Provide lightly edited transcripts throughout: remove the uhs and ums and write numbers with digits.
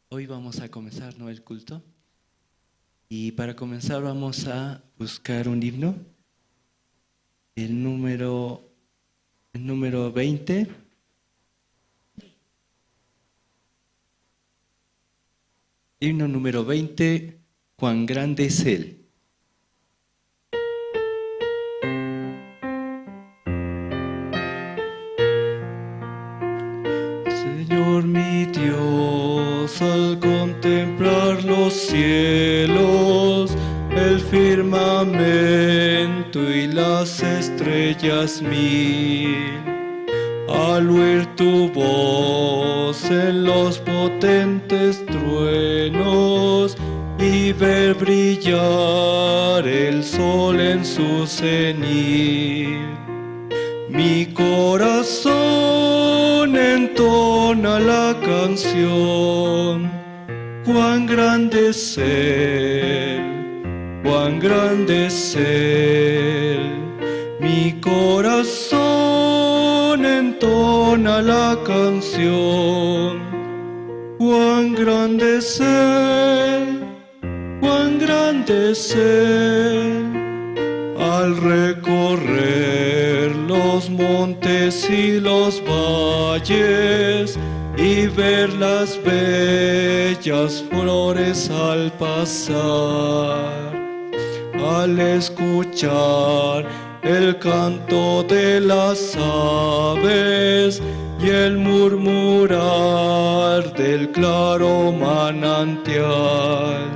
Hoy vamos a comenzar, ¿no?, el culto. Y para comenzar vamos a buscar un himno, el número 20. Himno número 20, Cuán grande es Él. Señor mi Dios, al contemplar los cielos, el firmamento y las estrellas mil, al oír tu voz en los potentes truenos y ver brillar el sol en su cenit, mi corazón entona la canción, cuán grande es Él, cuán grande es Él. Mi corazón entona la canción, cuán grande es Él, cuán grande es Él. Al recorrer los montes y los valles y ver las bellas flores al pasar, al escuchar el canto de las aves y el murmurar del claro manantial,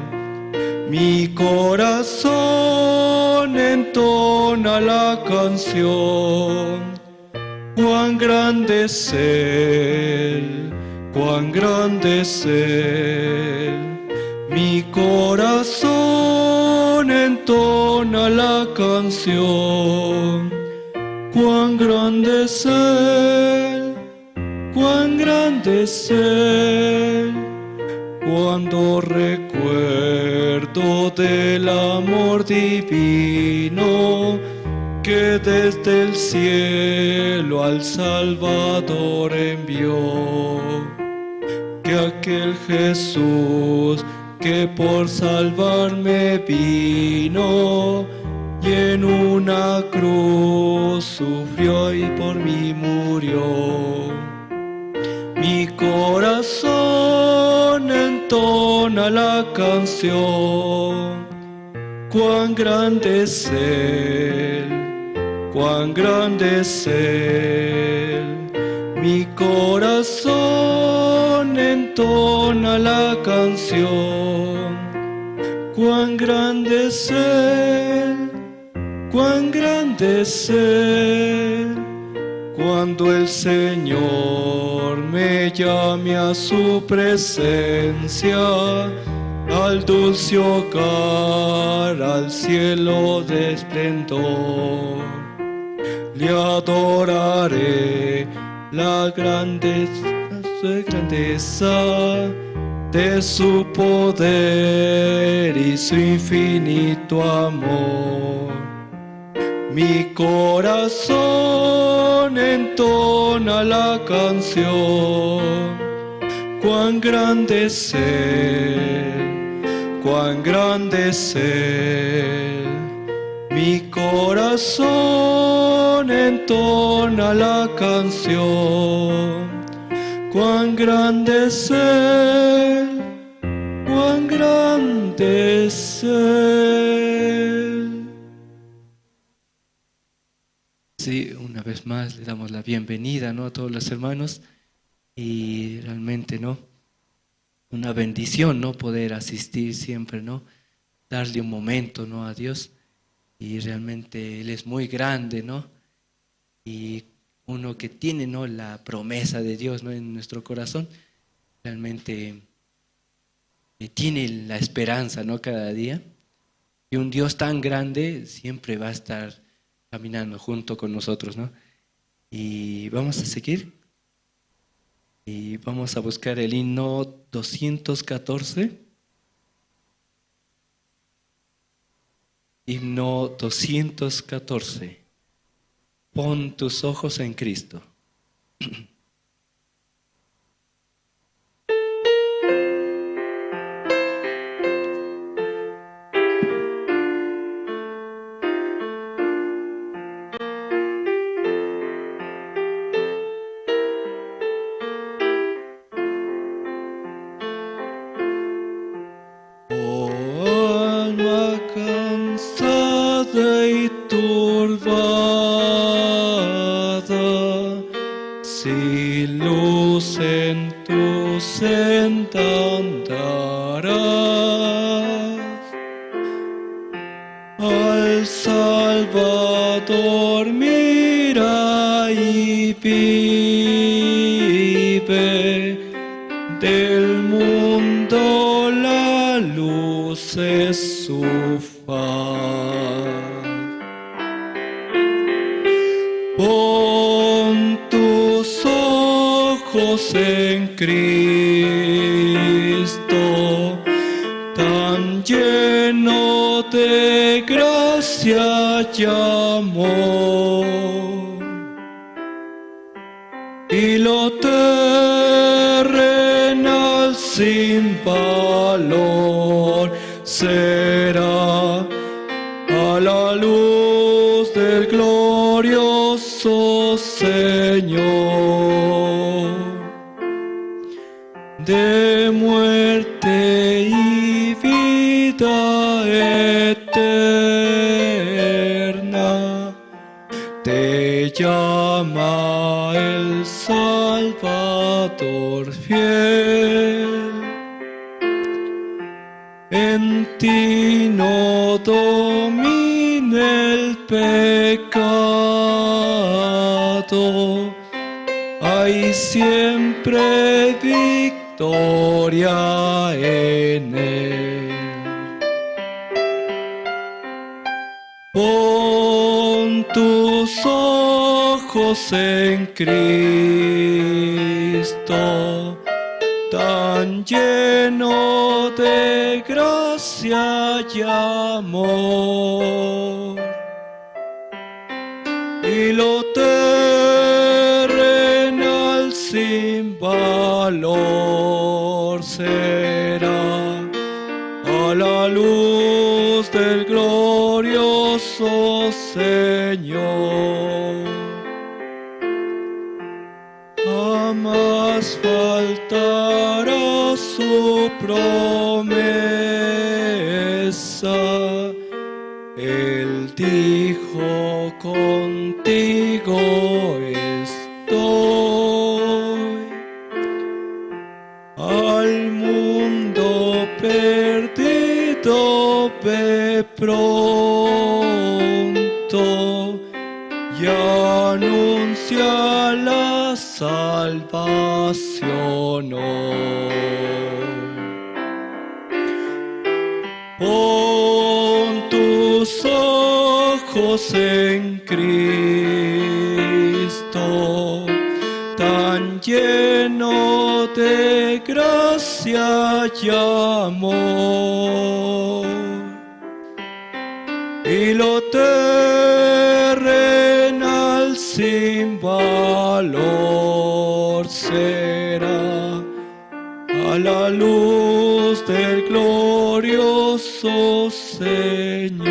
mi corazón entona la canción, cuán grande es Él, cuán grande es Él. Mi corazón entona la canción, cuán grande es Él, cuán grande es Él. Cuando recuerdo del amor divino que desde el cielo al Salvador envió, que aquel Jesús que por salvarme vino y en una cruz sufrió y por mí murió. Mi corazón entona la canción, cuán grande es Él, cuán grande es Él. Mi corazón entona la canción, cuán grande es Él, cuán grande es Él. Cuando el Señor me llame a su presencia, al dulce hogar, al cielo de esplendor, le adoraré la grandeza de su poder y su infinito amor. Mi corazón entona la canción, cuán grande es Él, cuán grande es Él. Mi corazón entona la canción, cuán grande es Él, cuán grande es Él. Sí, una vez más le damos la bienvenida, ¿no?, a todos los hermanos, y realmente, ¿no?, una bendición, ¿no?, poder asistir siempre, ¿no?, darle un momento, ¿no?, a Dios. Y realmente Él es muy grande, ¿no? Y uno que tiene, ¿no?, la promesa de Dios, ¿no?, en nuestro corazón, realmente tiene la esperanza, ¿no?, cada día. Y un Dios tan grande siempre va a estar caminando junto con nosotros, ¿no? Y vamos a seguir. Y vamos a buscar el himno 214. Himno 214. Pon tus ojos en Cristo. Cansada y turbada, si luz en tu senda andarás, al Salvador mira y vive, del mundo la luz es su faz. Pon tus ojos en Cristo, tan lleno de gracia y amor, y lo terrenal sin valor será a la luz del glorioso Señor. De muerte y vida eterna te llama el Salvador fiel. En ti no domina el pecado, hay siempre victoria en él. Pon tus ojos en Cristo, tan lleno de gracia y amor, y lo terrenal sin valor será a la luz del glorioso Señor. Jamás faltará su promesa. Él dijo: contigo estoy. Al mundo perdido ve pronto y anuncia la salvación hoy. Pon tus ojos en Cristo, tan lleno de gracia y amor, y lo terrenal sin valor será a la luz del glorioso Señor.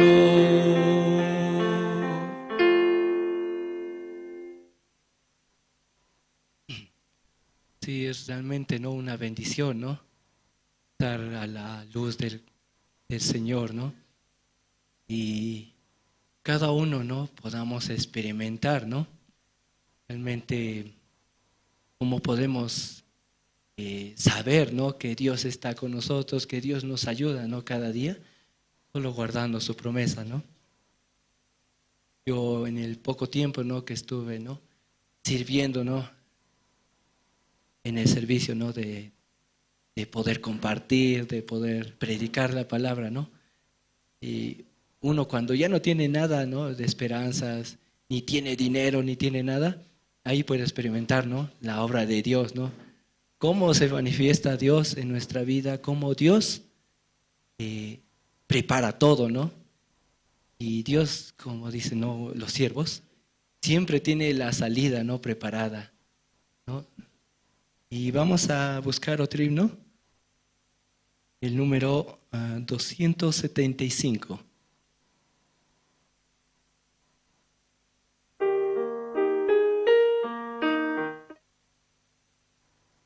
Sí, es realmente, ¿no?, una bendición, ¿no?, estar a la luz del Señor, ¿no? Y cada uno, ¿no?, podamos experimentar, ¿no?, realmente cómo podemos saber, ¿no?, que Dios está con nosotros, que Dios nos ayuda, ¿no?, cada día, solo guardando su promesa, ¿no? Yo en el poco tiempo, ¿no?, que estuve, ¿no?, sirviendo, ¿no?, en el servicio, ¿no?, de poder compartir, de poder predicar la palabra, ¿no? Y uno cuando ya no tiene nada, ¿no?, de esperanzas, ni tiene dinero, ni tiene nada, ahí puede experimentar, ¿no?, la obra de Dios, ¿no? Cómo se manifiesta Dios en nuestra vida, cómo Dios prepara todo, ¿no? Y Dios, como dicen, ¿no?, los siervos, siempre tiene la salida, ¿no?, preparada, ¿no? Y vamos a buscar otro himno, el número 275.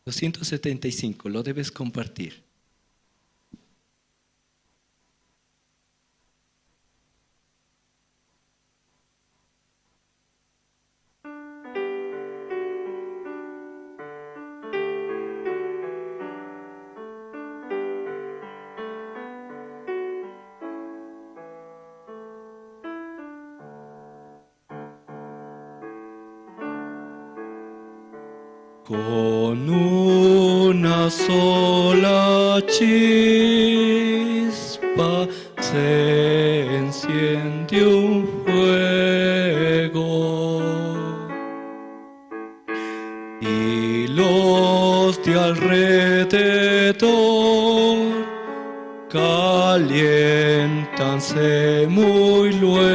...275, lo debes compartir. Con una sola chispa se enciende un fuego y los de alrededor caliéntanse muy luego.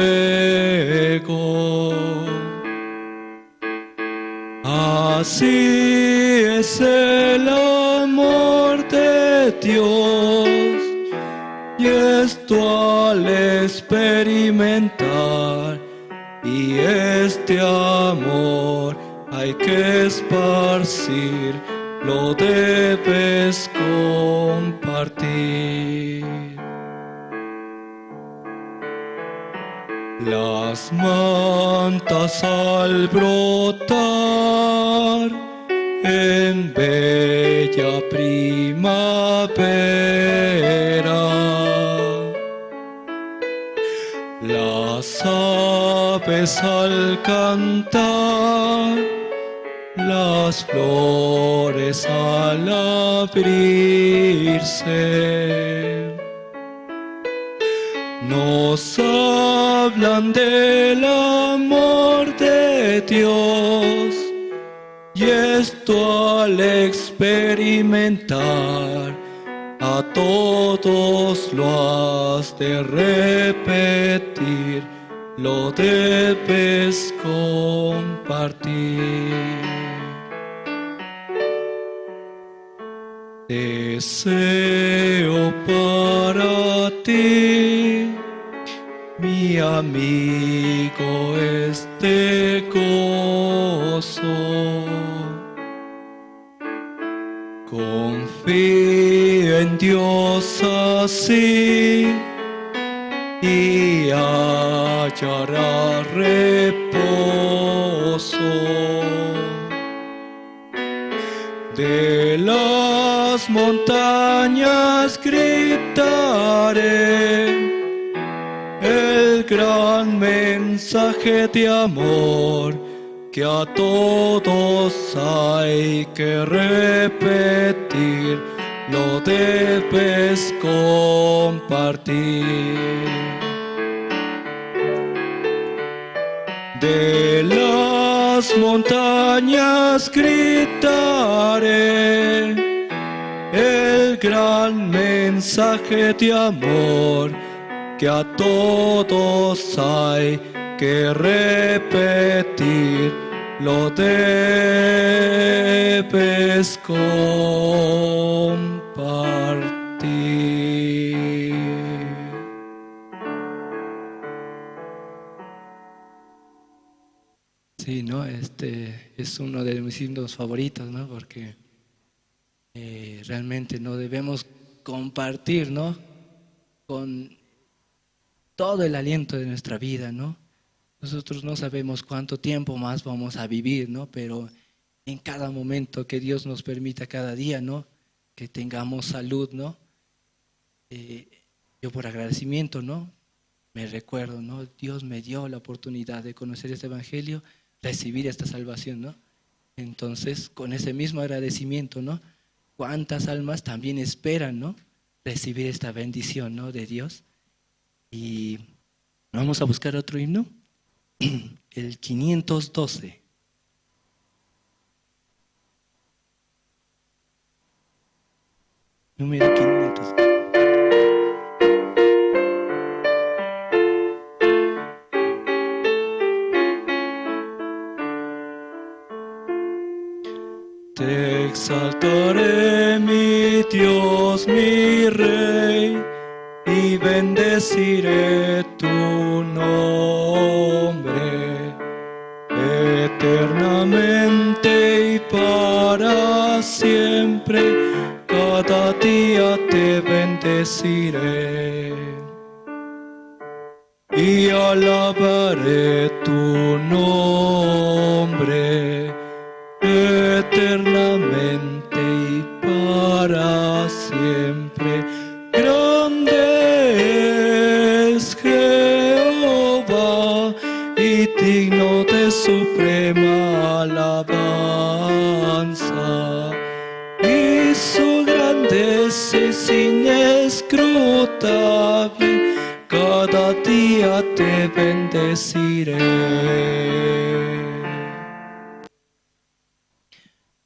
Así es el amor de Dios, y esto al experimentar, y este amor hay que esparcir, lo debes compartir. Las mantas al brotar en bella primavera, las aves al cantar, las flores al abrirse, nos hablan del amor de Dios, y esto al experimentar, a todos lo has de repetir, lo debes compartir. Deseo para ti, mi amigo, este gozo. Confía en Dios así y hallará reposo. De las montañas gritaré el gran mensaje de amor que a todos hay que repetir, lo debes compartir. De las montañas gritaré el gran mensaje de amor que a todos hay que repetir, lo debes compartir. Sí, ¿no? Este es uno de mis himnos favoritos, ¿no? Porque realmente no debemos compartir, ¿no? Con todo el aliento de nuestra vida, ¿no? Nosotros no sabemos cuánto tiempo más vamos a vivir, ¿no? Pero en cada momento que Dios nos permita, cada día, ¿no? Que tengamos salud, ¿no? Yo por agradecimiento, ¿no? Me recuerdo, ¿no? Dios me dio la oportunidad de conocer este evangelio, recibir esta salvación, ¿no? Entonces, con ese mismo agradecimiento, ¿no? ¿Cuántas almas también esperan, ¿no? Recibir esta bendición, ¿no? De Dios. Y vamos a buscar otro himno, el 512. Número 512. Te exaltaré, mi Dios, mi Rey, y bendeciré tu nombre eternamente y para siempre. Cada día te bendeciré y alabaré tu nombre eternamente y para siempre. Grande es Jehová y digno de suprema alabanza. Ese es inescrutable, cada día te bendeciré.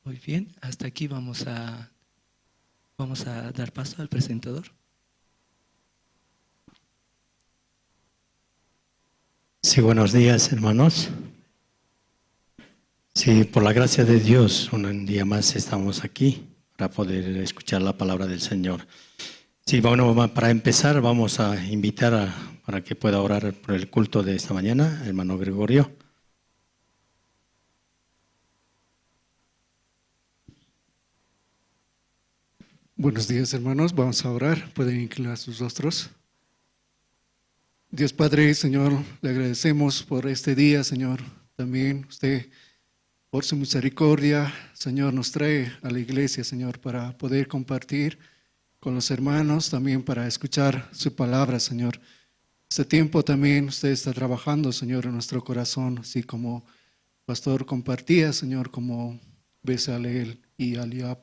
Muy bien, hasta aquí vamos a dar paso al presentador. Sí, buenos días, hermanos. Sí, por la gracia de Dios, un día más estamos aquí para poder escuchar la palabra del Señor. Sí, bueno, para empezar vamos a invitar para que pueda orar por el culto de esta mañana, hermano Gregorio. Buenos días, hermanos. Vamos a orar. Pueden inclinar sus rostros. Dios Padre, Señor, le agradecemos por este día, Señor. También usted, por su misericordia, Señor, nos trae a la iglesia, Señor, para poder compartir con los hermanos, también para escuchar su palabra, Señor. Este tiempo también usted está trabajando, Señor, en nuestro corazón, así como el pastor compartía, Señor, como Bezaleel y Aholiab.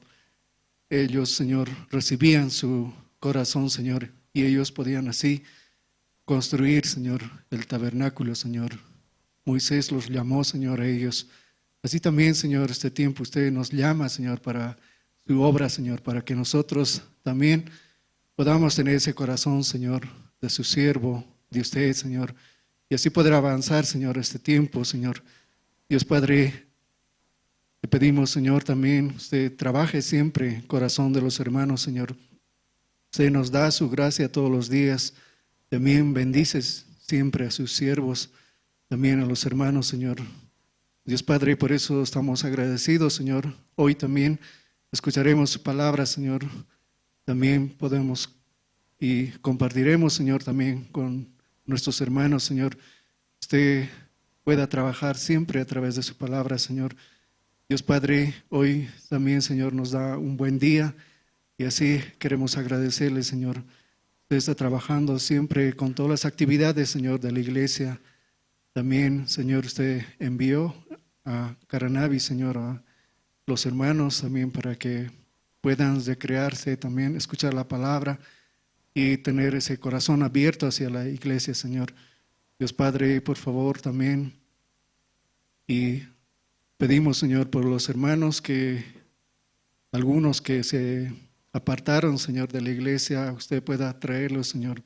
Ellos, Señor, recibían su corazón, Señor, y ellos podían así construir, Señor, el tabernáculo, Señor. Moisés los llamó, Señor, a ellos. Así también, Señor, este tiempo usted nos llama, Señor, para su obra, Señor, para que nosotros también podamos tener ese corazón, Señor, de su siervo, de usted, Señor, y así poder avanzar, Señor, este tiempo, Señor. Dios Padre, le pedimos, Señor, también usted trabaje siempre en el corazón de los hermanos, Señor. Usted nos da su gracia todos los días. También bendices siempre a sus siervos, también a los hermanos, Señor. Dios Padre, por eso estamos agradecidos, Señor. Hoy también escucharemos su palabra, Señor. También podemos y compartiremos, Señor, también con nuestros hermanos, Señor. Usted pueda trabajar siempre a través de su palabra, Señor. Dios Padre, hoy también, Señor, nos da un buen día y así queremos agradecerle, Señor. Usted está trabajando siempre con todas las actividades, Señor, de la iglesia. También, Señor, usted envió a Caranavi, Señor, a los hermanos también para que puedan recrearse también, escuchar la palabra y tener ese corazón abierto hacia la iglesia, Señor. Dios Padre, por favor, también. Y pedimos, Señor, por los hermanos que, algunos que se apartaron, Señor, de la iglesia, usted pueda traerlos, Señor.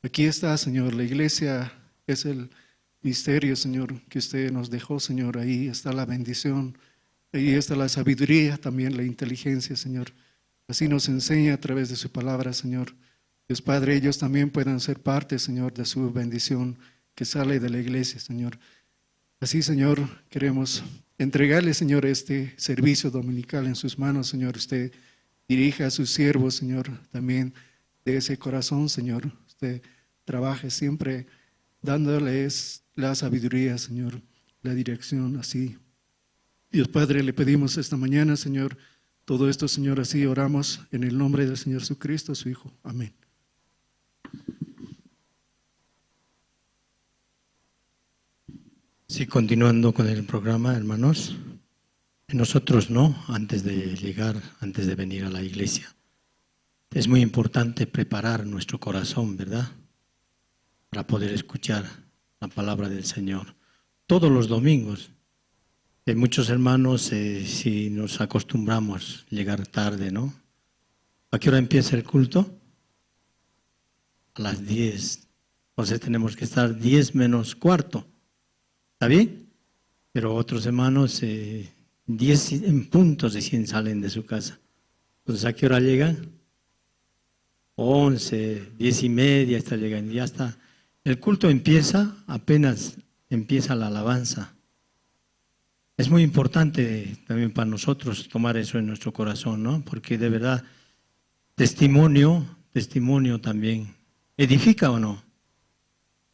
Aquí está, Señor, la iglesia es el misterio, Señor, que usted nos dejó, Señor. Ahí está la bendición, ahí está la sabiduría, también la inteligencia, Señor. Así nos enseña a través de su palabra, Señor. Dios Padre, ellos también puedan ser parte, Señor, de su bendición que sale de la iglesia, Señor. Así, Señor, queremos entregarle, Señor, este servicio dominical en sus manos, Señor. Usted dirija a sus siervos, Señor, también de ese corazón, Señor. Usted trabaje siempre dándoles la sabiduría, Señor, la dirección, así. Dios Padre, le pedimos esta mañana, Señor, todo esto, Señor, así oramos en el nombre del Señor Jesucristo, su Hijo. Amén. Sí, continuando con el programa, hermanos, nosotros no, antes de llegar, antes de venir a la iglesia, es muy importante preparar nuestro corazón, ¿verdad? Para poder escuchar la palabra del Señor. Todos los domingos, muchos hermanos, si nos acostumbramos a llegar tarde, ¿no? ¿A qué hora empieza el culto? A las 10. Entonces tenemos que estar 9:45. ¿Está bien? Pero otros hermanos, 10 en punto recién salen de su casa. Entonces, ¿a qué hora llegan? 11, 10:30 está llegando, ya está. El culto empieza, apenas empieza la alabanza. Es muy importante también para nosotros tomar eso en nuestro corazón, ¿no? Porque de verdad, testimonio también. ¿Edifica o no?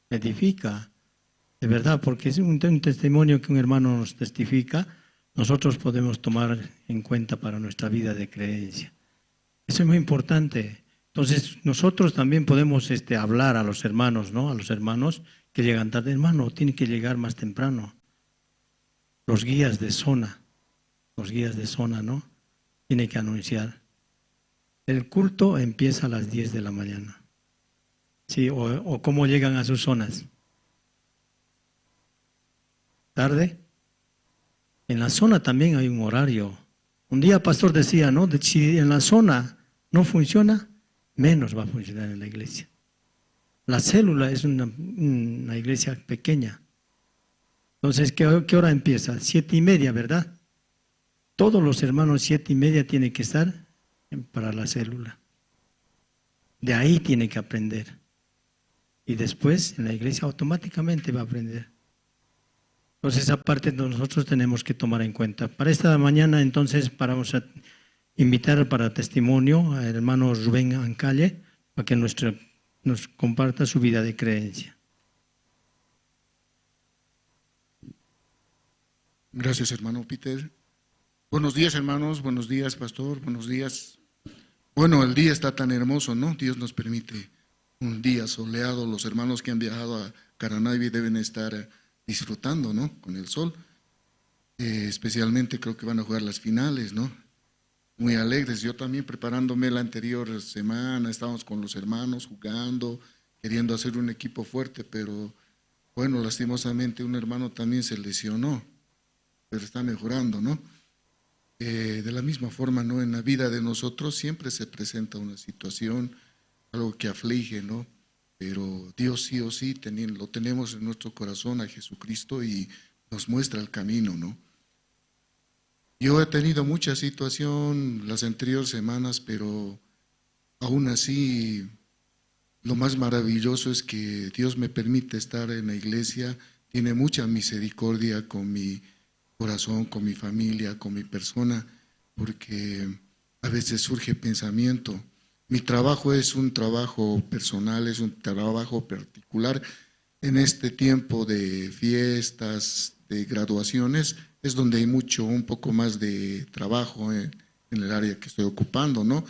Edifica. De verdad, porque es un testimonio que un hermano nos testifica, nosotros podemos tomar en cuenta para nuestra vida de creencia. Eso es muy importante. Entonces, nosotros también podemos hablar a los hermanos, ¿no? A los hermanos que llegan tarde. Hermano, tiene que llegar más temprano. Los guías de zona, ¿no? Tienen que anunciar. El culto empieza a las 10 de la mañana. Sí, o cómo llegan a sus zonas. ¿Tarde? En la zona también hay un horario. Un día el pastor decía, ¿no? Si en la zona no funciona, menos va a funcionar en la iglesia. La célula es una iglesia pequeña. Entonces, ¿qué hora empieza? 7:30, ¿verdad? Todos los hermanos 7:30 tienen que estar para la célula. De ahí tiene que aprender. Y después en la iglesia automáticamente va a aprender. Entonces, esa parte nosotros tenemos que tomar en cuenta. Para esta mañana, entonces, vamos a invitar para testimonio al hermano Rubén Ancalle para que nos comparta su vida de creencia. Gracias, hermano Peter. Buenos días, hermanos. Buenos días, pastor. Buenos días. Bueno, el día está tan hermoso, ¿no? Dios nos permite un día soleado. Los hermanos que han viajado a Caranavi deben estar disfrutando, ¿no? Con el sol. Especialmente creo que van a jugar las finales, ¿no? Muy alegres. Yo también preparándome la anterior semana, estábamos con los hermanos jugando, queriendo hacer un equipo fuerte, pero bueno, lastimosamente un hermano también se lesionó, pero está mejorando, ¿no? De la misma forma, ¿no? En la vida de nosotros siempre se presenta una situación, algo que aflige, ¿no? Pero Dios sí o sí lo tenemos en nuestro corazón a Jesucristo y nos muestra el camino, ¿no? Yo he tenido mucha situación las anteriores semanas, pero aún así lo más maravilloso es que Dios me permite estar en la iglesia, tiene mucha misericordia con mi corazón, con mi familia, con mi persona, porque a veces surge pensamiento. Mi trabajo es un trabajo personal, es un trabajo particular. En este tiempo de fiestas, de graduaciones, es donde hay mucho, un poco más de trabajo en el área que estoy ocupando, ¿no?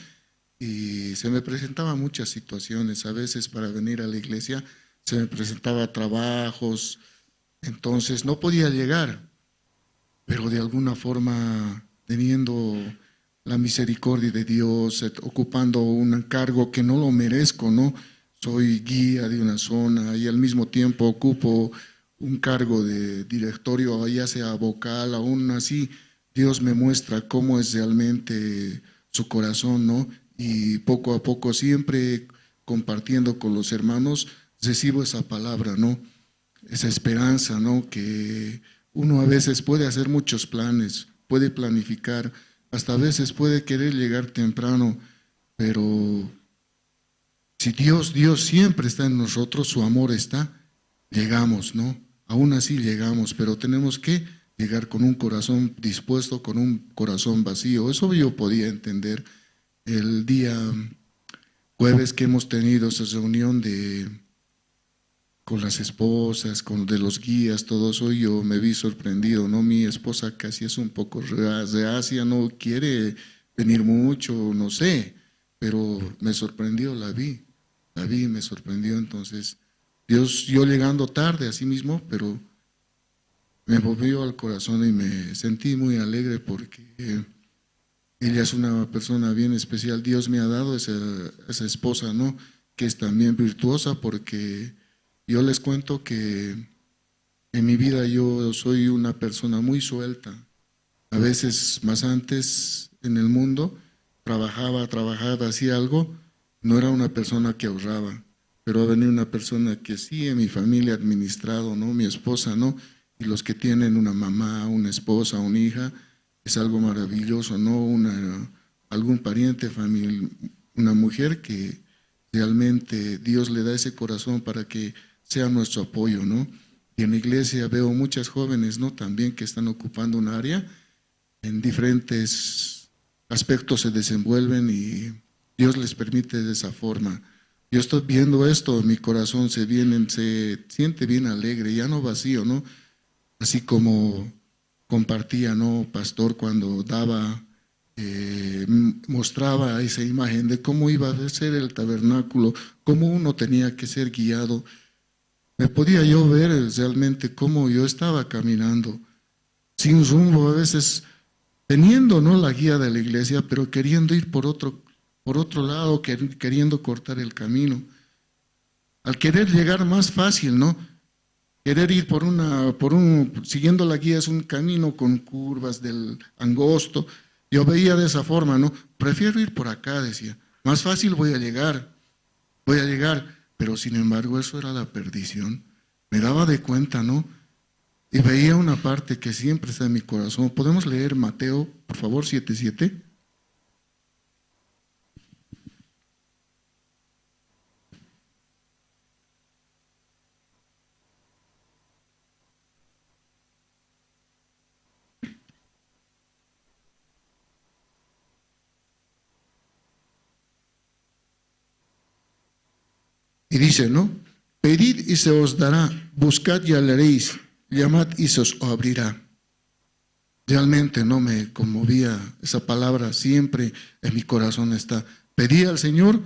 Y se me presentaban muchas situaciones, a veces para venir a la iglesia se me presentaba trabajos, entonces no podía llegar, pero de alguna forma teniendo la misericordia de Dios, ocupando un cargo que no lo merezco, ¿no? Soy guía de una zona y al mismo tiempo ocupo un cargo de directorio, ya sea vocal, aún así Dios me muestra cómo es realmente su corazón, ¿no? Y poco a poco, siempre compartiendo con los hermanos, recibo esa palabra, ¿no? Esa esperanza, ¿no? Que uno a veces puede hacer muchos planes, puede planificar, hasta a veces puede querer llegar temprano, pero si Dios siempre está en nosotros, su amor está, llegamos, ¿no? Aún así llegamos, pero tenemos que llegar con un corazón dispuesto, con un corazón vacío. Eso yo podía entender el día jueves que hemos tenido esa reunión con las esposas, de los guías, todo eso, yo me vi sorprendido, ¿no? Mi esposa casi es un poco reacia, no quiere venir mucho, no sé, pero me sorprendió, la vi, me sorprendió. Entonces, Dios, yo llegando tarde a sí mismo, pero me movió al corazón y me sentí muy alegre porque ella es una persona bien especial. Dios me ha dado esa esposa, ¿no? Que es también virtuosa, porque yo les cuento que en mi vida yo soy una persona muy suelta. A veces, más antes en el mundo, trabajaba, hacía algo, no era una persona que ahorraba, pero ha venido una persona que sí en mi familia ha administrado, ¿no? Mi esposa, ¿no? Y los que tienen una mamá, una esposa, una hija, es algo maravilloso, ¿no? Algún pariente, familia, una mujer que realmente Dios le da ese corazón para que sea nuestro apoyo, ¿no? Y en la iglesia veo muchas jóvenes, ¿no? También que están ocupando un área, en diferentes aspectos se desenvuelven y Dios les permite de esa forma. Yo estoy viendo esto, mi corazón se siente bien alegre, ya no vacío, ¿no? Así como compartía, ¿no, pastor, cuando daba, mostraba esa imagen de cómo iba a ser el tabernáculo, cómo uno tenía que ser guiado. Me podía yo ver realmente cómo yo estaba caminando, sin rumbo, a veces teniendo, ¿no?, la guía de la iglesia, pero queriendo ir por otro Por otro lado, queriendo cortar el camino. Al querer llegar más fácil, ¿no? Querer ir siguiendo la guía es un camino con curvas del angosto. Yo veía de esa forma, ¿no? Prefiero ir por acá, decía. Más fácil voy a llegar. Pero sin embargo, eso era la perdición. Me daba de cuenta, ¿no? Y veía una parte que siempre está en mi corazón. ¿Podemos leer Mateo, por favor, 7:7? Y dice, ¿no? Pedid y se os dará, buscad y hallaréis, llamad y se os abrirá. Realmente no me conmovía esa palabra, siempre en mi corazón está. Pedí al Señor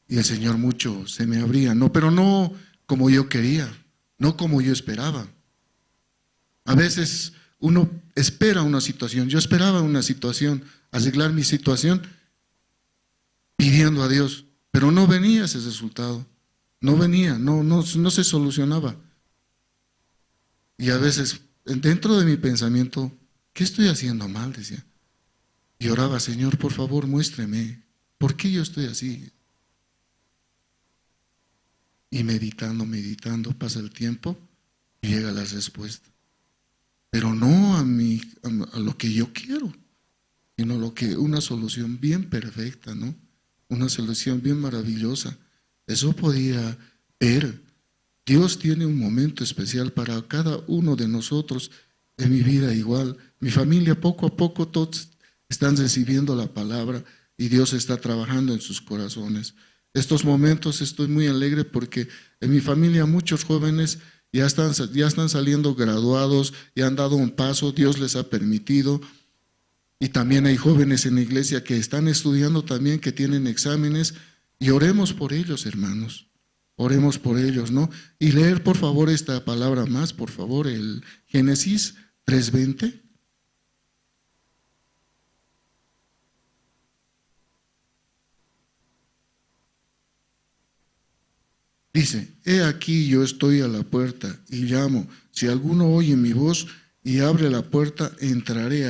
y el Señor mucho se me abría, no, pero no como yo quería, no como yo esperaba. A veces uno espera una situación, yo esperaba una situación, arreglar mi situación, pidiendo a Dios. Pero no venía ese resultado, no venía, no se solucionaba. Y a veces, dentro de mi pensamiento, ¿qué estoy haciendo mal? Decía. Y oraba, Señor, por favor, muéstreme, ¿por qué yo estoy así? Y meditando, meditando, pasa el tiempo y llega la respuesta. Pero no a lo que yo quiero, sino una solución bien perfecta, ¿no? Una solución bien maravillosa. Eso podía ver. Dios tiene un momento especial para cada uno de nosotros. En mi vida igual. Mi familia poco a poco todos están recibiendo la palabra y Dios está trabajando en sus corazones. Estos momentos estoy muy alegre porque en mi familia muchos jóvenes ya están saliendo graduados, ya han dado un paso, Dios les ha permitido. Y también hay jóvenes en la iglesia que están estudiando también, que tienen exámenes, y oremos por ellos, hermanos. Oremos por ellos, ¿no? Y leer, por favor, esta palabra más, por favor, el Génesis 3:20. Dice, he aquí yo estoy a la puerta y llamo. Si alguno oye mi voz y abre la puerta, entraré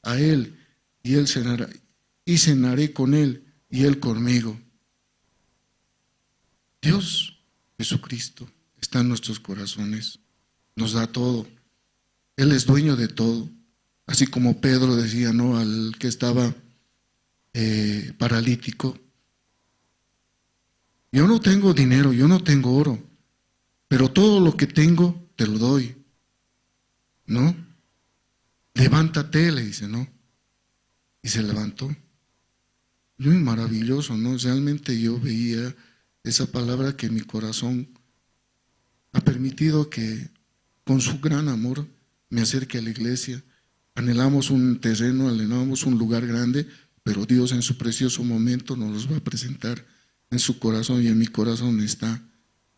a él y él cenará, y cenaré con él y él conmigo. Dios, Jesucristo, está en nuestros corazones, nos da todo. Él es dueño de todo. Así como Pedro decía, ¿no?, al que estaba paralítico. Yo no tengo dinero, yo no tengo oro, pero todo lo que tengo te lo doy, ¿no? Levántate, le dice, ¿no? Y se levantó. Muy maravilloso, ¿no? Realmente yo veía esa palabra que mi corazón ha permitido que con su gran amor me acerque a la iglesia. Anhelamos un terreno, anhelamos un lugar grande, pero Dios en su precioso momento nos los va a presentar. En su corazón y en mi corazón está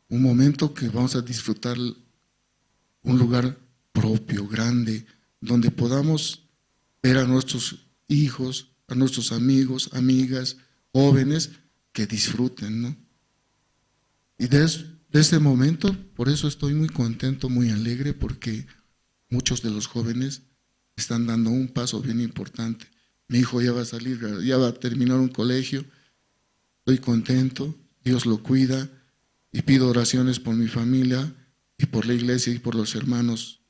un momento que vamos a disfrutar un lugar propio, grande, donde podamos ver a nuestros hijos, a nuestros amigos, amigas, jóvenes, que disfruten, ¿no? Y desde este momento, por eso estoy muy contento, muy alegre, porque muchos de los jóvenes están dando un paso bien importante. Mi hijo ya va a salir, ya va a terminar un colegio. Estoy contento, Dios lo cuida y pido oraciones por mi familia y por la iglesia y por los hermanos.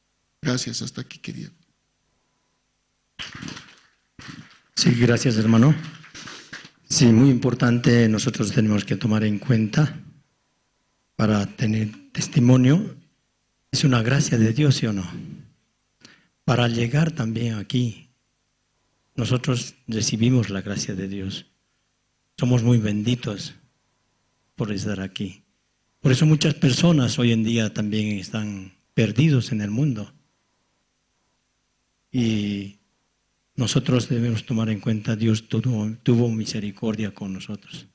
Gracias, hasta aquí quería. Sí, gracias, hermano. Sí, muy importante, nosotros tenemos que tomar en cuenta para tener testimonio. Es una gracia de Dios, ¿sí o no? Para llegar también aquí, nosotros recibimos la gracia de Dios. Somos muy benditos por estar aquí. Por eso muchas personas hoy en día también están perdidos en el mundo. Y nosotros debemos tomar en cuenta, Dios tuvo misericordia con nosotros.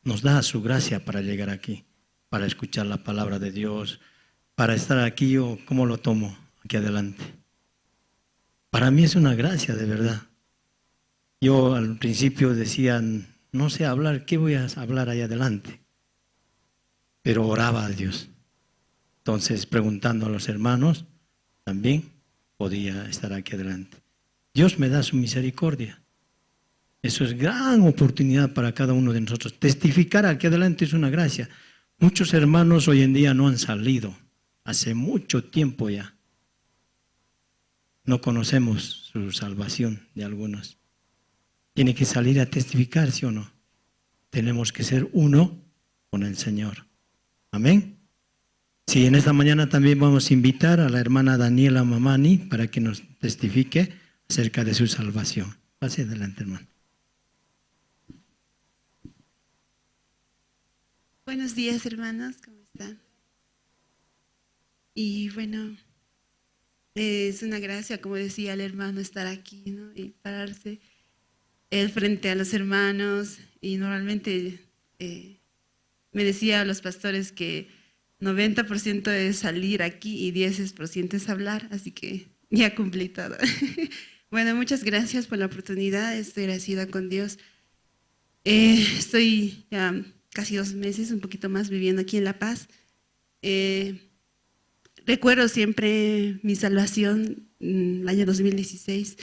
Nos da su gracia para llegar aquí, para escuchar la palabra de Dios, para estar aquí. Yo, ¿cómo lo tomo aquí adelante? Para mí es una gracia, de verdad. Yo al principio decía, No sé hablar, ¿qué voy a hablar ahí adelante? Pero oraba a Dios. Entonces, preguntando a los hermanos, también podía estar aquí adelante. Dios me da su misericordia. Eso es gran oportunidad para cada uno de nosotros. Testificar aquí adelante es una gracia. Muchos hermanos hoy en día no han salido. Hace mucho tiempo ya. No conocemos su salvación de algunos. Tiene que salir a testificar, ¿sí o no? Tenemos que ser uno con el Señor. Amén. Sí, en esta mañana también vamos a invitar a la hermana Daniela Mamani para que nos testifique acerca de su salvación. Pase adelante, hermano. Buenos días, hermanos, ¿cómo están? Y bueno, es una gracia, como decía el hermano, estar aquí, ¿no? Y pararse él frente a los hermanos. Y normalmente me decía a los pastores que 90% es salir aquí y 10% es hablar, así que ya cumplí todo. Bueno, muchas gracias por la oportunidad, estoy agradecida con Dios. Estoy ya casi 2 meses, un poquito más, viviendo aquí en La Paz. Recuerdo siempre mi salvación, el año 2016.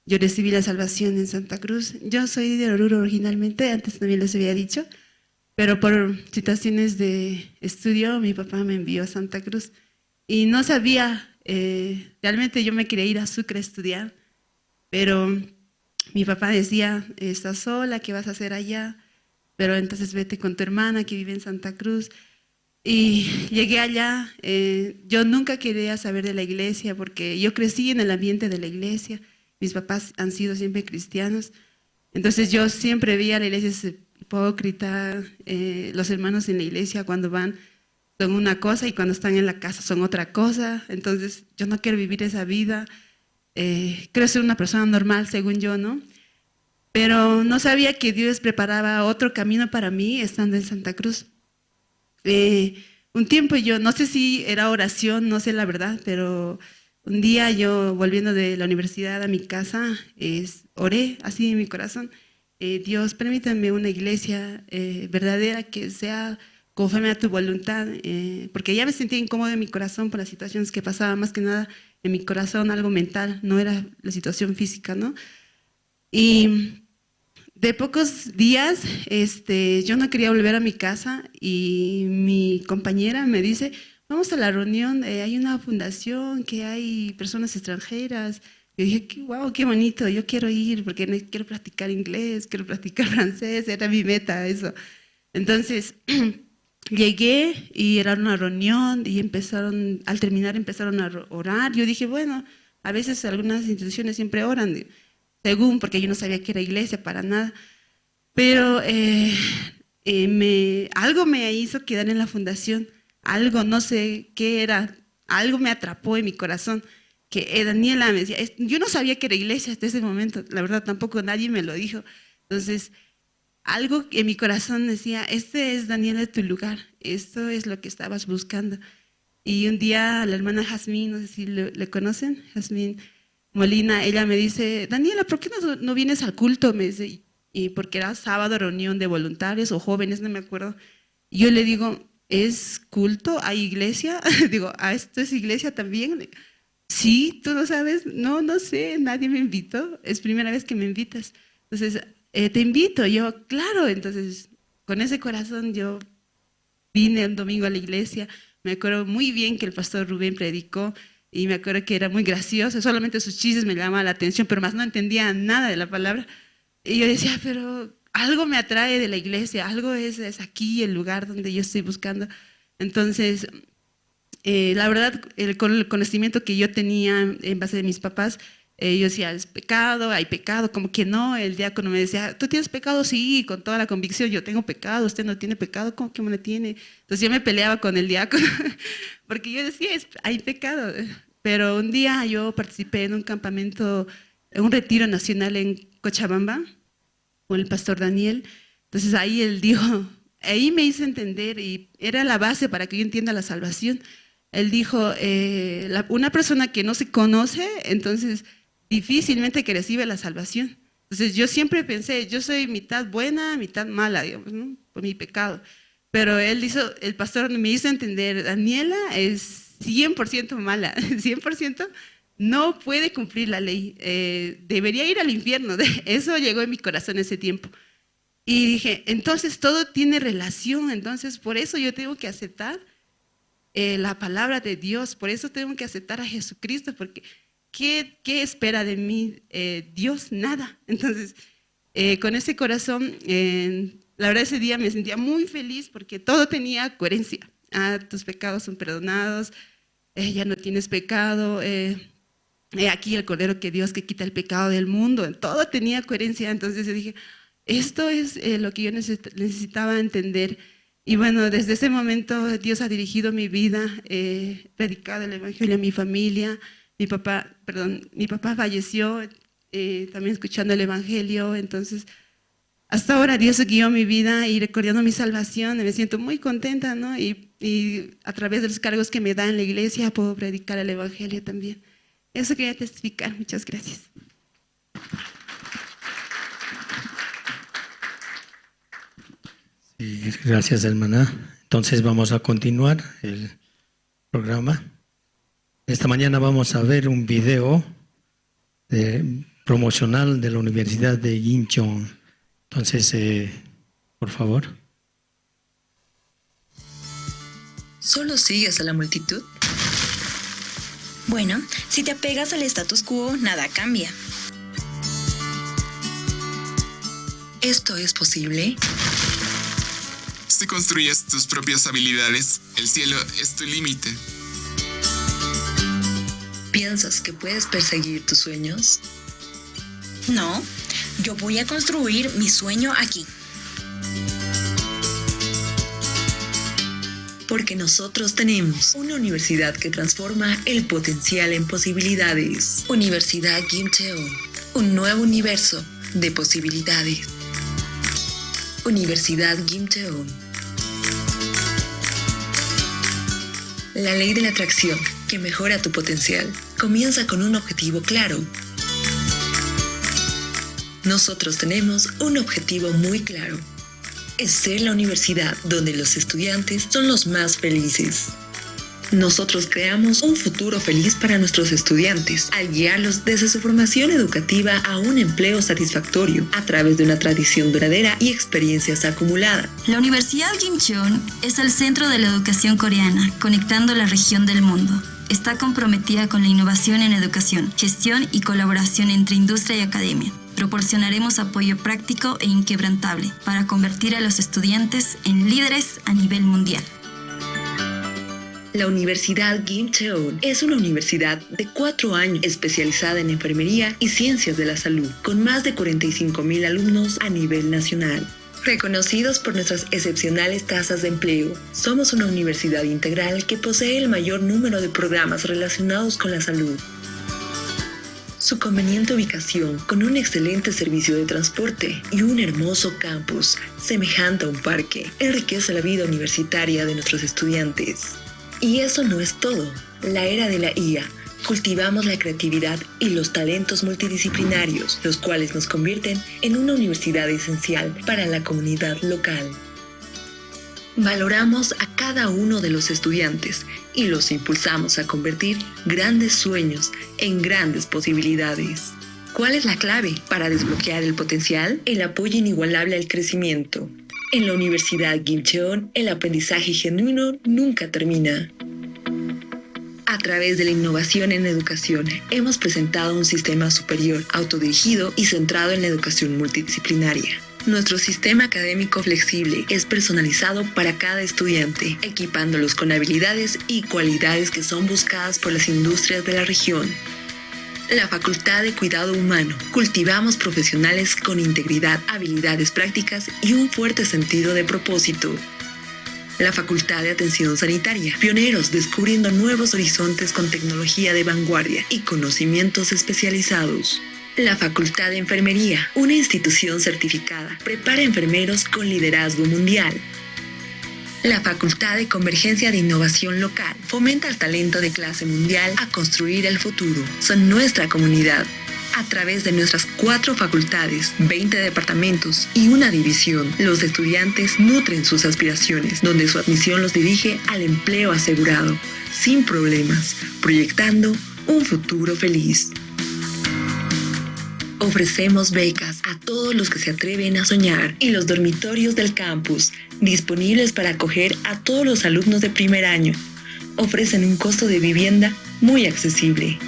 Yo recibí la salvación en Santa Cruz. Yo soy de Oruro originalmente, antes también les había dicho, pero por situaciones de estudio mi papá me envió a Santa Cruz y no sabía, realmente yo me quería ir a Sucre a estudiar, pero mi papá decía, estás sola, ¿qué vas a hacer allá? Pero entonces vete con tu hermana que vive en Santa Cruz. Y llegué allá, yo nunca quería saber de la iglesia porque yo crecí en el ambiente de la iglesia, mis papás han sido siempre cristianos, entonces yo siempre veía a la iglesia hipócrita, los hermanos en la iglesia cuando van son una cosa y cuando están en la casa son otra cosa, entonces yo no quiero vivir esa vida, quiero ser una persona normal según yo, ¿no? Pero no sabía que Dios preparaba otro camino para mí estando en Santa Cruz. Un tiempo yo, no sé si era oración, no sé la verdad, pero un día yo volviendo de la universidad a mi casa, oré así en mi corazón, Dios, permítame una iglesia verdadera que sea conforme a tu voluntad, porque ya me sentía incómodo en mi corazón por las situaciones que pasaba, más que nada en mi corazón algo mental, no era la situación física, ¿no? Y de pocos días, yo no quería volver a mi casa y mi compañera me dice, vamos a la reunión, hay una fundación que hay personas extranjeras. Yo dije, wow, qué bonito, yo quiero ir porque quiero practicar inglés, quiero practicar francés, era mi meta eso. Entonces, llegué y era una reunión y empezaron, al terminar empezaron a orar. Yo dije, bueno, a veces algunas instituciones siempre oran, según, porque yo no sabía que era iglesia para nada, pero algo me hizo quedar en la fundación, algo, no sé qué era, algo me atrapó en mi corazón, que Daniela me decía, yo no sabía que era iglesia hasta ese momento, la verdad tampoco nadie me lo dijo, entonces algo en mi corazón decía, este es Daniela tu lugar, esto es lo que estabas buscando. Y un día la hermana Jazmín, no sé si le conocen, Jazmín Molina, ella me dice, Daniela, ¿por qué no vienes al culto? Me dice, y porque era sábado reunión de voluntarios o jóvenes, no me acuerdo. Y yo le digo, ¿es culto? ¿Hay iglesia? Digo, ¿ah, esto es iglesia también? Sí, ¿tú no sabes? No, no sé, nadie me invitó, es primera vez que me invitas. Entonces, te invito. Yo, claro, entonces, con ese corazón yo vine un domingo a la iglesia. Me acuerdo muy bien que el pastor Rubén predicó y me acuerdo que era muy gracioso, solamente sus chistes me llamaban la atención, pero más no entendía nada de la palabra. Y yo decía, pero algo me atrae de la iglesia, algo es aquí el lugar donde yo estoy buscando. Entonces, la verdad, con el conocimiento que yo tenía en base de mis papás, yo decía, es pecado, hay pecado, como que no. El diácono me decía, ¿tú tienes pecado? Sí, con toda la convicción, yo tengo pecado, usted no tiene pecado, ¿cómo que no tiene? Entonces yo me peleaba con el diácono, porque yo decía, hay pecado. Pero un día yo participé en un campamento, en un retiro nacional en Cochabamba, con el pastor Daniel. Entonces ahí él dijo, ahí me hizo entender, y era la base para que yo entienda la salvación. Él dijo, una persona que no se conoce, entonces difícilmente que recibe la salvación. Entonces yo siempre pensé, yo soy mitad buena, mitad mala, digamos, ¿no? Por mi pecado. Pero él hizo, el pastor me hizo entender, Daniela es 100% mala, 100% no puede cumplir la ley, debería ir al infierno. Eso llegó en mi corazón ese tiempo. Y dije, entonces todo tiene relación, entonces por eso yo tengo que aceptar la palabra de Dios, por eso tengo que aceptar a Jesucristo, porque ¿qué espera de mí Dios? Nada. Entonces, con ese corazón, la verdad ese día me sentía muy feliz porque todo tenía coherencia. Ah, tus pecados son perdonados, ya no tienes pecado, aquí el Cordero que Dios que quita el pecado del mundo, todo tenía coherencia. Entonces yo dije, esto es lo que yo necesitaba entender. Y bueno, desde ese momento Dios ha dirigido mi vida, he predicado el Evangelio a mi familia. Mi papá falleció también escuchando el Evangelio. Entonces, hasta ahora Dios guió mi vida y recordando mi salvación, me siento muy contenta, ¿no? Y a través de los cargos que me da en la iglesia puedo predicar el Evangelio también. Eso quería testificar. Muchas gracias. Sí, gracias, hermana. Entonces vamos a continuar el programa. Esta mañana vamos a ver un video promocional de la Universidad de Gimcheon. Entonces, por favor. ¿Solo sigues a la multitud? Bueno, si te apegas al status quo, nada cambia. ¿Esto es posible? Si construyes tus propias habilidades, el cielo es tu límite. ¿Piensas que puedes perseguir tus sueños? No, yo voy a construir mi sueño aquí. Porque nosotros tenemos una universidad que transforma el potencial en posibilidades. Universidad Gimcheon, un nuevo universo de posibilidades. Universidad Gimcheon. La ley de la atracción que mejora tu potencial comienza con un objetivo claro. Nosotros tenemos un objetivo muy claro. Es ser la universidad donde los estudiantes son los más felices. Nosotros creamos un futuro feliz para nuestros estudiantes al guiarlos desde su formación educativa a un empleo satisfactorio a través de una tradición duradera y experiencias acumuladas. La Universidad Gimcheon es el centro de la educación coreana, conectando la región del mundo. Está comprometida con la innovación en educación, gestión y colaboración entre industria y academia. Proporcionaremos apoyo práctico e inquebrantable para convertir a los estudiantes en líderes a nivel mundial. La Universidad Gimcheon es una universidad de 4 años especializada en enfermería y ciencias de la salud, con más de 45,000 alumnos a nivel nacional. Reconocidos por nuestras excepcionales tasas de empleo, somos una universidad integral que posee el mayor número de programas relacionados con la salud. Su conveniente ubicación, con un excelente servicio de transporte y un hermoso campus, semejante a un parque, enriquece la vida universitaria de nuestros estudiantes. Y eso no es todo. La era de la IA. Cultivamos la creatividad y los talentos multidisciplinarios, los cuales nos convierten en una universidad esencial para la comunidad local. Valoramos a cada uno de los estudiantes y los impulsamos a convertir grandes sueños en grandes posibilidades. ¿Cuál es la clave para desbloquear el potencial? El apoyo inigualable al crecimiento. En la Universidad Gimcheon, el aprendizaje genuino nunca termina. A través de la innovación en educación, hemos presentado un sistema superior, autodirigido y centrado en la educación multidisciplinaria. Nuestro sistema académico flexible es personalizado para cada estudiante, equipándolos con habilidades y cualidades que son buscadas por las industrias de la región. La Facultad de Cuidado Humano. Cultivamos profesionales con integridad, habilidades prácticas y un fuerte sentido de propósito. La Facultad de Atención Sanitaria. Pioneros descubriendo nuevos horizontes con tecnología de vanguardia y conocimientos especializados. La Facultad de Enfermería, una institución certificada, prepara enfermeros con liderazgo mundial. La Facultad de Convergencia de Innovación Local fomenta el talento de clase mundial a construir el futuro. Son nuestra comunidad. A través de nuestras 4 facultades, 20 departamentos y una división, los estudiantes nutren sus aspiraciones, donde su admisión los dirige al empleo asegurado, sin problemas, proyectando un futuro feliz. Ofrecemos becas a todos los que se atreven a soñar y los dormitorios del campus, disponibles para acoger a todos los alumnos de primer año, ofrecen un costo de vivienda muy accesible.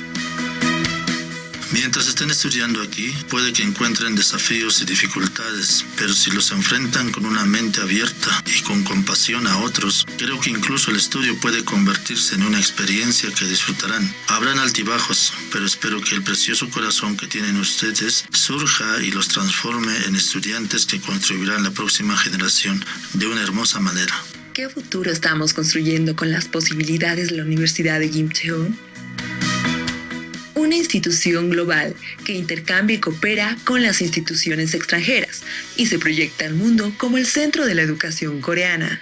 Mientras estén estudiando aquí, puede que encuentren desafíos y dificultades, pero si los enfrentan con una mente abierta y con compasión a otros, creo que incluso el estudio puede convertirse en una experiencia que disfrutarán. Habrán altibajos, pero espero que el precioso corazón que tienen ustedes surja y los transforme en estudiantes que construirán la próxima generación de una hermosa manera. ¿Qué futuro estamos construyendo con las posibilidades de la Universidad de Gimcheon? Una institución global que intercambia y coopera con las instituciones extranjeras y se proyecta al mundo como el centro de la educación coreana.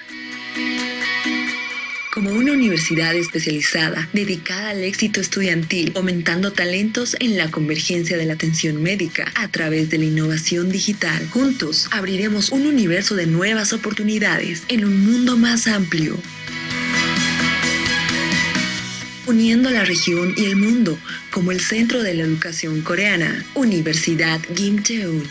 Como una universidad especializada dedicada al éxito estudiantil, fomentando talentos en la convergencia de la atención médica a través de la innovación digital. Juntos abriremos un universo de nuevas oportunidades en un mundo más amplio, uniendo la región y el mundo como el centro de la educación coreana. Universidad Gimcheon.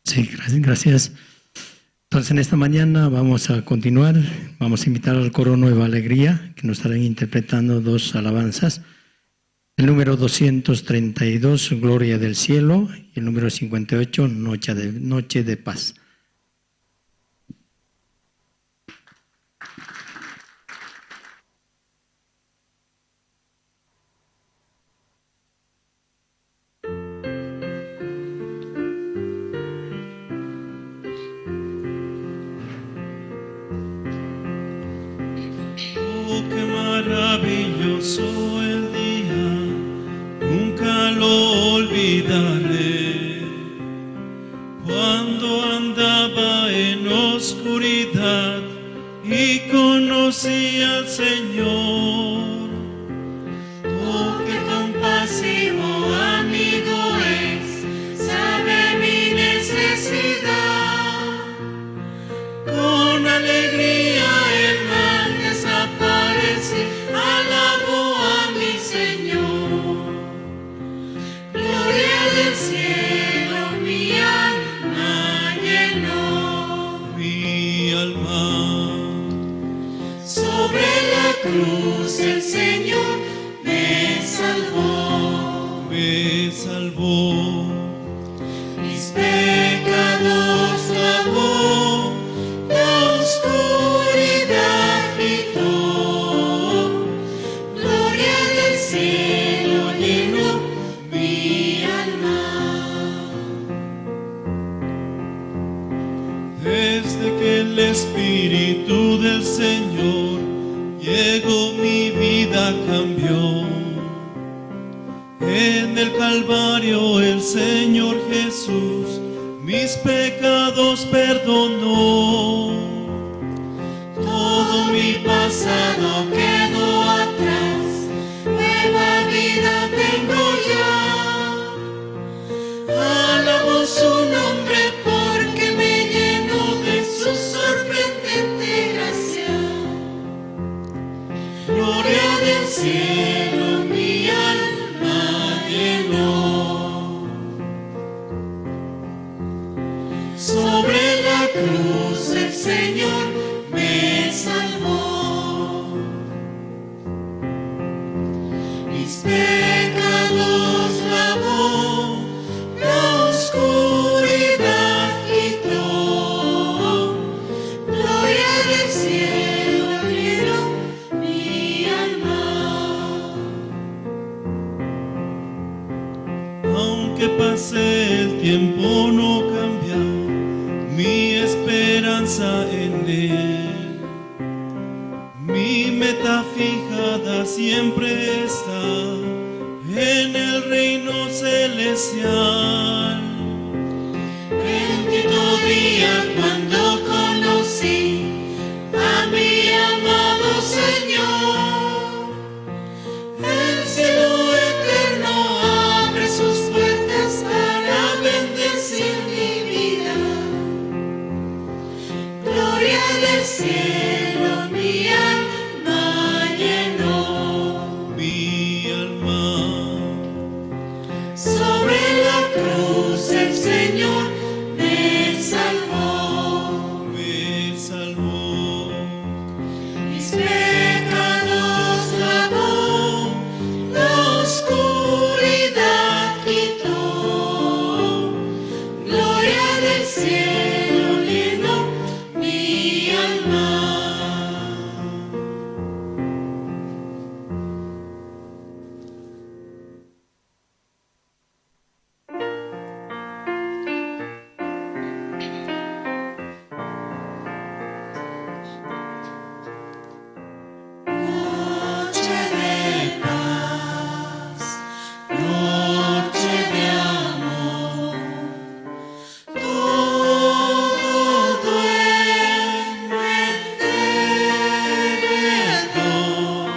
Sí, gracias. Entonces, en esta mañana vamos a continuar. Vamos a invitar al coro Nueva Alegría, que nos estarán interpretando 2 alabanzas. El número 232, Gloria del Cielo, y el número 58, Noche de Paz. Maravilloso el día, nunca lo olvidaré. Cuando andaba en oscuridad y conocí al Señor. Oh, qué compasivo amigo es, sabe mi necesidad. Con alegría el mal desaparece, alabo a mi Señor. Gloria del cielo mi alma llenó, mi alma. Sobre la cruz el Señor me salvó, me salvó. Mis pecados lavó, la oscuridad quitó. Gloria del cielo llenó mi alma. Desde que el Espíritu del Señor llegó, mi vida cambió. En el Calvario el Señor Jesús mis pecados perdonó. Todo mi pasado quedó atrás, nueva vida tengo ya. Alabo su nombre porque me llenó de su sorprendente gracia. Gloria del cielo mi alma llenó. Sobre la cruz el Señor me salvó. Mis pecados lavó, la oscuridad quitó. Gloria del cielo llenó mi alma. Aunque pase el tiempo no cambia mi esperanza en él. Mi meta fijada siempre está en el reino celestial. Bendito día cuando conocí a mi amado Señor. Sobre la cruz el Señor me salvó. Me salvó. Mis pecados lavó, la oscuridad quitó. Gloria del cielo llenó mi alma. Noche de paz, noche de amor, todo duerme en derredor,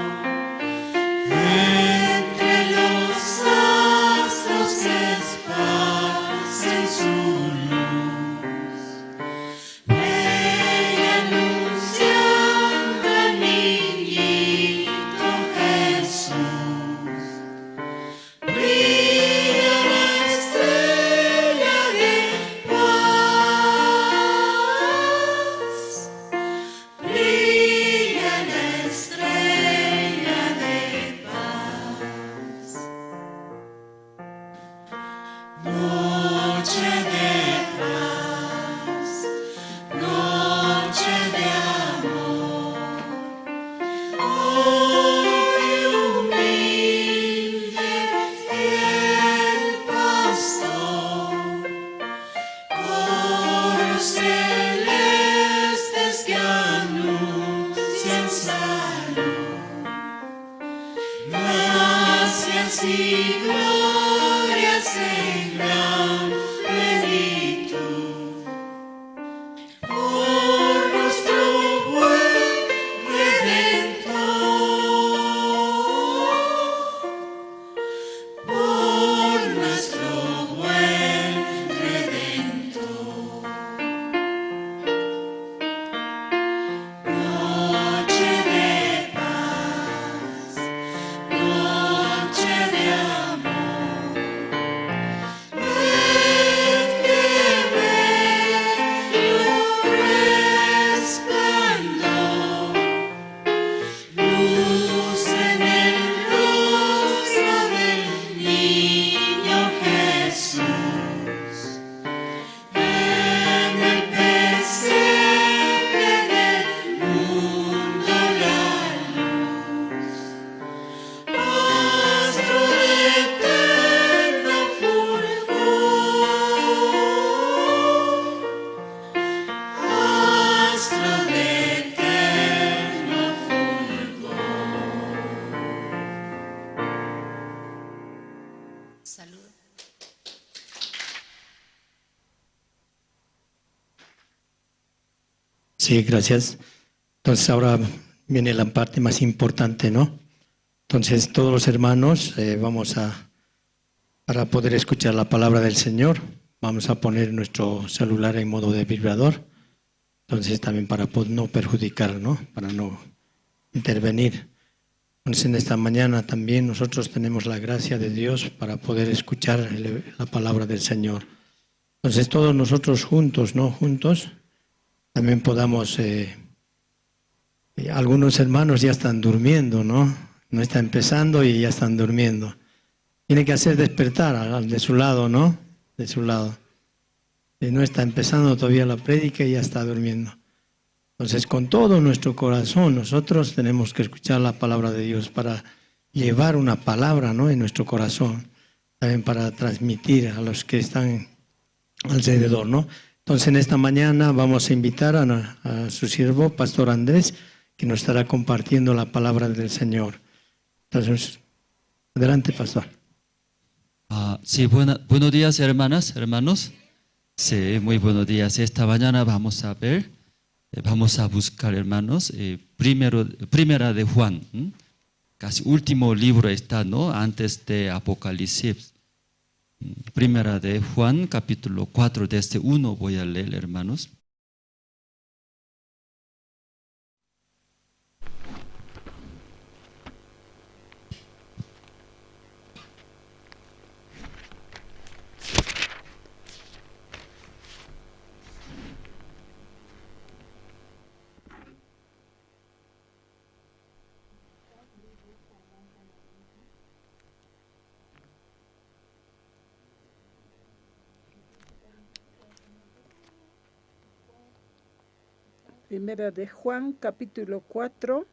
entre los astros se esparcen su luz. Bella anunciando al niñito Jesús. Brilla la estrella de paz. Brilla la estrella de paz. Noche de paz, noche de amor. Oh, qué humilde, fiel pastor, coros celestes que anuncian salud, gracias y glorias en gran plenitud. Por nuestro buen Redentor, por nuestro buen Redentor. Noche de paz, noche de amor. Ved qué bello resplandor, luz en el rostro del niño Jesús. En el pesebre del mundo la luz, astro de eterno fulgor, astro de eterno fulgor. Salud. Sí, gracias. Entonces ahora viene la parte más importante, ¿no? Entonces todos los hermanos vamos a, para poder escuchar la palabra del Señor, vamos a poner nuestro celular en modo de vibrador. Entonces también para no perjudicar, ¿no? Para no intervenir. Entonces en esta mañana también nosotros tenemos la gracia de Dios para poder escuchar la palabra del Señor. Entonces todos nosotros juntos, ¿no? Juntos también podamos... algunos hermanos ya están durmiendo, ¿no? No está empezando y ya están durmiendo. Tiene que hacer despertar al de su lado, ¿no? De su lado. No está empezando todavía la prédica y ya está durmiendo. Entonces, con todo nuestro corazón, nosotros tenemos que escuchar la palabra de Dios para llevar una palabra, ¿no?, en nuestro corazón, también para transmitir a los que están alrededor, ¿no? Entonces, en esta mañana vamos a invitar a su siervo, Pastor Andrés, que nos estará compartiendo la palabra del Señor. Entonces, adelante, pastor. Sí, buenos días, hermanas, hermanos. Sí, muy buenos días. Esta mañana vamos a ver, vamos a buscar, hermanos, primera de Juan. Casi último libro está, ¿no? Antes de Apocalipsis. Primera de Juan, capítulo 4, desde 1 voy a leer, hermanos. Primera de Juan, capítulo 4.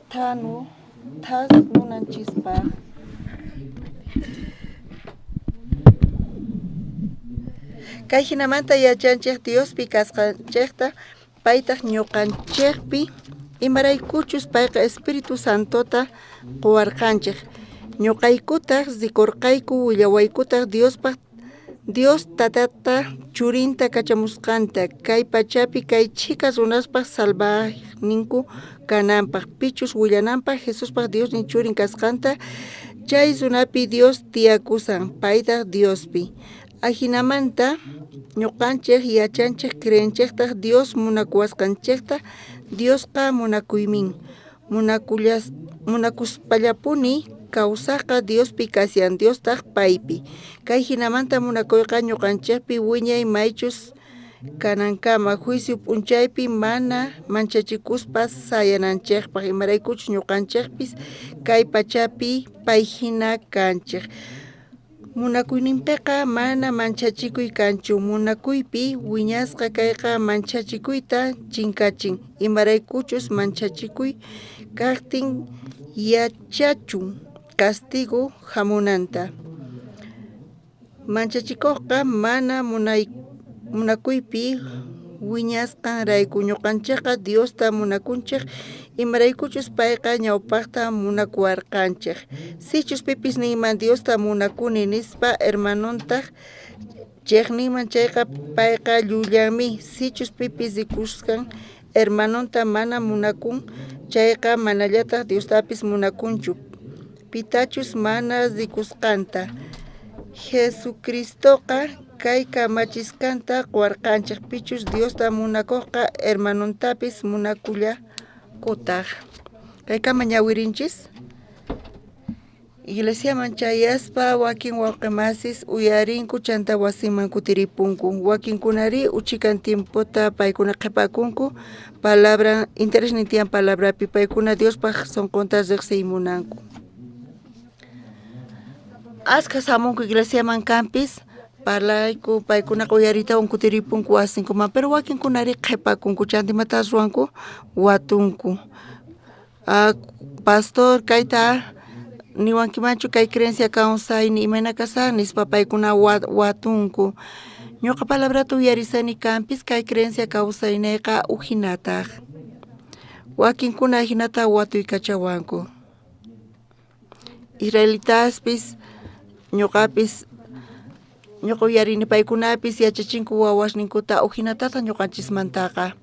Thanu thas munanchispaj. Kay hinamanta yachanchej Diospi kasqanchejta, paytaj ñuqanchejpi, imaraykuchus payqa Espíritu Santota quwarqanchej. Ñuqaykutaj rikurqayku willawaykutaq Diospaj Dios tatata churinta kachamusqanta kay pachapi kay chhika runaspaj salvajninku kananpaj, pichus willananpaj Jesuspaj Diosnin churin kasqanta, chay runapi Dios tiyakusan, paytaj Diospi. Ajinamanta ñuqanchej yachanchej creenchejtaj Dios munakuwasqanchejta, Diosqa munakuymin. Munakuspallapuni kawsajqa Diospi kashan, Diostaj paypi. Kay jinamanta munakuyqa ñuqanchejpi wiñay maychus kanankama, juicio p'unchaypi mana manchachikuspa sayananchejpaj, imaraykuchus ñuqanchejpis kay pachapi pay jina kanchej. Munakuyninpiqa mana manchachikuy kanchu, munakuypi wiñasqa kayqa manchachikuyta chinkachin, imaraykuchus manchachikuy kajtin yachachun castigo jamunanta. Manchachikojqa mana munakuypi wiñasqanrayku. Ñuqanchejqa Diosta munakunchej, imaraykuchus payqa ñawpajta munakuwarqanchej. Sichus pipis ninman Diosta munakuni nispa, hermanontaj chejninman chayqa, payqa llullanmi. Sichus pipis rikusqan hermanonta mana munakun chayqa, manallataj Diostapis munakunchu, pitachus mana rikusqanta. Jesucristoqa kay kamachisqanta quwarqanchej, pichus Diosta munakojqa hermanontapis munakullakutaj. Kaykama ñawirinchis. Iglesiaman chayaspa wakin wawqimasis uyarinku chanta wasiman kutiripunku. Wakinkunari uchikan tiempota paykuna qhipakunku palabra interesnin tiyan palabrapi paykuna Diospaq sunqunta riqsiy munanku. Askha hamunku iglesiaman kanpis parlayku paykunaqa uyariytawan kutiripunku wasinkuman pero wakinkunari qhipakunku chanta imata ruwanku watunku. Pastor kayta niwankimanchu kay creencia kawsayni imayna kasan nispa paykuna watunku. Ñuqa palabrata uyarisani kanpis kay creencia kawsayniyqa ujinataq. Wakinkuna ajinata watuykachawanku. Israelitaspis ñuqapis ñuqa uyarini paykunapis yachachinku wawasninkuta ujinatataq ñuqanchismantaqa.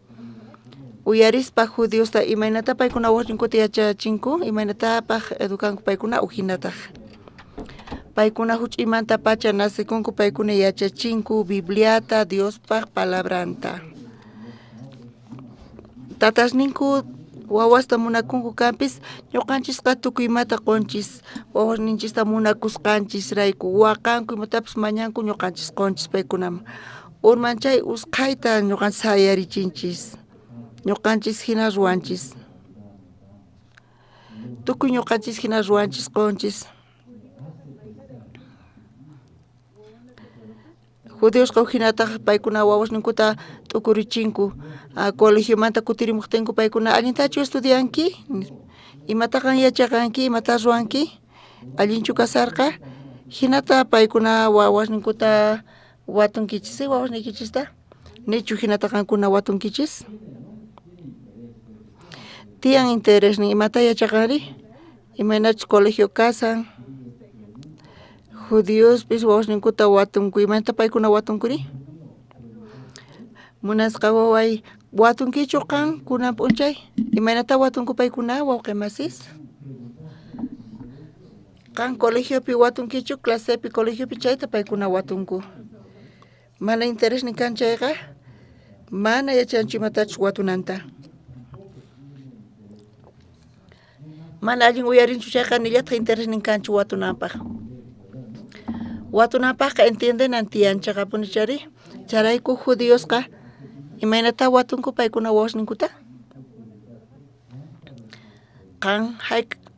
Uyarispa judiosta imaynata paykuna wawasninkuta yachachinku imaynatapaq educanku paykuna ujinataq. Paykuna huch'uymantapacha nacekunku paykuna yachachinku Bibliata Diospaq palabranta. Tatasninku wawasta munakunku kanpis ñuqanchisqa tukuy imata qunchis wawasninchista munakusqanchisrayku waqanku imatapis mañanku ñuqanchis qunchis paykunaman. Urman chay usqhayta ñuqanchis sayarichinchis. Ñuqanchis hina ruwanchis. Tukuy ñuqanchis hina ruwanchis qunchis. Judiosqa ujinataq paykuna wawasninkuta t'ukurichinku. Colegiomanta kutirimuqtinku paykuna allintachu estudianki? Imata qan yachaqanki? Imata ruwanki? Allinchu kasarqa? Hinata paykuna wawasninkuta watunkichis wawasniykichista? Nichu hinata qankuna watunkichis? Tiyan interesnin imata yachaqanri? Imaynachus colegio kasan? Judiospis wawasninkuta watunku imaynata paykuna watunkuri? Munasqa waway watunkichu qan kunan p'unchay? Imaynata watunku paykuna wawqimasis? Qan colegiopi watunkichu clasepi colegiopi chayta paykuna watunku. Mana interesnin kan chayqa mana yachanchu imatachus watunanta. Mana allin uyarinchu chayqa nillataq interesnin kanchu watunanpaq. Watunanpaqqa entiendenan tiyan chaqapuni chari. Chayrayku judiosqa imaynata watunku paykuna wawasninkuta? Qan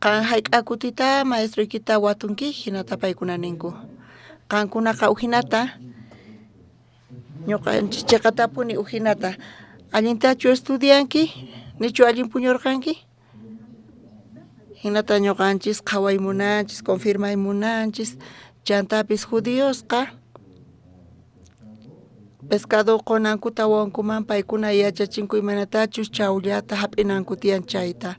hayk'a kutita maestroykita watunki hinata paykuna ninku. Qankunaqa ujinata ñuqanchis chiqatapuni ujinata. Allintachu estudianki? Nichu allin puñurqanki? Hinata ñuqanchis qhaway munanchis, confirmay munanchis. Chantapis judiosqa pescado qunankuta wawankuman paykuna yachachinku imaynatachus chawllata hap'inanku tiyan chayta.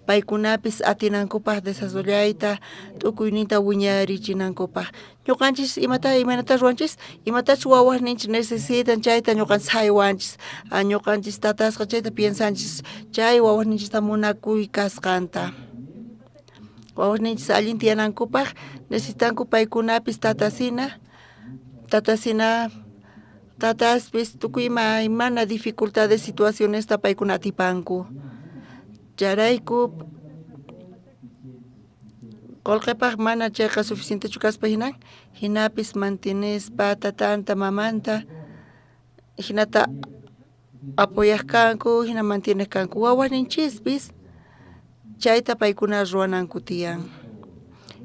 Paykunapis atinankupaq desarrollayta t'ukuyninta wiñarichinankupaq. Ñuqanchis imata imaynata ruwanchis? Imatachus wawasninchis necesitan chayta ñuqanchis haywanchis. Ñuqanchis tatasqa chayta piensanchis chay wawasninchista munakuy kasqanta. Wawasninchis allin tiyanankupaq necesitanku paykunapis tatasina tataspis tukuy imaymana dificultades situacionesta paykuna atipanku. Chayrayku qullqipaq mana chayqa suficientechu kaspa hinan hinapis mantenespa tatanta mamanta hinata apoyaq kanku hina mantienej kanku wawasninchispis chayta paykuna ruwananku tiyan.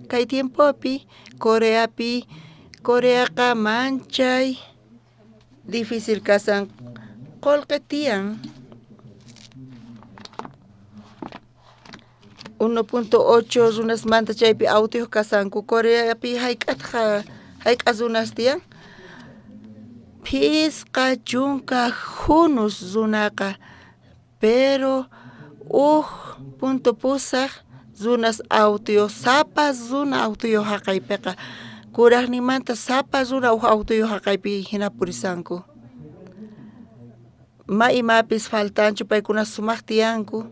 Kay tiempopi Coreapi Coreaqa manchay difícil kasan qullqi tiyan 1.8 runasmanta chaypi autiyuq kasanku. Coreapi hayk'ataq hayk'a runas tiyan? 50 junus runaqa pero 1.8 runas autiyuq sapa runa autiyuq haqaypiqa kuraqninmanta sapa runa uj autiyuq haqaypi hina purisanku. Ma imapis faltanchu paykuna sumaq tiyanku.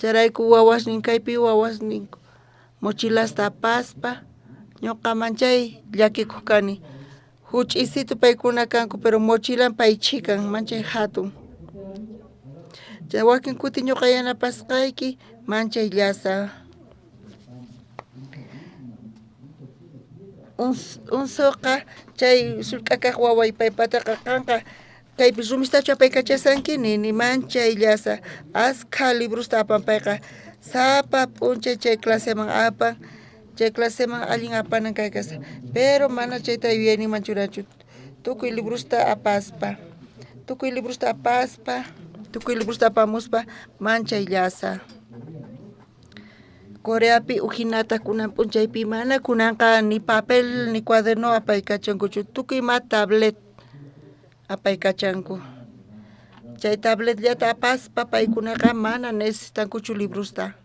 Chayrayku wawasnin kaypi wawasninku mochilasta apaspa ñuqa manchay llakikuq kani. Huch'isitu paykuna kanku pero mochilan pay chhikan manchay hatun. Chay wakin kuti ñuqa yanapasqayki manchay llasa. Unsuqa chay sullk'a kaq waway paypataqa qanqa kaypi rumistachu apaykachasanki nini manchay llasa askha librosta apan payqa sapa p'unchay chay claseman apan chay claseman allin apanan kaykasqa pero mana chayta yuyayninman churanchu tukuy librosta apaspa tukuy librosta apaspa tukuy librosta apamuspa manchay llasa. Coreapi ujinata kunan p'unchaypi mana kunanqa ni papel ni cuaderno apaykachankuchu tukuy ima tablet apaykachanku chay tabletllata apaspa paykunaqa mana necesitankuchu librosta.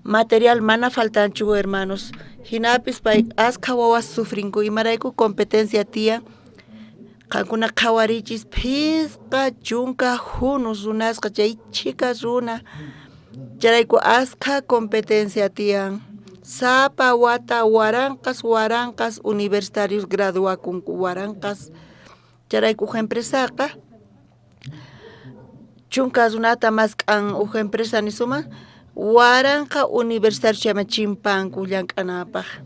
Material mana faltanchu hermanos jinapis pay askha wawas sufrinku imarayku competencia tiyan qankuna qhawarichis 50 junus runasqa chay chhika runa chayrayku askha competencia tiyan sapa wata waranqas waranqas universitarios graduakunku waranqas chayrayku uj empresaqa 10 runata mask'an uj empresa nisuman 1000 universitarios chayman chimpanku llank'anapaq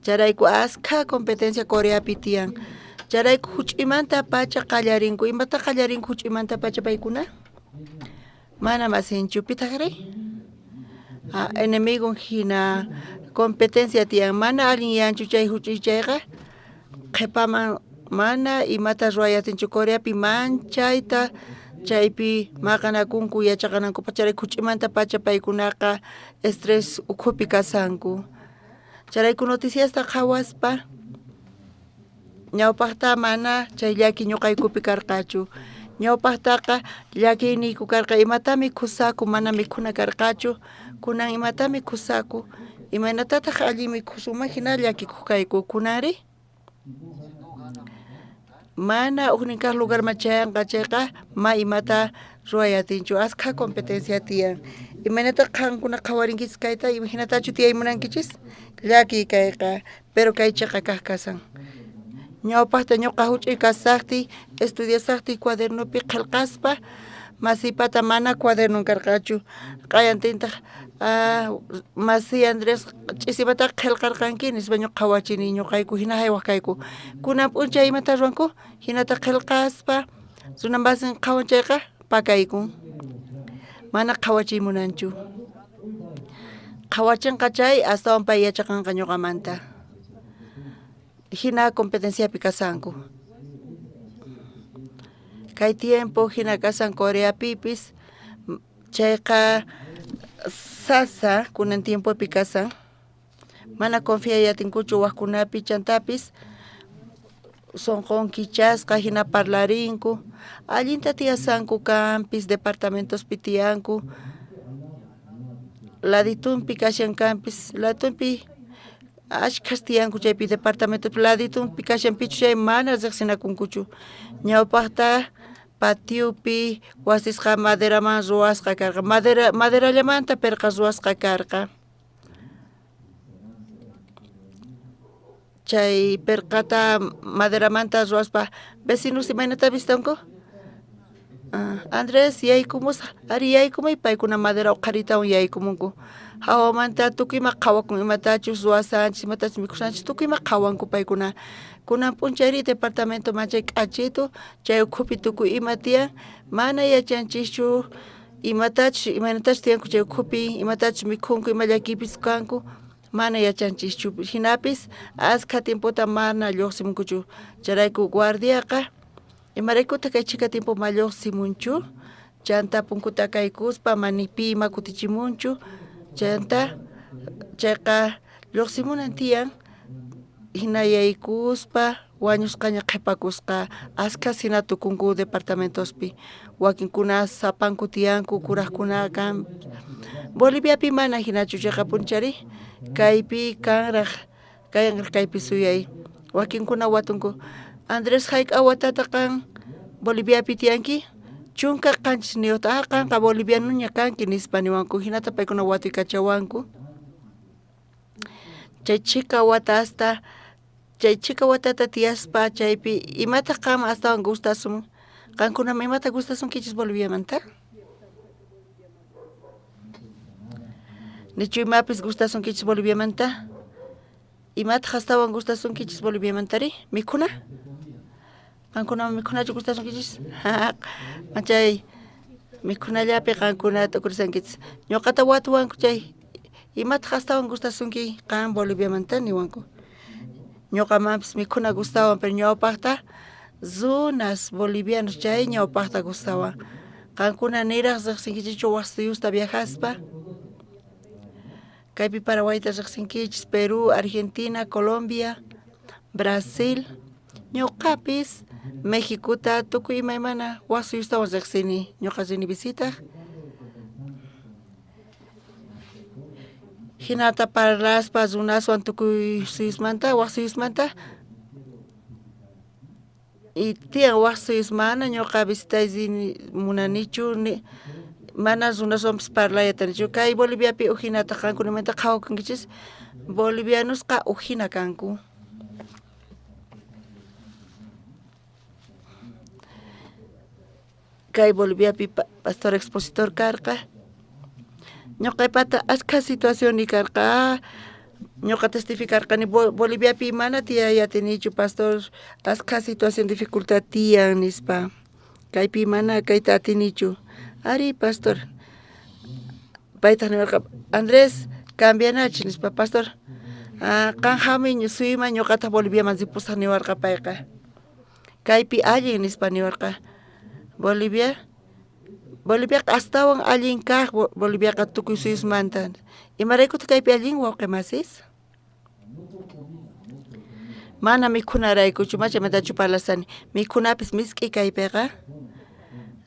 chayrayku askha competencia Coreapi tiyan chayrayku huch'uymanta pacha qallarinku imata qallarinku huch'uymanta pacha paykuna mana masinchu pitaqri enemigon hina competencia tiyan mana allinyanchu chay huch'uy chayqa qhipaman mana imata ruway atinchu Coreapi manchayta chaypi maqanakunku yachaqanankupaq chayrayku huch'uymanta pacha paykunaqa estrés ukhupi kasanku chayrayku noticiasta qhawaspa ñawpaqta mana chay llaki ñuqaykupi karqachu ñawpaqtaqa llakiyniyku karqa imata mikhusaku mana mikhuna karqachu kunan imata mikhusaku imaynatataq allin mikhusunman hina llakikuq kayku kunanri mana ujnin kaq lugarman chayanqa chayqa ma imata ruway atinchu askha competencia tiyan imaynata qankuna qhawarinkichis kayta imahinatachu tiyay munankichis llakiy kayqa pero kay chiqa kaq kasan ñawpaqta ñuqa huch'uy kasaqtiy estudiasaqtiy cuadernopi qillqaspa masiypata mana cuadernon karqachu q'ayantintaq masiy Andrés ch'isimataqa qillqarqanki nispa ñuqa qhawachini ñuqayku hina haywaq kayku kunan p'unchay imata ruwanku hinata qillqaspa runa masin qhawan chayqa pakaykun mana qhawachiy munanchu qhawachinqa chay astawan pay yachaqanqa ñuqamanta hina competenciapi kasanku kay tiempo hina kasan Coreapipis chayqa sasa kunan tiempopi kasan mana confiay atinkuchu wajkunapi chantapis sonqon kichasqa hina parlarinku allinta tiyasanku kanpis departamentospi tiyanku laditunpi kashan kanpis laditunpi ashkhas tiyanku chaypi departamentopi laditunpi kashan pichu chay mana riqsinakunkuchu ñawpaqta patiopi wasisqa maderaman ruwasqa karqa maderallamanta pirqa ruwasqa karqa chay pirqata maderamanta ruwaspa vecinos imaynata vistanku Andrés yaykumusaq ari yaykumuy paykuna madera uqharitawan yaykumunku hawamanta tukuy ima qhawakun imatachus ruwasanchis imatachus mikhushanchis tukuy ima qhawanku paykuna kunan p'unchayri departamento manchay k'achitu chay ukhupi tukuy ima tiyan mana yachanchischu imatachus imaynatachus tiyanku chay ukhupi imatachus mikhunku ima llakiypis kanku mana yachanchischu hinapis askha tiempota mana lluqsimunkuchu chayrayku guardiaqa imaraykutaq kay chhika tiempo ma lluqsimunchu chanta punkuta kaykuspa mana pi ima kutichimunchu chanta chayqa lluqsimunan tiyan hina yaykuspa wañusqaña qhipakusqa askhas hina tukunku departamentospi wakinkuna sapanku tiyanku kuraqkuna kan Boliviapi mana hinachu chayqa punchari kaypi kanraq kaypi suyay wakinkuna watunku Andrés hayk'a watata qan Boliviapi tiyanki 17 qanqa bolivianoña kanki nispa niwanku hinata paykuna watuykachawanku chay chhika watasta Chay chhika watata tiyaspa chaypi imataq qanman astawan gustasun? Qankunaman imata gustasunkichis Boliviamanta? Nichu imapis gustasunkichis Boliviamanta? Imataq astawan gustasunkichis Boliviamantari? Mikhuna? Qankunaman mikhunachu gustasunkichis? Chay mikhunallapi qankuna t'ukurisankichis. Ñuqata watuwanku chay imataq astawan gustasunki qan Boliviamanta niwanku. Ñuqamanpis mikhuna gustawan, pero ñawpaqta runas bolivianos chay ñawpaqta gustawan. Qankuna niraq riqsinkichikchu wak suyusta viajaspa? Kaypi Paraguayta riqsinkichis, Perú, Argentina, Colombia, Brasil. Ñuqapis Mexicota tukuy imaymana wak suyustawan riqsini. Ñuqa rini visitaq. Hinata parlaspa runaswan tukuy suyusmanta, wak suyusmanta. Y tiyan wak suyus mana ñuqa visitay rini munanichu, ni mana runaswanpis parlay atinichu. Kay Boliviapi ujinata qankunamanta qhawakunkichis, bolivianosqa ujina kanku. Kay Boliviapi pastor expositor karqa. Ñuqaypata askha situaciones karqa. Ñuqa testificarqani Boliviapi mana tiyay atinichu pastor, askha situación dificultad tiyan nispa. Kaypi mana kayta atinichu. Ari pastor. Paytaq niwarqa, Andrés, cambianachis nispa pastor. Qan hamuy suyuman ñuqataq Boliviaman ripusaq niwarqa payqa. Kaypi allin nispa niwarqa. Bolivia Boliviaqa astawan allin kaq Boliviaqa tukuy suyusmanta. Imaraykutaq kaypi allin wawqi masis? Mana mikhunaraykuchu, machamantachu parlasani. Mikhunapis misk'i kaypiqa.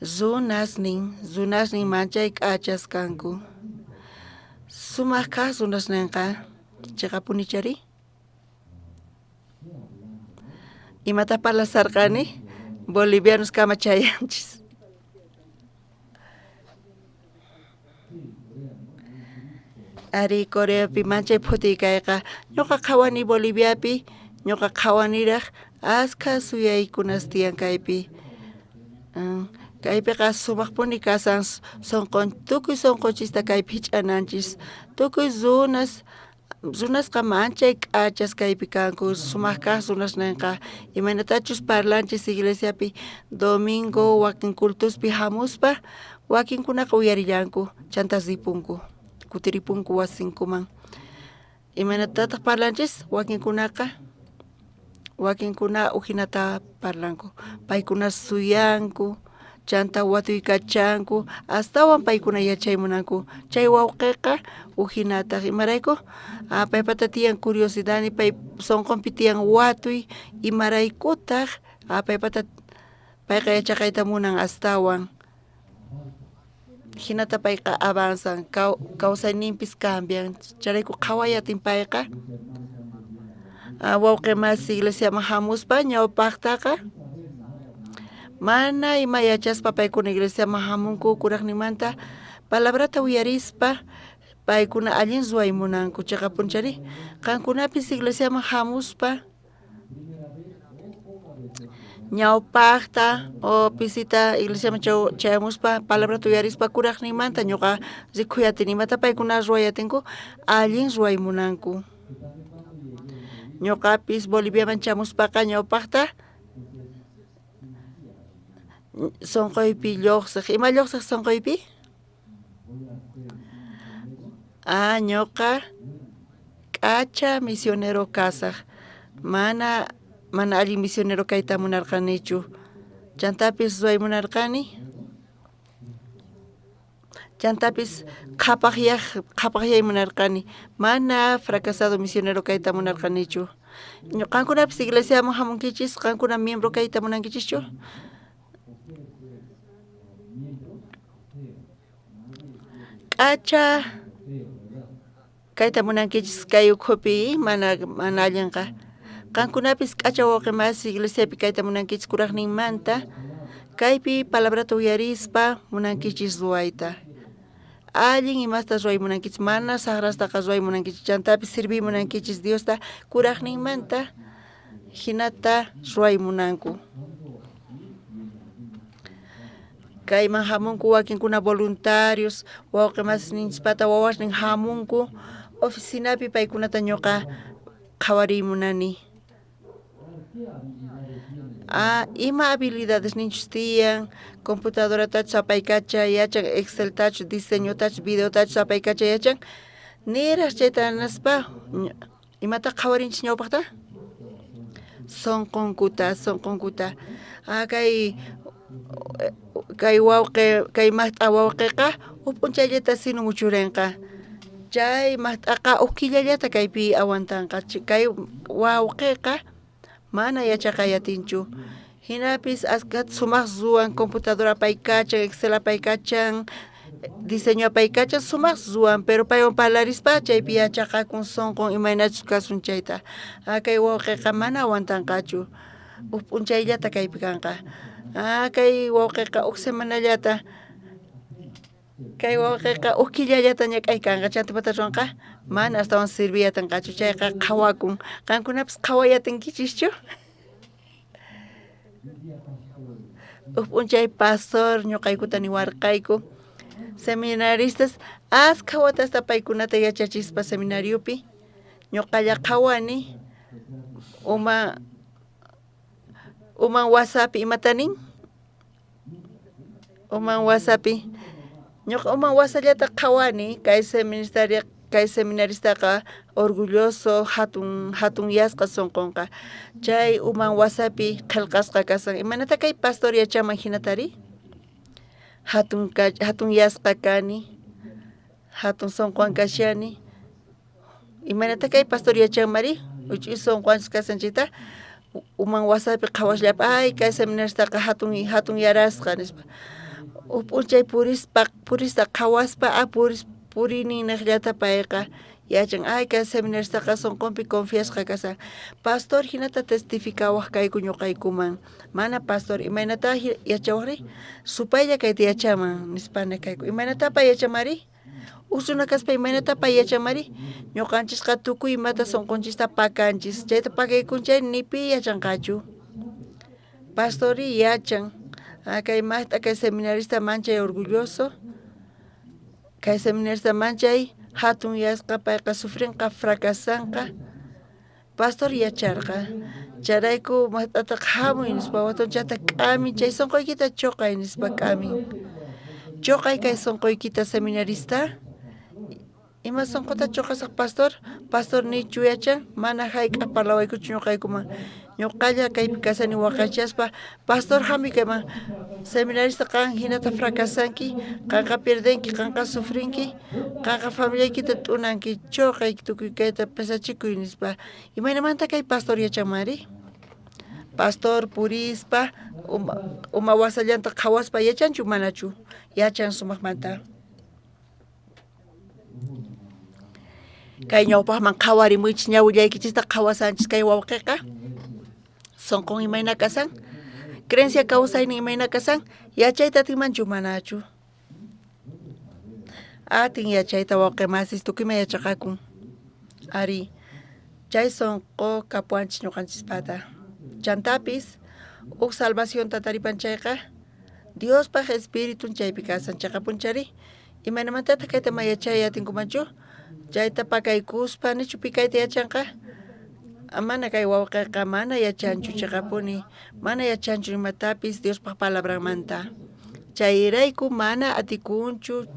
Runasnin, runasnin manchay k'achas kanku. Sumaq kaq runasninqa chiqapunichari. Imata parlasarqani? Bolivianos kama chayanchis. Ari Coreapi manchay phutiy kayqa. Ñuqa qhawani Boliviapi, ñuqa qhawaniraq askha suyaykunas tiyan kaypi. Kaypiqa sumaqpuni kasan sunqun tukuy sunqunchista kaypi hich'ananchis. Tukuy runas runasqa manchay k'achas kaypi kanku, sumaq kaq runasninqa. Imaynatachus parlanchis iglesiapi domingo wakin cultuspi hamuspa, wakinkunaqa uyarillanku, chanta ripunku, kutiripunku wasinkuman. Imaynatataq parlanchis? Wakinkunaqa wakinkuna ujinata parlanku. Paykuna suyanku, chanta watuykachanku, astawan paykuna yachay munanku. Chay wawqiqa ujinataq imarayku? Paypata tiyan curiosidad, pay sunqunpi tiyan watuy, imaraykutaq paypata payqa yachaqayta munan astawan. Hinata payqa avanzan, kawsayninpis cambian. Chayrayku qhawayatin payqa. Wawqi masi iglesiaman hamuspa ñawpaqtaqa mana ima yachaspa paykuna iglesiaman hamunku kuraqninmanta palabrata uyarispa paykuna allin ruway munanku chiqapunchari. Qankunapis iglesiaman hamuspa ñawpaqta o pisita iglesiaman chayamuspa palabrata uyarispa kuraqninmanta ñuqa rikhuyatin imata paykuna ruwayatinku allin ruway munanku. Ñuqapis Boliviaman chamuspaqa ñawpaqta sunquypi lluqsiq. Ima lluqsiq sunquypi? Ñuqa k'acha misionero kasaq. Mana allin misionero kayta munarqanichu. Chantapis ruway munarqani. Chantapis qhapaqyay munarqani. Mana fracasado misionero kayta munarqanichu. Qankunapis iglesiaman hamunkichis, qankuna miembro kayta munankichischu? K'acha kayta munankichis kay ukhupi mana allinqa. Qankunapis k'acha wawqi masi iglesiapi kayta munankichis kuraqninmanta. Kaypi palabrata uyarispa munankichis ruwayta. Allin imasta ruway munankichis, mana saqrastaqa ruway munankichis, chantapis sirviy munankichis Diosta kuraqninmanta. Jinata ruway munanku. Kayman hamunku wakinkuna voluntarios, wawqi masisninchispata wawasnin hamunku, oficinapi paykunata ñuqa qhawariy munani. Ah, ima habilidades ninchus tiyan, computadoratachus apaykacha yachan, Exceltachus, diseñotachus, videotachus apaykacha yachan, niraj chayta naspa imata qhawarinchis ñawpaqta? Sonqonkuta, sonqonkuta. Ah, kay kay wawqi, kay maqt'a wawqiqa huk p'unchayllata sinu muchurinqa. Chay maqt'aqa huk killallata kaypi aguantanqa. Kay wawqiqa mana yachaqay atinchu. Hinapis askata sumaq ruwan computadora apaykachan, Excel apaykachan, diseño apaykachan, sumaq ruwan, pero paywan parlarispa chaypi yachaqakun sonqon imaynachus kasun chayta. Ah, kay wawqiqa mana aguantanqachu. Huk p'unchayllata kaypi kanqa. Ah, kay wawqiqa huk semanallata, kay wawqiqa huk killallata ñak'ay kanqa, chanta imata ruwanqa? Mana astawan sirviy atinqachu, chayqa qhawakun. Qankunapis qhaway atinkichischu? Huk p'unchay pastor ñuqaykuta niwarqayku, seminaristas askha watasta paykunata yachachispa seminariopi, ñuqalla qhawani uma uman wasapi imata nin? Uman wasapi ñuqa uman wasallata qhawani kay seminaria kay seminaristaqa orgulloso hatun hatunyasqa sonqonqa chay uman wasapi qhelqasqa kasan imaynata kay pastor yachaman hinatari? Hatun hatunyasqa kani, hatun sonqowan kashani, imaynata kay pastor yachanmari? Huch'uy sonqowanchus kasan chayta uman wasapi qhawasllapa ay kay seminaristaqa hatun hatunyarasqa nispa. Huk p'unchay purispa purista qhawaspa a puris purinin niqllata payqa yachan ay kay seminaristaqa sonqonpi confiasqa kasan. Pastor hinata testificawaq kayku ñuqaykuman, mana pastor imaynata yachawaqri? Supaylla kayta yachaman nispana kayku. Imaynata pay yachamari? Huk runa kaspa imaynata pay yachamari? Ñuqanchisqa tukuy imata sonqonchista pakanchis, chayta pakaykun chay ni pi yachanqachu. Pastori yachan, ah, kay maqt'a kay seminarista manchay orgulloso, kay seminarista manchay hatunyasqa payqa sufrinqa fracasanqa. Pastor yacharqa, chayrayku maqt'ataqa hamuy nispa watunchata k'amin chay sonqoykita choqay nispa k'amin. Choqay kay sonqoykita seminarista. Ima sonqota choqasaq pastor? Pastor nichu yachan, mana hayk'aq parlawaykuchu ñuqaykuman. Ñuqalla kaypi kasani waqaychaspa, pastor hamuy kayman. Seminarista qan hinata fracasanki, qanqa pierdenki, qanqa sufrinki, qanqa familiaykita t'unanki, choqay tukuy kayta pesachikuy nispa. Imaynamanta kay pastor yachanmari? Pastor purispa, uma wasallanta qhawaspa yachanchu manachu? Yachan sumaqmanta. Kay ñawpaqman qhawarimuychis ñawillaykichista qhawasanchis kay wawqiqa. Sonqon imayna kasan? Creencia kawsaynin imayna kasan? Yachayta atinmanchu manachu? Atin yachayta wawqi masis tukuyman yachaqakun. Ari, chay sonqo kapuwanchis ñuqanchispata. Chantapis, huk salvacionta taripan chayqa, Diospaq espiritun chaypi kasan chaqapunchari. Imaynamantataq kayta mayachay atinkumanchu? Chayta pakaykuspa nichu pi kayta yachanqa? Mana kay wawqiqa mana yachanchu chaqapuni, mana yachanchu imatapis Diospaq palabranmanta. Chayrayku mana atikunchu,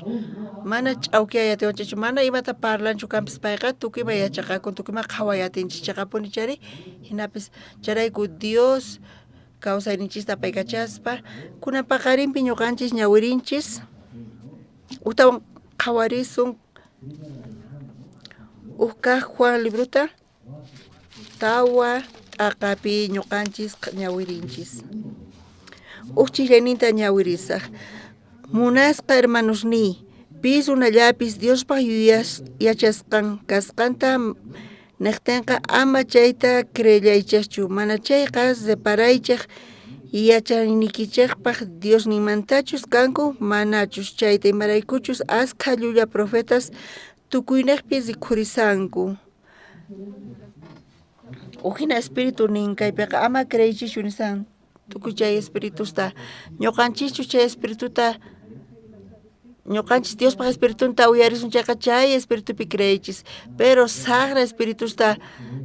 mana ch'awkiyay atiwanchikchu, mana imata parlanchu kanpis payqa tukuyman yachaqakun, tukuyman qhaway atinchik chaqapuni chayri. Hinapis chayrayku Dios kawsayninchista apaykachaspa kunan paqarinpi ñuqanchis ñawirinchis ujtawan qhawarisun huk kaq Juan librota tawa t'aqapi ñuqanchis ñawirinchis. Huk ch'ijllayninta ñawirisaq. Munasqa hermanosniy, pi runallapis Diospaq yachasqan kasqanta niqtinqa ama chayta creellaychikchu, mana chayqa reparaychik yachaynikichikpaq Diosninmantachus kanku manachus chayta imaraykuchus askha llulla profetas tukuyniqpi rikhurisanku. Ujina espíritu nin kaypiqa ama creeychischu nisan tukuy chay espiritusta. Ñuqanchischu chay espirituta ñuqanchis Diospaj espiritunta uyarisun chayqa chay espiritupi creeychis. Pero sajra espiritusta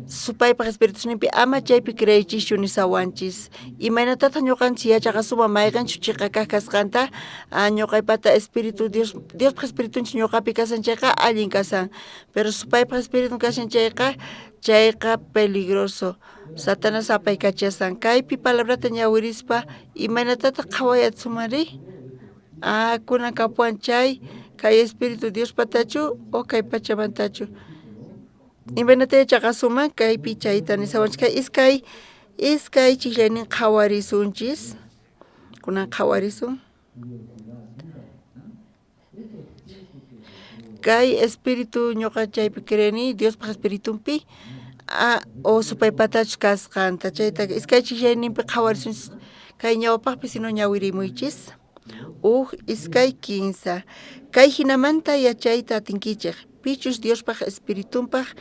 supaypaj espiritusninpi ama chaypi creeychischu nisawanchis. Imaynatataq ñuqanchis yachaqasuma mayqanchus chiqa kaq kasqanta ñuqaypata espíritu Dios Diospaj espiritunchis ñuqapi kasan chayqa allin kasan. Pero supaypaj espiritun kashan chayqa chayqa peligroso. Satanás apaykachasan. Kaypi palabrata ñawirispa imaynatataq qhawayatsumanri? Kunan kapuwan chay kay espíritu Diospatachu o kay pachamantachu. Imaynata yachaqasuman kaypi chayta nisawanchis kay iskay chijllaynin qhawarisunchis. Kunan qhawarisun. Kay espíritu ñuqa chaypi creeni Diospaj espiritunpi o supaypatachus kasqanta chayta iskay chijllayninpi qhawarisunchis kay ñawpaqpi sino ñawirimuychis. Uj iskay kinsa. Kay hinamanta yachayta atinkichej pichus Diospaj espiritunpaj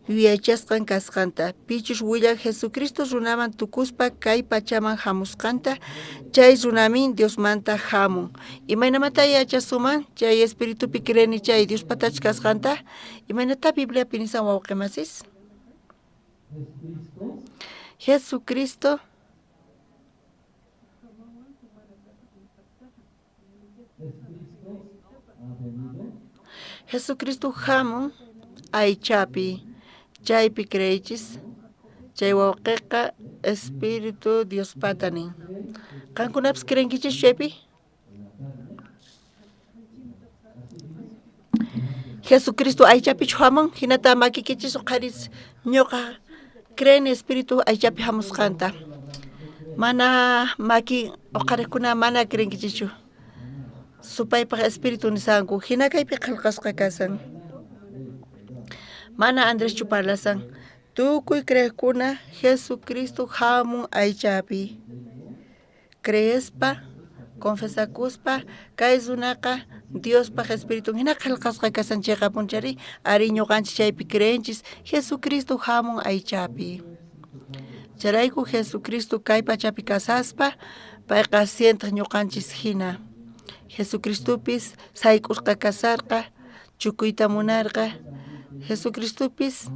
yuyaychasqan kasqanta pichus willan Jesucristo runaman tukuspa kay pachaman hamusqanta chay runamin Diosmanta hamun. Imaynamanta yachasuman chay espiritupi creeni chay Diospatachus kasqanta imaynata Bibliapi nisan wawqimasis? Jesucristo Jesucristo hamun aychapi chaypi creeychis chay wawqiqa espíritu Diospata nin. Qankunapis creenkichischu chaypi? Jesucristo aychapichu hamun hinata makikichis uqharis ñuqa creeni espíritu aychapi hamusqanta. Mana maki uqhariqkuna mana creenkichischu. Supaypaj espíritu nisanku hina kaypi qillqasqa kasan. Mana Andreschu parlasan. Tukuy creeqkuna Jesucristo hamun aychapi. Creespa, confesakuspa, kay runaqa Diospaj espiritun hina qillqasqa kasan chayqa punchari ari ñuqanchis chaypi creenchis Jesucristo hamun aychapi. Chayrayku Jesucristo kay pachapi kasaspa payqa sientej ñuqanchis hina. Jesucristopis sayk'usqa kasarqa chukuyta munarqa. Jesucristopis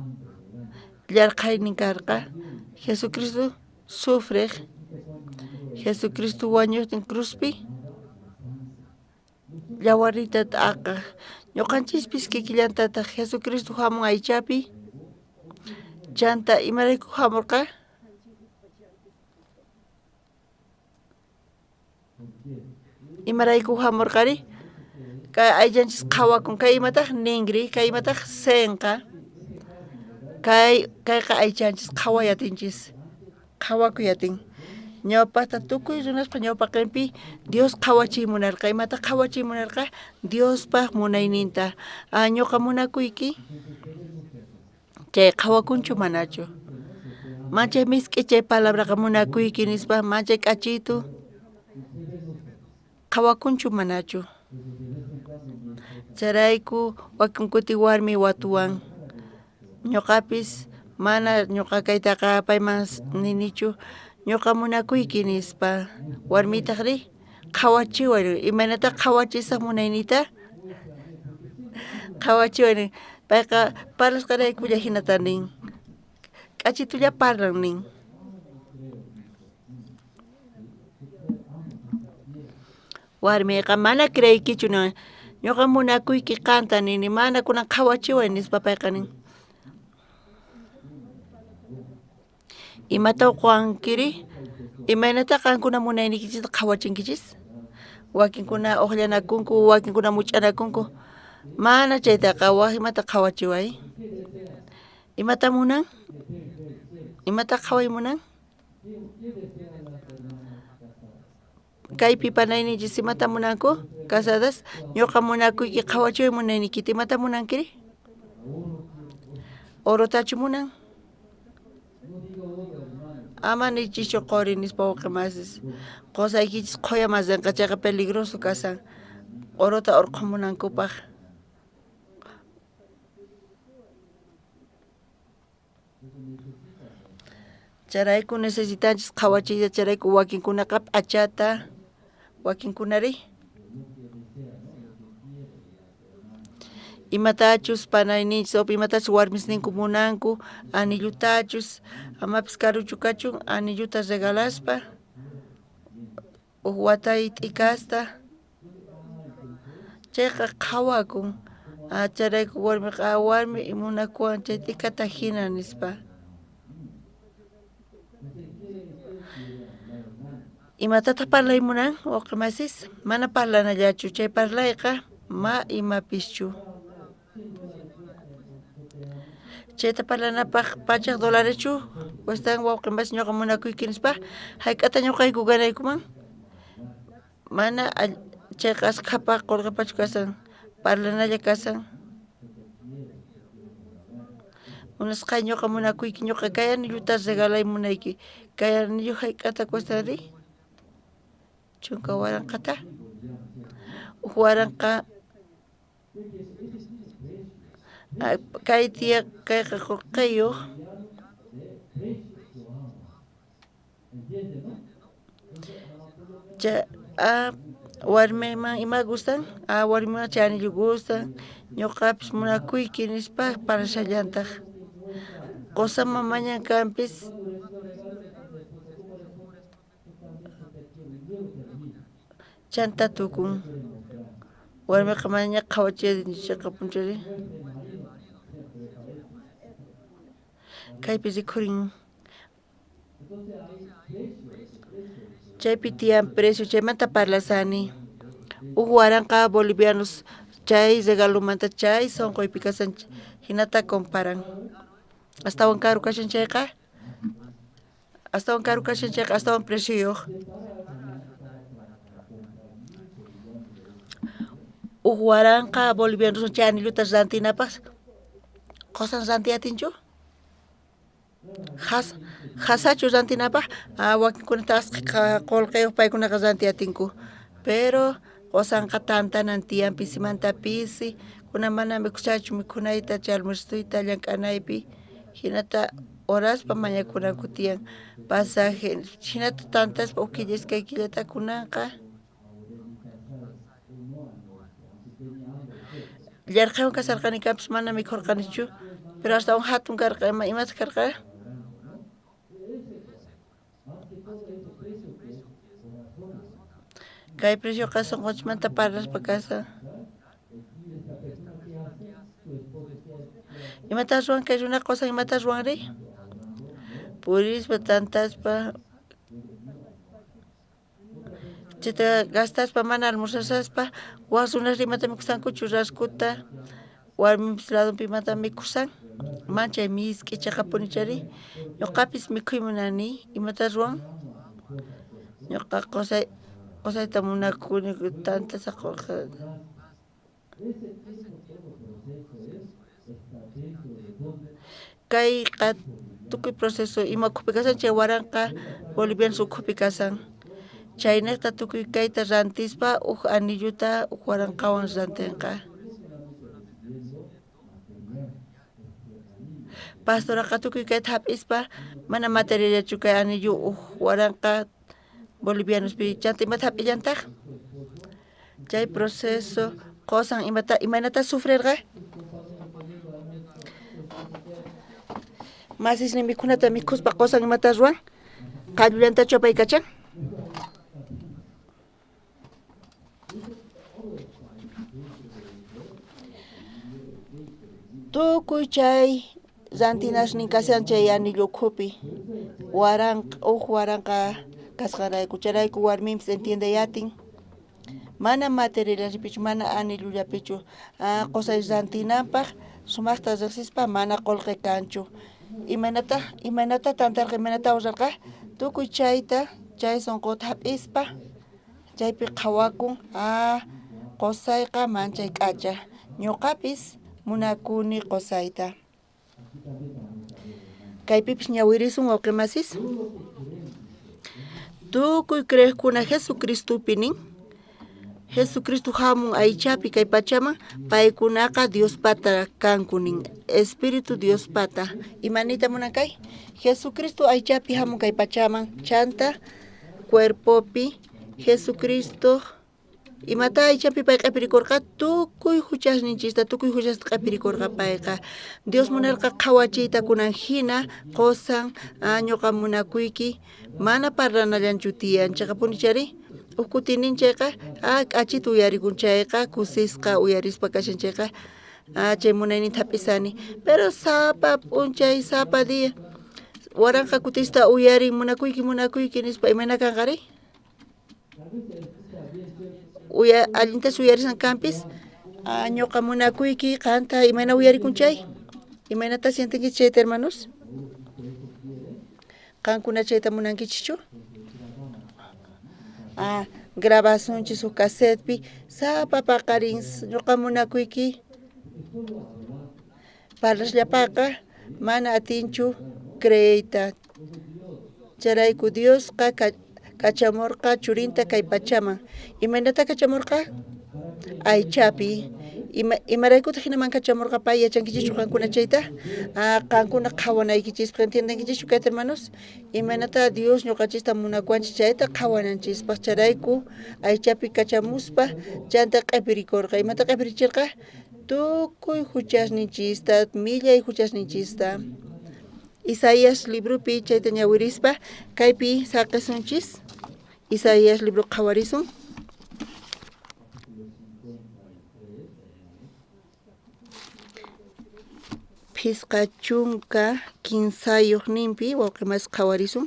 llarqhaynin karqa. Jesucristo sufrej. Jesucristo wañuqtin cruzpi llawarita t'aqaj. Ñuqanchispis kikillantataq Jesucristo hamun aychapi. Chanta imarayku hamurqa? Imarayku hamurqari? Kay aychanchis qhawakun kay imataq ningri, kay imataq senqa. Kayqa aychanchis qhaway atinchis. Qhawakuy atin. Ñawpaqta tukuy runaspa ñawpaqinpi Dios qhawachiy munarqa. Imataq qhawachiy munarqa? Diospaj munayninta. Ñuqa munakuyki. Chay qhawakunchu manachu? Manchay misk'i chay palabraqa munakuyki nispa manchay k'achitu. Qhawakunchu manachu? Chayrayku wakin kuti warmi watuwan. Ñuqapis mana ñuqa kaytaqa payman ninichu ñuqa munakuyki nispa. Warmitaqri qhawachiway imaynata qhawachisaq munaynita? Qhawachiway nin. Payqa parlasqaraykulla hinata nin. K'achitulla parlan nin. Warmiqa mana creeykichu nin. Ñuqa munakuyki qanta nini mana kunan qhawachiway nispa payqa nin. Imata quwankiri? Imaynata qankuna munaynikichista qhawachinkichis? Wakinkuna uqllanakunku, wakinkuna much'anakunku. Mana chaytaqa waj imata qhawachiway. Imata munan? Imata qhaway munan? Kaypi panayninchis imata munanku? Casadas, ñuqa munakuyki qhawachiway munayniykita. Imata munankiri? Orotachu munan? Ama nichischu qori nispa wawqimasis. Qusaykichis qhuya masinqa chayqa peligroso kasan. Orota urqhumunankupaq. Chayrayku necesitanchis qhawachiyta, chayrayku wakinkunaqa p'achata, wakinkunari imatachus panayninchis o imatachus warmisninku munanku, anillutachus, amapis karuchu kachun, anilluta regalaspa, uj watay t'ikasta, chayqa qhawakun. Chayrayku warmiqa warmi munakuwan chay t'ikata hina nispa. Imatataq parlay munan wawqi masis? Mana parlanallachu, chay parlayqa ma imapischu. Chayta parlanapaq pachak dolareschu cuestan wawqi masis ñuqa munakuyki nispa? Hayk'ata ñuqayku ganaykuman? Mana chayqa askhapaq qullqipachu kasan, parlanalla kasan. Munasqay ñuqa munakuyki, ñuqa kay anilluta regalay munayki. Kay anillo hayk'ata cuestanri? 10,000ta? 1,000 kay tiya kayqa qullqiyuq. Warmiman ima gustan? Warmiman chay anillo gustan, ñuqapis munakuyki nispa parlashallantaq. Qusaman mañan kanpis chanta tukun. Warmiqa manaña qhawachiyta chiqapunchari. Kaypi rikhurin. Chaypi tiyan precio, chaymanta parlasani. 1,000 bolivianos chay regalomanta chay sunquypi kasan hinata comparan. Astawan karu kashan chayqa, astawan karu kashan chayqa astawan precioyuq. 1,000 bolivianos chay anilluta rantinapaq qusan rantiy atinchu? Jasachu rantinapaq? Wakinkunata asqha qullqiyuq paykunaqa rantiy atinku. Pero qusanqa tantanan tiyan pisimanta pisi, kunan mana mikhushachu mikhunayta chay almuerzoyta llank'anaypi, hinata horaspa mañakunanku tiyan pasaje, hinata tantaspa uj killa iskay killata kunanqa. Yarqaywan kasharqani kanpis mana mikhurqanichu, pero astawan hatun karqa, imataq karqa? Kay precioqa sunqunchikmanta parlaspa kasan. Imata ruwan kay runa qusan imata ruwanri? Purispa tantaspa chayta gastaspa mana almorzaspa wak runasri imata mikhusankuchu raskuta, warmipis ladonpi imata mikhusan, manchay misk'i chaqapuni chayri. Ñuqapis mikhuy munani, imata ruwan? Ñuqa qusayta munakuni tantasa qullqi. Kayqa tukuy proceso ima ukhupi kasan chay 1,000 bolivianos ukhupi kasan. Chayniqta tukuy kayta rantispa uj anilluta 1,000wan rantinqa. Pastoraqa tukuy kayta hap'ispa mana materiallachu kay anillo 1,000 bolivianospi chanta imata hap'illantaq? Chay proceso qusan imata imaynata sufrirqa? Masisnin mikhunata mikhuspa qusan imata ruwan? Qallullantachu apaykachan? Tukuy chay rantinasnin kashan chay anillo ukhupi 1,000 kasqanrayku, chayrayku warminpis entiende atin. Mana materialllapichu, mana anillullapichu. Qusay rantinanpaq sumaqta riqsispa mana qullqi kanchu. Imaynata tantarqa, imaynata usarqa? Tukuy chayta chay sunquta hap'ispa chaypi qhawakun. Qusayqa manchay k'acha, ñuqapis munakuni qusayta. Kaypipis ñawirisun wawqi masis. Tukuy creeqkuna Jesucristopi nin, Jesucristo hamun aychapi kay pachaman, paykunaqa Diospata kanku nin, Espíritu Diospata. Imanita munan kay? Jesucristo aychapi hamun kay pachaman, chanta cuerpopi Jesucristo imata aychapi pay q'ipirikurqa tukuy huchasninchista, tukuy huchasta q'ipirikurqa payqa. Dios munarqa qhawachiyta kunan hina qosan ñuqa munakuyki mana parlanallanchu tiyan chayqapuni chari. Uj kutinin chayqa k'achita uyarikun chayqa kusisqa uyarispa kashan chayqa chay munayninta hap'isani, pero sapa p'unchay sapa día waranqa kutista uyarin munakuyki munakuyki nispa, imayna kanqari? Allintas uyarisan kanpis ñuqa munakuyki qanta imayna uyarikun chay? Imaynata sientenkichis chayta hermanos? Qankuna chayta munankichischu? Grabasunchis huk casetpi sapa paqarin ñuqa munakuyki parlasllapaqa mana atinchu creeyta. Chayrayku Diosqa kachamurqa churinta kay pachaman. Imaynata kachamurqa? Aychapi. Imaraykutaq hinaman kachamurqa pay yachankichischu qankuna chayta? Qankuna qhawanaykichispaq, entiendenkichischu kayta hermanos? Imaynata Dios ñuqanchista munakuwanchis chayta qhawananchispaq. Chayrayku aychapi kachamuspa chanta q'ipirikurqa. Imata q'ipirichirqa? Tukuy huchasninchista, millay huchasninchista. Isaías libropi chayta ñawirispa kaypi saqisunchis. Isaías libro qhawarisun. Phisqa chunka kinsayuqninpi wawqimas qhawarisun.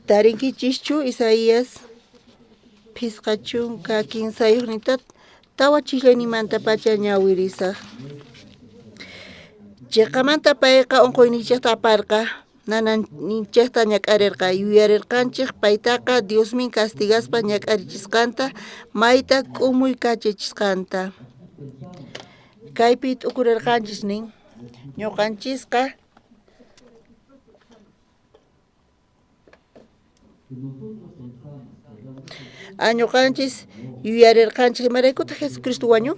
Tarinkichischu Isaías phisqa chunka kinsayuqninta tawa chijllayninmantapacha ñawirisaq. Chiqamanta payqa unquyninchikta aparqa, nanayninchikta ñak'arirqa, yuyarirqanchik paytaqa Diosmin castigaspa ñak'arichisqanta, mayta k'umuykachachisqanta. Kaypi t'ukurirqanchis nin, ñuqanchisqa ñuqanchis yuyarirqanchik imaraykutaq Jesucristo wañun?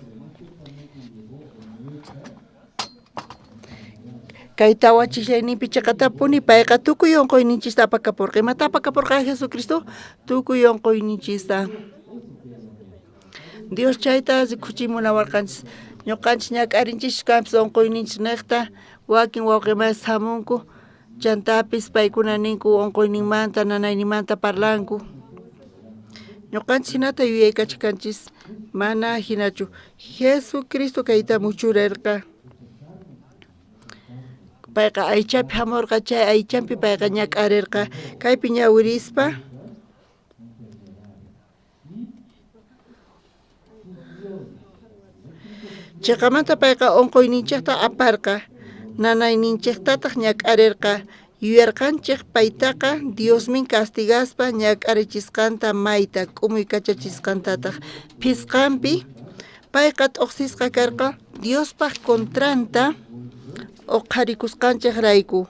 Kay tawa chijllayninpi chiqatapuni payqa tukuy unquyninchista apakapurqa. Imata apakapurqa Jesucristo? Tukuy unquyninchista. Dios chayta rikuchimunawarqanchis. Ñuqanchis ñak'arinchis kanpis unquyninchis niqta wakin wawqimasis hamunku chantapis paykuna ninku unquyninmanta nanayninmanta parlanku. Ñuqanchis hinata yuyaykachkanchis mana hinachu. Jesucristo kayta muchurerqa. Payqa aychapi hamurqa, chay aychanpi payqa ñak'arirqa. Kaypi ñawirispa chiqamanta payqa unquyninchikta aparqa, nanayninchiktataq ñak'arirqa. Yuyarqanchik paytaqa Diosmin castigaspa ñak'arichisqanta mayta k'umuykachachisqantataq. Phisqanpi payqa t'uqsisqa karqa Diospaq kontranta uqharikusqanchikrayku.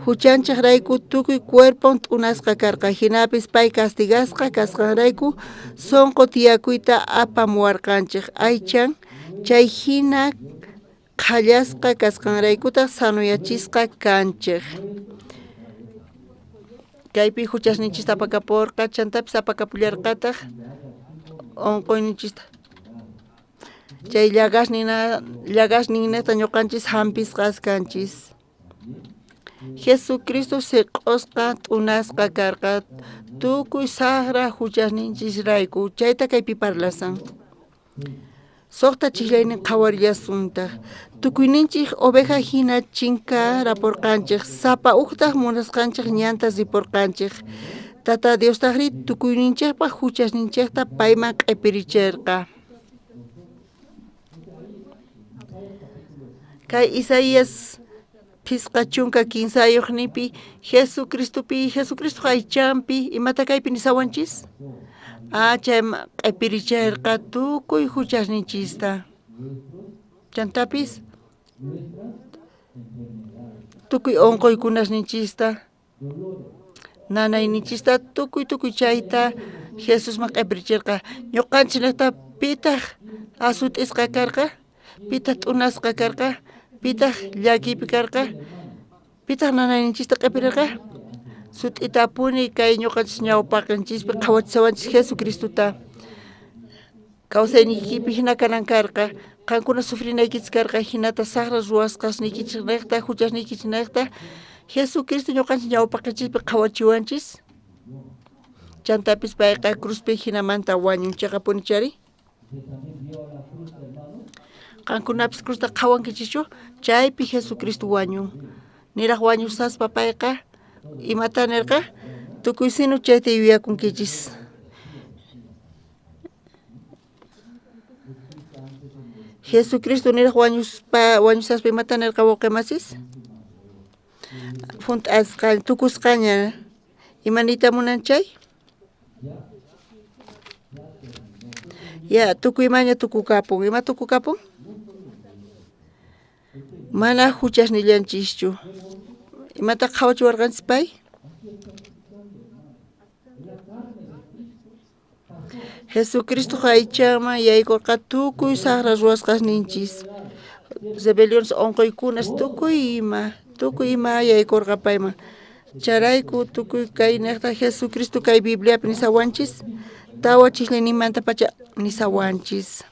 Huchanchikrayku tukuy cuerpon t'unasqa karqa, hinapis pay castigasqa kasqanrayku sunqu tiyakuyta apamuwarqanchik. Aychan chay hina qhallasqa kasqanraykutaq sanuyachisqa kanchik. Kaypi huchasninchista apakapurqa, chantapis apakapullarqataq unquyninchista. Chay llagasninata ñuqanchis hampisqas kanchis. Jesucristo siq'usqa t'unasqa karqa tukuy saqra huchasninchisrayku. Chayta kaypi parlasan. Suqta chijllaynin qhawarillasuntaq. Tukuyninchik oveja hina chinkarapurqanchik, sapa uqtaq munasqanchik ñanta ripurqanchik. Tata Diostaqri tukuyninchikpaq huchasninchikta payman q'ipirichirqa. Kay Isaías phisqa chunka kinsayuqninpi Jesucristopi, Jesucristo aychanpi imata kaypi nisawanchis? Chay q'ipirichirqa tukuy huchasninchista. Chantapis tukuy onqoykunasninchista, nanayninchista, tukuy tukuy chayta Jesusman q'ipiricherqa. Ñuqanchik niqta pitaq asut'isqa karqa, pitaq t'unasqa karqa, pitaq llakiypi karqa, pitaq nanayninchista q'ipirirqa. Sut'itapuni kay ñuqanchis ñawpaqenchispi qhawachisawanchis Jesucristota. Kawsayniykipi hina kanan karqa, qankuna sufrinaykichis karqa, hinata saqra ruwasqasniykichis niqta, huchasniykichis niqta, Jesucristo ñuqanchis ñawpaqenchispi qhawachiwanchis. Chantapis payqa cruzpi hinamanta wañun, cheqapuni chari. Qankunapis cruzta qhawankichischu, chaypi Jesucristo wañun. Niraj wañusaspa payqa imata nirqa, tukuy sinu chayta yuyakunkichis. Jesucristo niraj wañusaspa imata nirqa wawqimasis? Junt'asqa, tukusqaña. Ima niyta munan chay? Ya, tukuy imaña tukukapun. Ima tukukapun? Mana huchasnillanchischu. Imata qhawachiwarqanchis pay? Jesucristo aychaman yaykurqa tukuy saqra ruwasqasninchis, rebeliones, onqoykunas, tukuy ima yaykurqa payman. Chayrayku tukuy kay niqta Jesucristo kay Bibliapi nisawanchis, tawa chislayninmantapacha nisawanchis.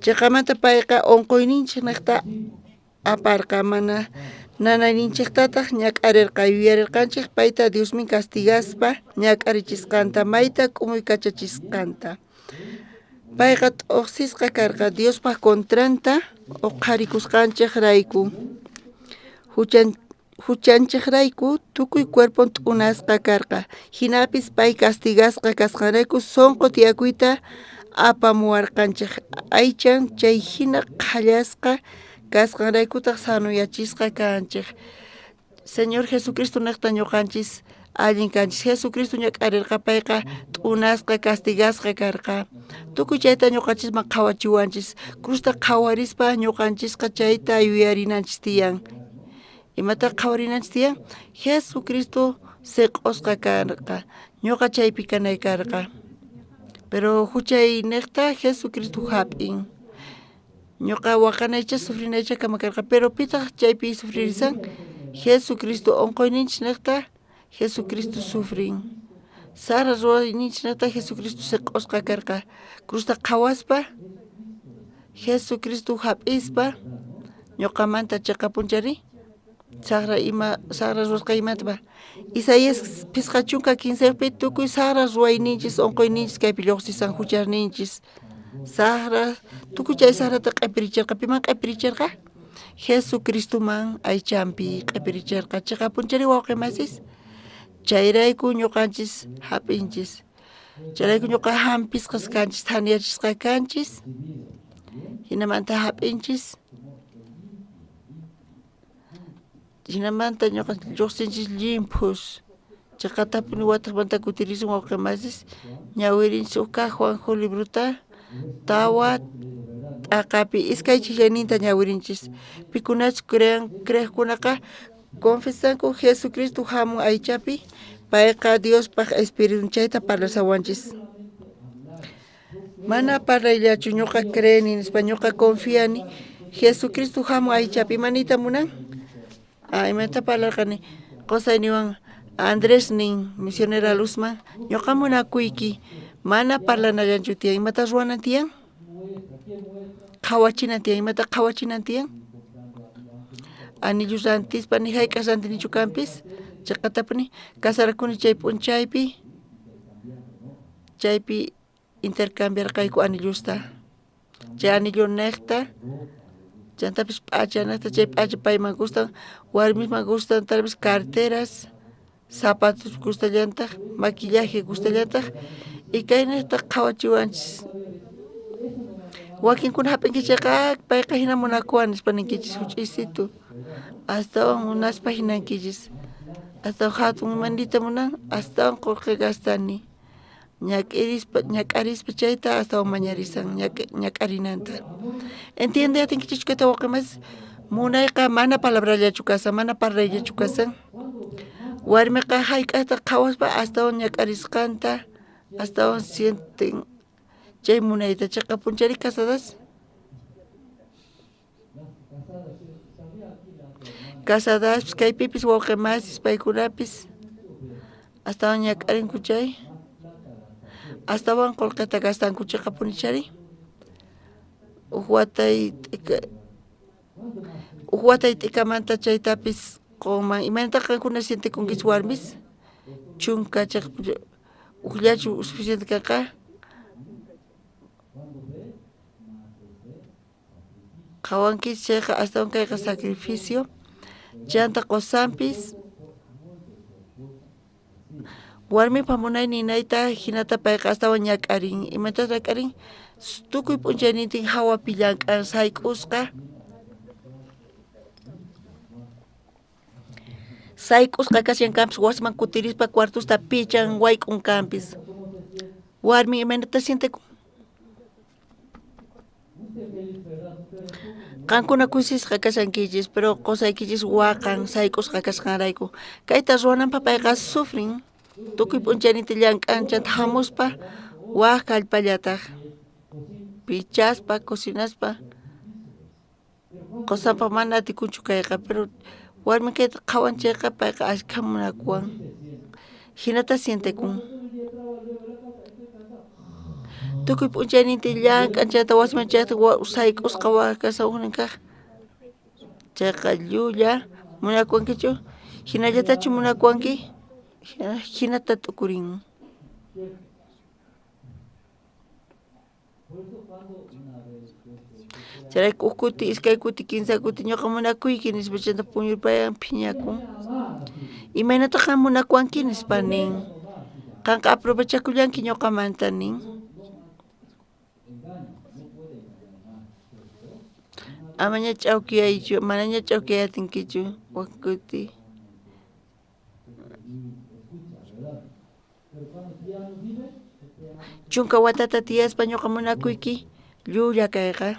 Chiqamanta payqa onqoyninchik niqta aparqa, mana nanayninchiktataq ñak'arirqa, yuyarirqanchik payta Diosmin castigaspa ñak'arichisqanta, mayta k'umuykachachisqanta. Payqa t'uqsisqa karqa Diospaq contranta uqharikusqanchikrayku. Huchanchikrayku tukuy cuerpon t'unasqa karqa. Hinapis pay castigasqa kasqanrayku sunqu tiyakuyta apamuwarqanchik. Aychan chay hina qhallasqa kasqanraykutaq sanuyachisqa kanchik. Señor Jesucristo niqta ñuqanchis allin kanchis. Jesucristo ñak'arirqa, payqa t'unasqa, castigasqa karqa. Tukuy chayta ñuqanchisman qhawachiwanchis. Cruzta qhawarispa ñuqanchisqa chayta yuyarinanchis tiyan. Imata qhawarinanchis tiyan? Jesucristo siq'usqa karqa, ñuqa chaypi kanay karqa. Pero huchay niqta Jesucristo hap'in. Ñuqa waqanaycha, sufrinaycha kama karqa, pero pitaq chaypi sufririsan? Jesucristo onqoyninchis niqta Jesucristo sufrin. Sara ruwayninchis niqta Jesucristo siq'usqa karqa. Cruzta qhawaspa Jesucristo hap'ispa ñuqamanta chiqapunchari saqra ima saqra ruwasqaymanta. Isaías 53 tukuy saqra ruwayninchis, onqoyninchis kaypi lluqsisan, huchasninchis. Saqra, tukuy chay saqrata q'ipiricherqa. Piman q'ipiricherqa? Jesucristoman aychanpi q'ipiricherqa. Chiqapunchari wawqimasis. Chayrayku ñuqanchis hap'inchis. Chayrayku ñuqa hampisqas kanchis, thaniyachisqa kanchis. Hinamanta hap'inchis. Hinamanta ñuqa lluqsinchis llimphus. Chiqatapuni wataqmanta kutirisun wawqimasis. Ñawirinchis huk kaq Juanjo librota tawa t'aqapi iskay chillayninta ñawirinchis. Pikunachus creeqkunaqa confesanku Jesucristo hamun aychapi, payqa Diospaq Espiritun, chayta parlasawanchis. Mana parlayllachu ñuqa creeni nispa, ñuqa confiani Jesucristo hamun aychapi. Imaniyta munan? Imata parlarqani qusayniwan Andrés nin misionera Luzman, ñuqa munakuyki, mana parlanallanchu tiyan. Imata ruwanan tiyan? Qhawachinan tiyan. Imata qhawachinan tiyan? Anillu rantispa ni hayk'aq rantinichu kanpis, chiqatapuni casarakuni chay p'unchaypi, chaypi intercambiarqayku anillusta. Chay anillu niqta, chantapis p'acha niqta, chay p'acha payman gustan, warmisman gustan, tal vez carteras, zapatos gustallantaq, maquillaje gustallantaq, y kay niqta qhawachiwanchis. Wakinkuna hap'inkichayqa, payqa hina munakuwan nispa ninkichis, huch'uysitu. Astawan munaspa hinankichis. Astawan hatun imanita munan, astawan qullqi gastani. Ñak'irispa ñak'arispa chayta astawan mañarisan ñak'arinanta. Entiende atinkichikchu kayta wawqimasis? Munayqa mana palabrallachu kasan, mana parlayllachu kasan. Warmiqa hayk'aqta qhawaspa astawan ñak'arisqanta astawan sienten chay munayta chiqapunchari casadas. Casadaspis kaypipis wawqi masis paykunapis astawan ñak'arinku chay astawan qullqita gastanku chiqapunichari uj watay t'ika uj watay t'ikamanta chaytapis qunman imaynataq qankuna sientekunkichis warmis chunka ujllachu suficiente kanqa Qhawankichis chayqa astawan kayqa sacrificio. Chanta qosanpis warmipa munaynin nayta jinata payqa astawan ñak'arin. Imatas ñak'arin? Tukuy p'unchaynintin hawapi llank'an sayk'usqa. Sayk'usqa kashan kanpis wasiman kutirispa cuartosta pichan wayk'un kanpis. Warmi imaynata sientekun? Qankuna kusisqa kashankichis, pero qosaykichis waqan sayk'usqa kasqanrayku. Kayta ruwananpaq payqa sufrin, tukuy p'unchayninta llank'an, chanta hamuspa waj kallpallataq pichaspa, cocinaspa. Qosanpaq mana atikunchu kayqa, pero warmi kayta qhawan chayqa payqa ashkha munakuwan. Jinata sientekun. Tukuy p'unchayninta llank'an chayta wasiman chayta sayk'usqa kashan ujnin kaj. Chayqa llulla munakuwankichu? Jinallatachu munakuwanki? Jinata t'ukurin. Chayrayku uj kuti, iskay kuti, kinsa kuti ñuqa munakuyki nispa chanta puñurpayan phiñakun. Imaynataq qan munakuwanki nispa nin. Qanqa aprovechakullanki ñuqamanta nin. Amaña ch'awkiyaychu, manaña ch'awkiyay atinkichu wak kuti. Chunka watata tiyaspa ñuqa munakuyki llulla kayqa.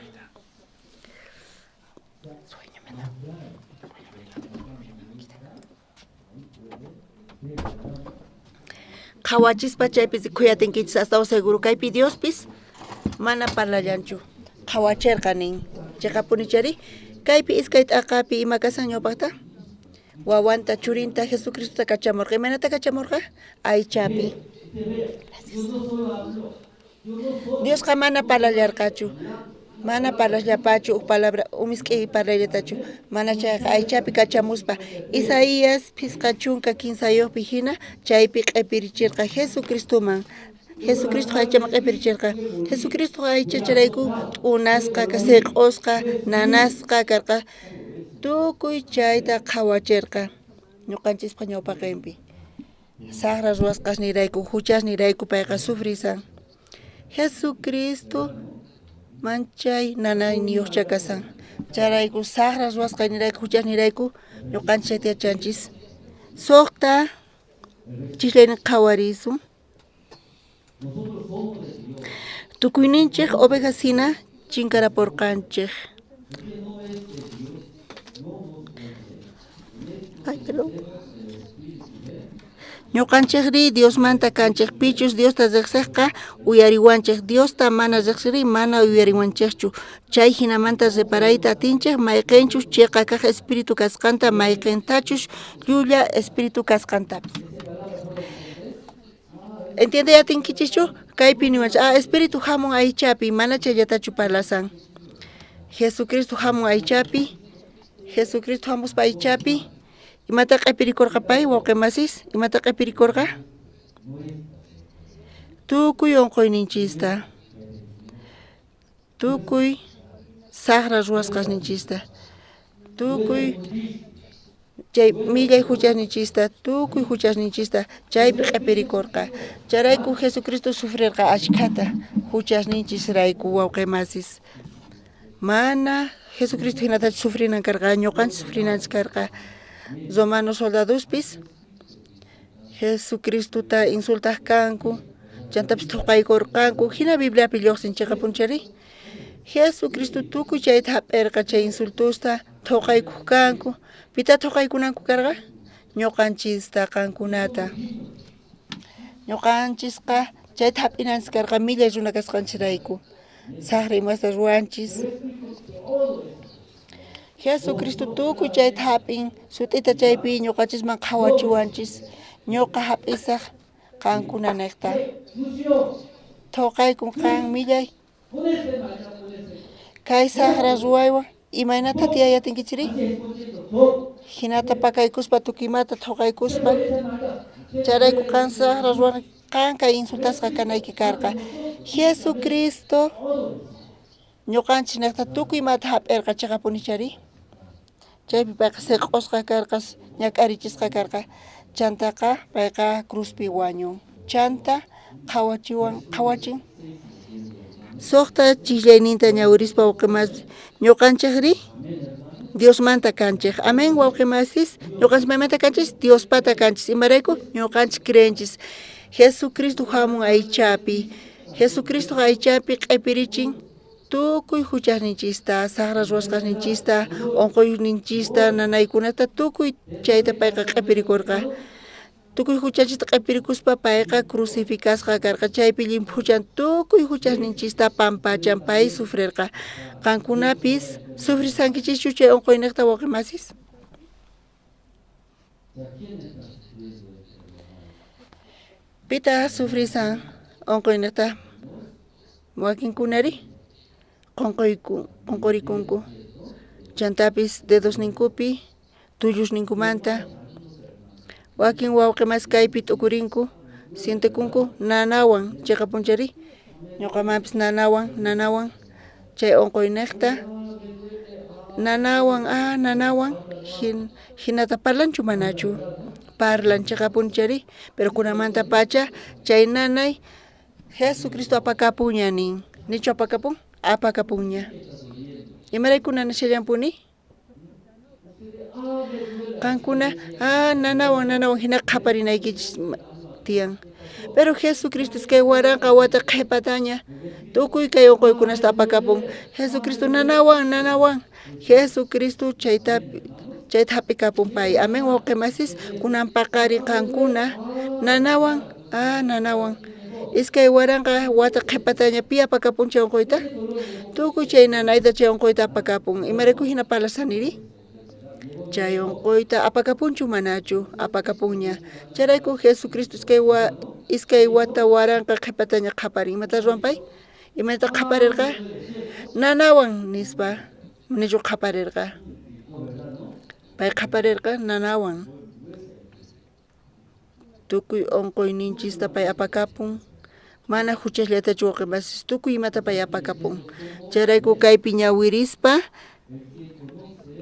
Qhawachispa chaypi khuyatinkichis astawan seguro kaypi Diospis mana parlallanchu. Qhawacherqa nin. Cheqapunichari kaypi iskay t'aqapi ima kasan ñawpaqta? Wawanta, churinta, Jesucristota kachamurqa. Imaynata kachamurqa? Aychapi. Diosqa mana parlallarqachu. Mana parlasllapachu uj palabra umisk'i parlayllatachu. Mana chayqa aychapi kachamuspa. Isaías 53 jina chaypi q'epirichirqa Jesucristoman. Jesucristo aychaman q'epirichirqa. Jesucristo aychacharayku t'unasqa, seq'osqa, nanasqa karqa. Tukuy chayta qhawachirqa ñuqanchispa ñawpaqenpi. Saqra ruwasqasnirayku, huchasnirayku payqa sufrisan. Jesucristo manchay nanayniyuqcha kasan. Chayrayku saqra ruwasqaynirayku, huchasnirayku ñuqanchis chayta yachanchis. Suqta chislaynin qhawarisun. Tukuyninchej ovejas jina chinkaraporqanchej. Ay, perdón. Ñuqanchejrí Diosmanta kanchej, pichus Diosta rejsejqa uyariwanchej, Diosta mana rejsiri mana uyariwanchejchu. Chay jinamanta reparayta atinchej mayqenchus cheqa kaj espíritu kasqanta, mayqentachus llulla espíritu kasqantapis. Entiende atinkichischu? Kaypi niwanchej, ah, espíritu hamun aychapi, mana chayllatachu parlasan. Jesucristo hamun aychapi, Jesucristo hamuspa aychapi, imata q'epirikorqa pay, wawqi masis, imata q'epirikorqa? Tukuy unquyninchista, tukuy saqra ruwasqasninchista, tukuy chay millay huchasninchista, tukuy huchasninchista chaypi q'epirikorqa. Chayrayku Jesucristo sufrirqa ashkhata huchasninchisrayku, wawqi masis. Mana Jesucristo hinatachu sufrinan karqa, ñuqanchis sufrinanchis karqa. Romano soldadospis Jesucristota insultaj kanku, Chantapis thoqaykorqanku. Jina Bibliapi lluqsin chiqapunchari. Jesucristo tukuy chayta hap'irqa chay insultusta thoqaykuq kanku. Pita thoqaykunanku karqa? Ñuqanchista qankunata. Ñuqanchisqa chayta hap'inanchis karqa millay runa kasqanchisrayku. Saqra imasta ruwanchis. Jesucristo tukuy chayta hap'in sut'ita chaypi ñuqanchisman qhawachiwanchis. Ñuqa hap'isaq qankuna niqta. Thoqaykun qan millay. Kay saqra ruwaywan imaynata tiyayatinkichiri? Hinata pakaykuspa tukuy imata thoqaykuspa. Chayrayku qan saqra ruwan qan kay insultasqa kanayki karqa. Jesucristo ñuqanchis niqta tukuy imata hap'irqa chiqapunichari. Chaypi payqa siq'usqa karqa, ñak'arichisqa karqa. Chantaqa payqa cruzpi wañun. Chanta qhawachiwan qhawachin. Suqta chiqllayninta ñawirispa wawqimasis ñuqanchikri Diosmanta kanchik. Amén wawqimasis. Ñuqanchik maymanta kanchis? Diospata kanchis. Imarayku ñuqanchik creenchis. Jesucristo hamun aychapi. Jesucristo aychapi q'ipirichin tukuy huchasninchista, saqra ruwasqasninchista, unquyninchista, nanaykunata tukuy chayta payqa q'ipirikurqa. Tukuy huchanchista q'ipirikuspa payqa crucificasqa karqa. Chaypi llimphuchan tukuy huchasninchista pampachan pay sufrirqa. Qankunapis sufrisankichischu chay unquyniqta wawqimasis? Pita sufrisan unquyniqta? Wakinkunari qunqurikunku. Chantapis dedosninkupi, tullusninkumanta. Wakin wawqimasis kaypi t'ukurinku, sientekunku nanawan chiqapunchari. Ñuqamanpis nanawan, nanawan chay unquyniqta. Nanawan, nanawan hinata parlanchu manachu? Parlan chiqapunchari, pero kunamanta pacha chay nanay Jesucristo apakapunña nin. Nichu apakapun? Apakapunña. Imarayku nanashallanpuni? Qankuna nanawan nanawan hina qhaparinaykichis tiyan. Pero Jesucristo iskay waranqa wata qhipataña tukuy kay unquykunasta apakapun. Jesucristo nanawan nanawan. Jesucristo chayta hap'ikapun pay. Amén wawqimasis kunan paqarin qankuna nanawan nanawan. Iskay waranqa wata qhipataña pi apakapun chay unquyta? Tukuy chay nanayta chay unquyta apakapun. Imarayku hina parlasaniri? Chay unquyta apakapunchu manachu? Apakapunña. Chayrayku Jesucristo iskay wata waranqa qhipataña qhaparin. Imata ruwan pay? Imaynata qhaparirqa? Nanawan nispa. Nichu qhaparirqa? Pay qhaparirqa nanawan. Tukuy unquyninchista pay apakapun. Mana huchasllatachu wawqimasis tukuy imata pay apakapun. Chayrayku kaypi ñawirispa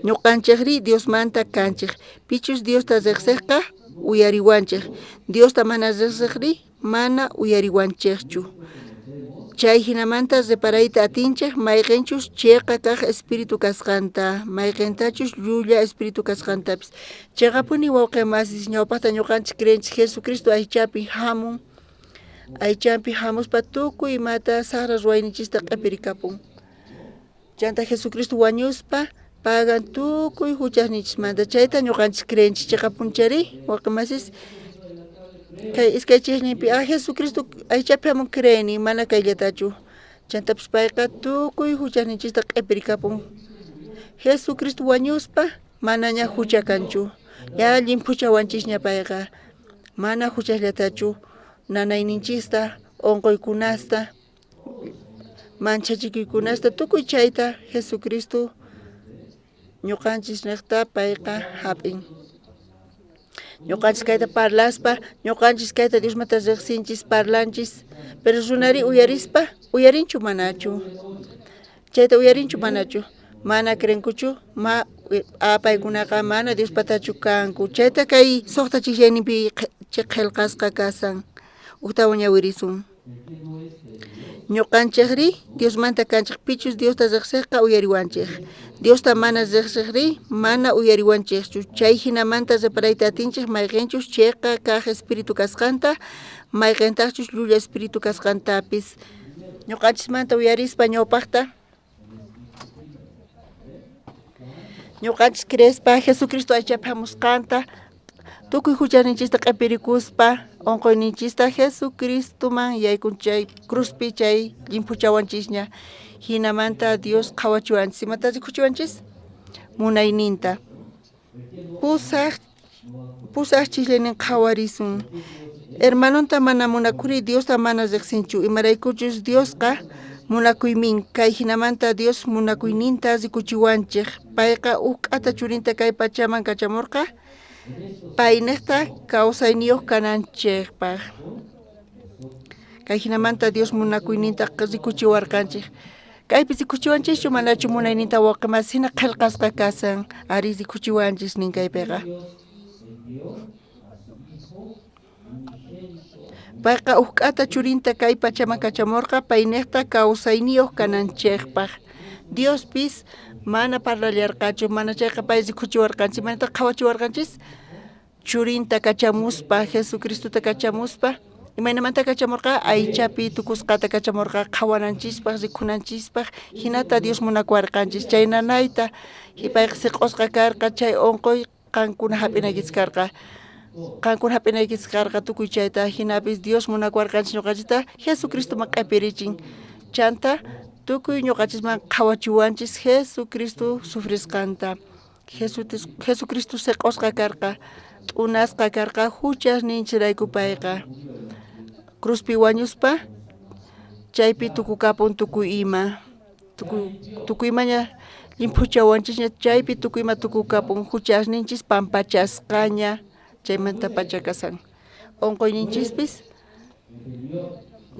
ñuqanchikri Diosmanta kanchik. Pichus Diosta riqsiqqa uyariwanchik. Diosta mana riqsiqri mana uyariwanchikchu. Chay hinamanta reparayta atinchik mayqinchus chiqa kaq espíritu kasqanta, mayqintachus llulla espíritu kasqantapis. Chiqapuni wawqimasis ñawpaqta ñuqanchik creenchik Jesucristo aychapi hamun. Aychampi hamuspa tukuy imata saqra ruwayninchista q'ipirikapun. Chanta Jesucristo wañuspa pagan tukuy huchasninchismanta. Chayta ñuqanchik creenchik chiqapunchari wawqimasis. Kay iskay chiqninpi Jesucristo aychapi hamun creeni mana kayllatachu. Chantapis payqa tukuy huchasninchista q'ipirikapun. Jesucristo wañuspa manaña hucha kanchu. Ya llimphuchawanchisña payqa. Mana huchasllatachu nanayninchista, unquykunasta, manchachikuykunasta tukuy chayta Jesucristo ñuqanchis niqta payqa hap'in. Ñuqanchis kayta parlaspa, ñuqanchis kayta Diosmanta riqsinchis, parlanchis, pero runari uyarispa, uyarinchu manachu? Chayta uyarinchu manachu? Mana creenkuchu, ma paykunaqa mana Diospatachu kanku. Chayta kay suqta chiqllayninpi qillqasqa kasan. Uktawan ñawirisun. Ñuqanchikri Diosmanta kanchik, pichus Diosta riqsiqqa uyariwanchik. Diosta mana riqsiqri mana uyariwanchikchu. Chay hinamanta reparayta atinchik mayqinchus chiqa kaq espíritu kasqanta, mayqintaqchus llulla espíritu kasqantapis. Ñuqanchismanta uyarispa ñawpaqta ñuqanchis creespa Jesucristo aychapi hamusqanta, tukuy huchaninchista q'ipirikuspa unquyninchista Jesucristoman yaykun chay cruzpi chay llimphuchawanchisña. Hinamanta Dios qhawachiwanchis. Imata rikuchiwanchis? Munayninta. Pusaq chislaynin qhawarisun. Hermanonta mana munakuri Diosta mana riqsinchu, imaraykuchus Diosqa munakuymin. Kay hinamanta Dios munakuyninta rikuchiwanchik. Payqa uj k'ata churinta kay pachaman kachamurqa payniqta kawsayniyuq kananchikpaq. Kay hinamanta Dios munakuyninta rikuchiwarqanchik. Kaypi rikuchiwanchischu manachu munayninta wawqimas hina qillqasqa kasan, ari rikuchiwanchis nin kaypiqa. Payqa uj k'ata churinta kay pachaman kachamurqa payniqta kawsayniyuq kananchikpaq. Diospis mana parlallarqachu, mana chayqa pay rikuchiwarqanchis, manataq qhawachiwarqanchis churinta kachamuspa, Jesucristota kachamuspa. Imaynamanta kachamurqa? Aychapi tukusqata kachamurqa qhawananchispaq, rikunanchispaq. Hinata Dios munakuwarqanchis. Chay nanayta payqa siq'usqa karqa, chay unquy qankuna hap'inaykichis karqa. Qankuna hap'inaykichis karqa tukuy chayta. Hinapis Dios munakuwarqanchis ñuqanchista Jesucristoman q'ipirichin. Chanta tukuy ñuqanchisman qhawachiwanchis Jesucristo sufrisqanta. Jesucristo siq'usqa karqa, t'unasqa karqa huchasninchirayku payqa. Cruzpi wañuspa chaypi tukukapun tukuy ima. Tukuy imaña llimphuchawanchisña, chaypi tukuy ima tukukapun, huchasninchis pampachasqaña chaymanta pacha kasan. Unquyninchispis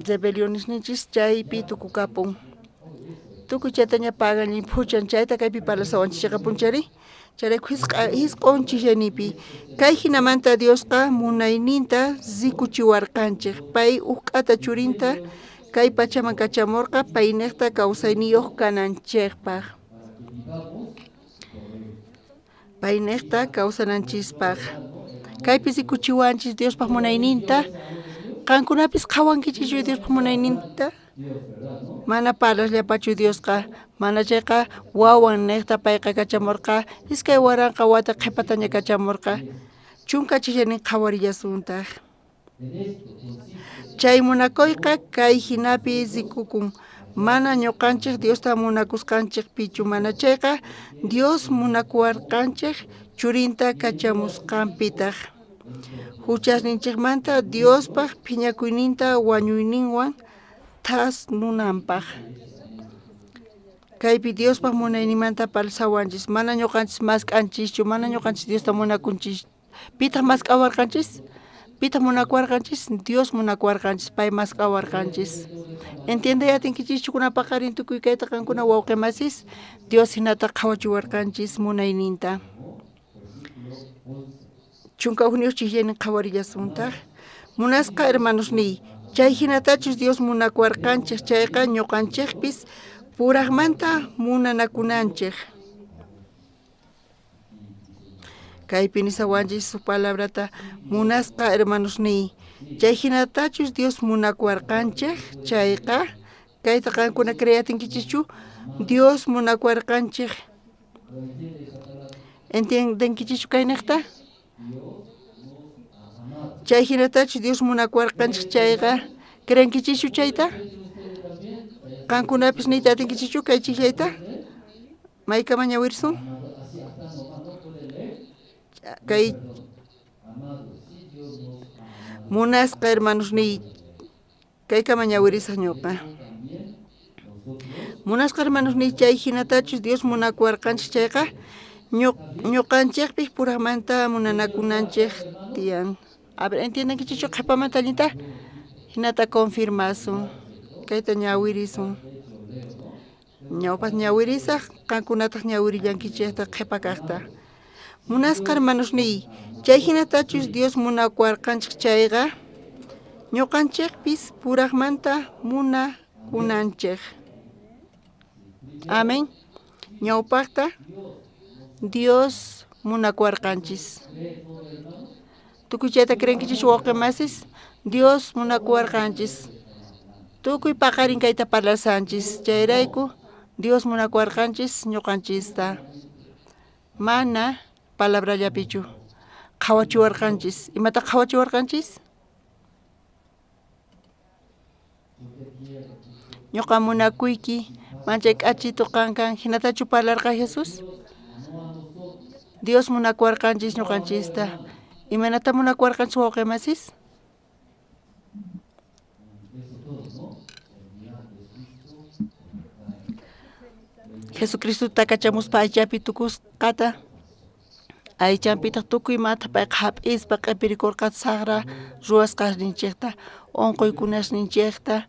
rebelionesninchis chaypi tukukapun. Tukuy chaytaña pagan llimphuchan, chayta kaypi parlasawanchis chiqapunchari. Chayrayku hisq'on chillanipi. Kay hinamanta Diosqa munayninta rikuchiwarqanchik. Pay uj k'ata churinta kay pachaman kachamurqa payniqta kawsayniyuq kananchikpaq. Payniqta kawsananchispaq. Kaypi rikuchiwanchis Diospaq munayninta. Qankunapis qhawankichischu Diospaq munayninta? Mana parlasllapachu Diosqa, mana chayqa wawan niqta payqa kachamurqa, 2000 wata qhipataña kachamurqa. 10 chillanin qhawarillasuntaq. Chay munakuyqa kay hinapi rikukun. Mana ñuqanchik Diosta munakusqanchikpichu, mana chayqa Dios munakuwarqanchik churinta kachamusqanpitaq. Huchasninchikmanta Diospaq phiñakuyninta wañuyninwan thasnunanpaq. Kaypi Diospaq munayninmanta parlasawanchis, mana ñuqanchis mask'anchischu, mana ñuqanchis Diosta munakunchis. Pitaq mask'awarqanchis? Pitaq munakuwarqanchis? Dios munakuwarqanchis, pay mask'awarqanchis. Entiende atinkichischu kunapaqarin tukuy kayta qankuna wawqimasis? Dios hinata qhawachiwarqanchis munayninta. 11 chijllanin qhawarillasuntaq. Munasqa hermanosniy, chay hinatachus Dios munakuwarqanchik chayqa ñuqanchikpis puraqmanta munanakunanchik. Kaypi nisawanchis su palabrata, munasqa hermanosniy, chay hinatachus Dios munakuwarqanchik chayqa kayta qankuna creatinkichikchu? Dios munakuwarqanchik. Entiendenkichischu kayniqta? Chay hinatachus Dios munakuwarqanchik chayqa creenkichischu chayta? Qankunapis niyta atinkichischu kay chijllayta? Maykamaña wirsun? Kay munasqa hermanosniy, kaykama ñawirisaq ñuqa. Munasqa hermanosniy, chay hinatachus Dios munakuwarqanchik chayqa ñuqanchikpis puraqmanta munanakunanchik tiyan. A ver, entiendenkichischu qhipamanta allinta? Hinata confirmasun. Kayta ñawirisun. Ñawpaq ñawirisaq, qankunataq ñawirillankichikta qhipa kaqta. Munasqa hermanosniy, chay hinatachus Dios munakuwarqanchik chayqa ñuqanchikpis puraqmanta munakunanchej. Amén. Ñawpaqta Dios munakuwarqanchis. Tukuy chayta creenkichis wawqi masis? Dios munakuwarqanchis. Tukuy paqarin kayta parlasanchis. Chayrayku Dios munakuwarqanchis ñuqanchista. Mana palabrallapichu. Qhawachiwarqanchis. Imata qhawachiwarqanchis? Ñuqa munakuyki manchay k'achitu qan kan hinatachu parlarqa Jesús? Dios munakuwarqanchis ñuqanchista. Imaynata munakuwarqanchis wawqi masis? Jesucristota kachamuspa aychapi tukusqata aychanpitaq tukuy imata payqa hap'ispa q'ipirikurqa saqra ruwasqasninchikta, unquykunasninchikta,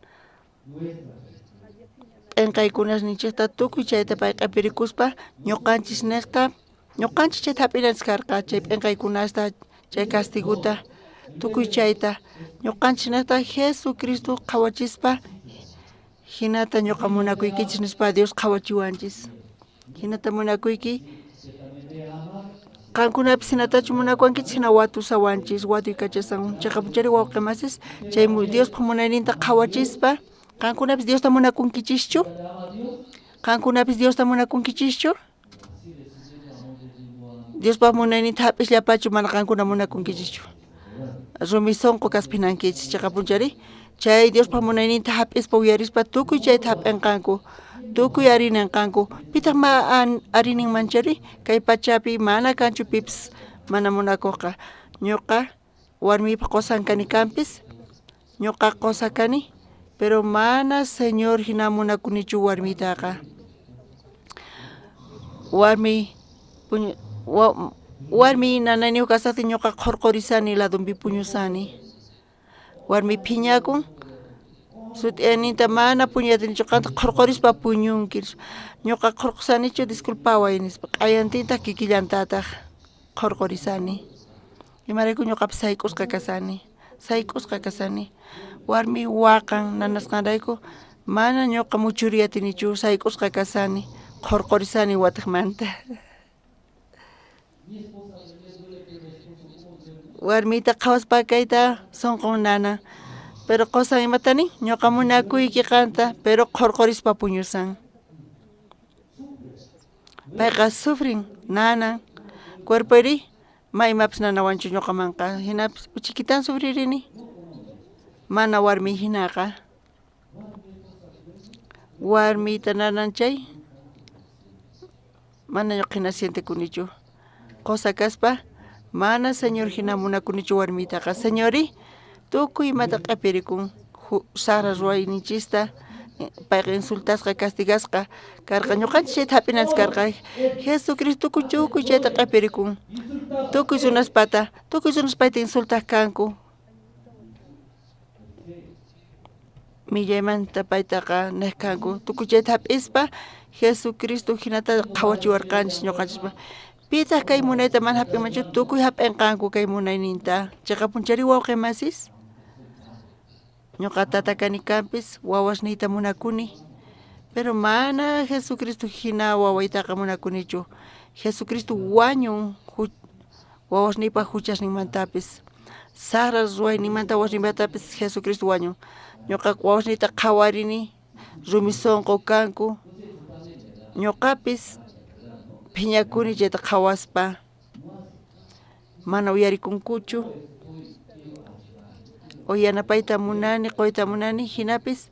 p'inqaykunasninchikta tukuy chayta pay q'ipirikuspa ñuqanchis niqta ñuqanchis chayta hap'inanchis karqa chay p'inqaykunasta chay castiguta tukuy chayta ñuqanchis niqta Jesucristo qhawachispa hinata ñuqa munakuykichis nispa Dios qhawachiwanchis. Hinata munakuyki qankunapis hinatachu munakuwankichis hina watusawanchis watuykachasan chiqapunchari wawqi masis chay Diospaq munayninta qhawachispa qankunapis Diosta munakunkichischu? Qankunapis Diosta munakunkichischu? Diospaq munayninta hap'isllapachu mana qankuna munakunkichischu. Rumi sunqu kaspa hinankichis chiqapunchari chay Diospaq munayninta hap'ispa uyarispa tukuy chayta hap'inqanku tukuy arininqanku. Pitaq ma arininmanchari kay pachapi mana kanchu pipis mana munakuqqa. Ñuqa warmiypaq qusan kani kanpis ñuqa qusa kani pero mana Señor hina munakunichu warmiytaqa. Warmi warmi nanayniyuq kasaqtin ñuqa qhurqurisani ladunpi puñusani. Warmi phiñakun sut'iyayninta mana puñuyatinichu qanta qhurqurispa puñunki ñuqa qhurqusanichu disculpaway nispa q'ayantintaq kikillantataq qhurqurisani. Imarayku ñuqapis sayk'usqa kasani sayk'usqa kasani. Warmi waqan nanasqanrayku mana ñuqa muchuriyatinichu sayk'usqa kasani qhurqurisani watiqmanta. Warmita qhawaspa kayta sunqun nana pero qusan imata nin ñuqa munakuyki qanta pero qhurqurispa puñusan. Payqa sufrin nanan cuerpoyri ma imapis nanawanchu ñuqamanqa hinapis uchikitan sufririni mana warmi hinaqa. Warmiyta nanan chay mana ñuqa hina sientekunichu. Qusa kaspa mana Señor hina munakunichu warmiytaqa. Señori tukuy imata q'ipirikun saqra ruwayninchista payqa insultasqa castigasqa karqa ñuqanchis chayta hap'inanchis karqa. Jesucristo tukuy chayta q'ipirikun tukuy runaspata tukuy runas payta insultaq kanku. Millaymanta paytaqa niq kanku tukuy chayta hap'ispa Jesucristo hinata qhawachiwarqanchis ñuqanchispa. Pitaq kay munayta mana hap'inmanchu tukuy hap'inqanku kay munayninta. Chiqapunchari wawqi masis? Ñuqa tata kani kanpis wawasniyta munakuni pero mana Jesucristo hina wawaytaqa munakunichu. Jesucristo wañun wawasniypaq huchasninmantapis saqra ruwayninmanta wawasninmantapis Jesucristo wañun. Ñuqa wawasniyta qhawarini rumi sunqu kanku ñuqapis phiñakuni chayta qhawaspa mana uyarikunkuchu. O yanapayta munani quyta munani hinapis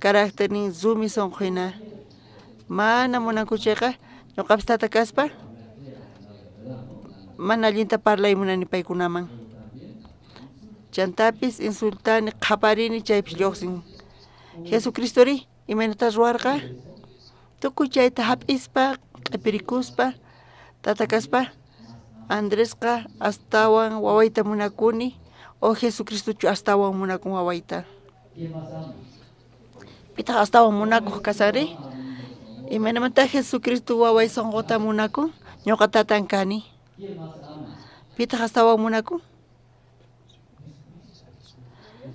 carácternin rumi sunqu hina mana munanku chayqa ñuqapis tata kaspa mana allinta parlay munani paykunaman. Chantapis insultani qhaparini chaypis lluqsin. Jesucristori imaynata ruwarqa tukuy chayta hap'ispa q'ipirikuspa tata kaspa Andresqa astawan wawayta munakuni o Jesucristochu astawan munakun wawayta. Pitaq astawan munakuq kasari? Imaynamanta Jesucristo waway sunquta munakun ñuqa tatan kani. Pitaq astawan munakun?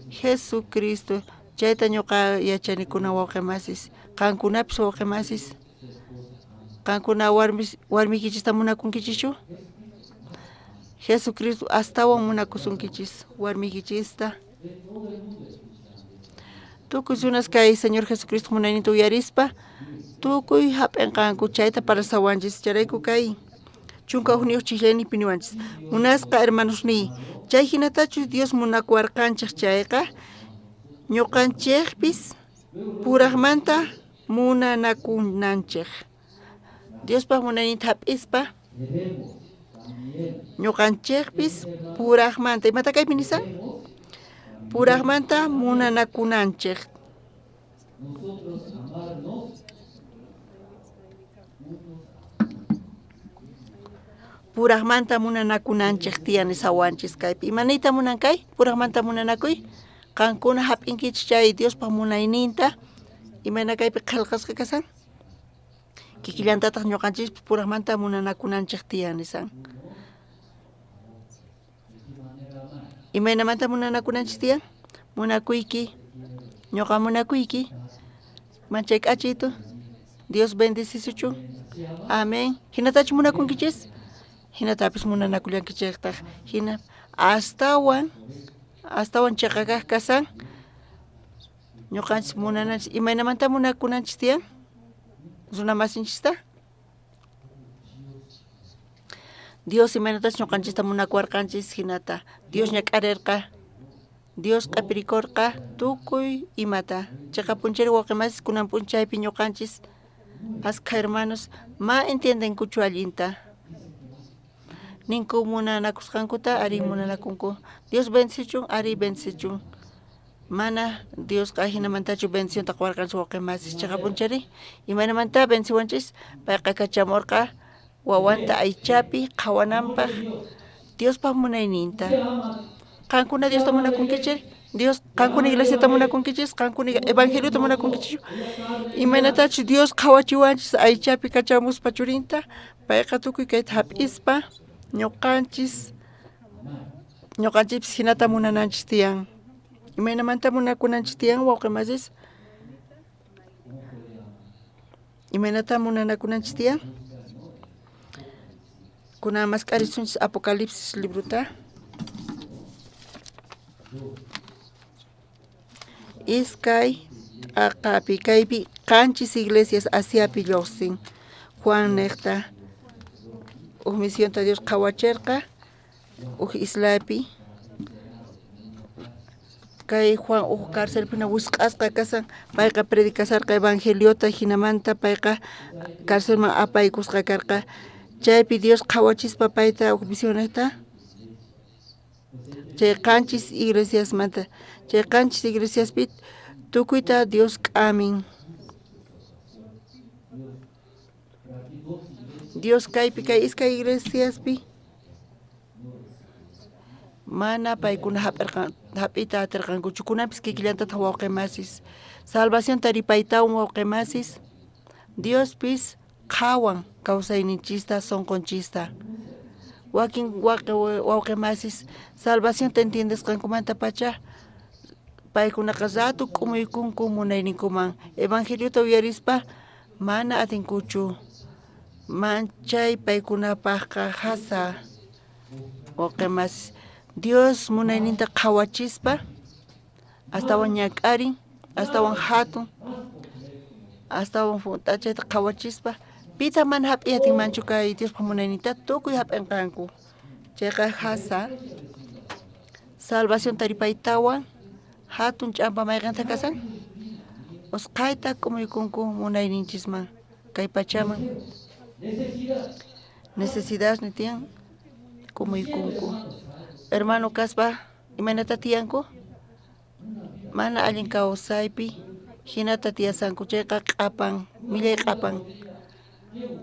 Jesucristo. Chayta ñuqa yachanikuna wawqi masis, qankunapis wawqi masis. Qankuna warmiykichista munakunkichischu? Jesucristo astawan munakusunkichis warmiykichista. Tukuy runas kay Señor Jesucristo munayninta uyarispa tukuy hap'inqanku chayta parlasawanchis. Chayrayku kay 11 chijllayninpi niwanchis. Munasqa hermanosniy, chay hinatachus Dios munakuwarqanchej chayqa ñuqanchejpis purajmanta munanakunanchej. Diospaj munayninta hap'ispa ñuqanchejpis purajmanta, imata kaypi nisan? Purajmanta munanakunanchej. Purajmanta munanakunanchej tiyan nisawanchis kaypi. Imaniyta munan kay? Purajmanta munanakuy. Qankuna hap'inkichis chay Diospaj munayninta. Imayna kaypi qhelqasqa kasan? Kikillantataq ñuqanchispis purajmanta munanakunanchej tiyan nisan. Imaynamanta munanakunanchis tiyan? Munakuyki, ñuqa munakuyki. Manchay k'achitu. Dios bendecisuchun. Amén. Hinatachu munakunkichis? Hinatapis munanakullankichejtaj. Hina astawan chiqa kaq kasan. Ñuqanchis munananchis. Imaynamanta munakunanchis tiyan? Runa masinchista? Dios imaynatachus ñuqanchista munakuwarqanchis hinata. Dios ñak'arirqa. Dios q'apirikurqa tukuy imata. Chiqa punchayri wawqi masis kunan p'unchaypi ñuqanchis askha hermanos ma entiendenkuchu allinta. Ninku munanakusqankuta ari munanakunku. Dios bendecichun ari bendecichun. Mana Diosqa ajinamantachu bendicionta quwarqanchis wawqi masis. Chiqa punchayri imaynamanta bendiciwanchis? Payqa kachamurqa wawanta aychapi qhawananpaq Diospaj munayninta. Qankuna Diosta munakunkichis? Dios qankuna iglesiata munakunkichis? Qankuna evangeliota munakunkichis? Imaynatachus Dios qhawachiwanchis aychapi kachamuspa churinta, payqa tukuy kayta hap'ispa ñuqanchispis hinata munananchis tiyan. Imaynamanta munakunanchis tiyan wawqi masis? Imaynata munanakunanchis tiyan? Kunan mask'arisunchis Apocalipsis librota. Iskay t'aqapi kaypi 7 iglesias Asiapi lluqsin. Juan niqta uj misionta Dios qhawachirqa uj islapi. Kay Juan uj carcelpina wisq'asqa kasan, payqa predicasarqa evangeliota, hinamanta payqa carcelman apaykusqa karqa. Chaypi Dios qhawachispa payta uj misioneta chay 7 iglesiasmanta, chay 7 iglesiaspi tukuyta Dios k'amin. Dios kaypi kay iskay iglesiaspi mana paykuna hap'iyta atirqankuchu. Kunanpis kikillantataq wawqi masis. Salvación taripaytawan wawqi masis, Diospis qhawan kawsayninchista sunqunchista. Wakin wawqi masis salvacionta entiendesqankumanta pacha paykunaqa rato k'umuykunku munayninkuman. Evangeliota uyarispa mana atinkuchu. Manchay paykunapaqqa hasa wawqi masis. Dios munayninta qhawachispa astawan ñak'arin, astawan hatun, astawan chayta qhawachispa pita mana hap'iy atinmanchu kay Diospaj munayninta tukuy hap'inqanku. Chayqa hasa salvación taripaytawan hatun ch'ampa mayqinta kasan usqhayta k'umuykunku munayninchisman kay pachaman. Necesidad ni tiyan k'umuykunku. Hermano kaspa imaynata tiyanku? Mana allin kawsaypi hinata tiyasanku. Chayqa q'apan, millay q'apan.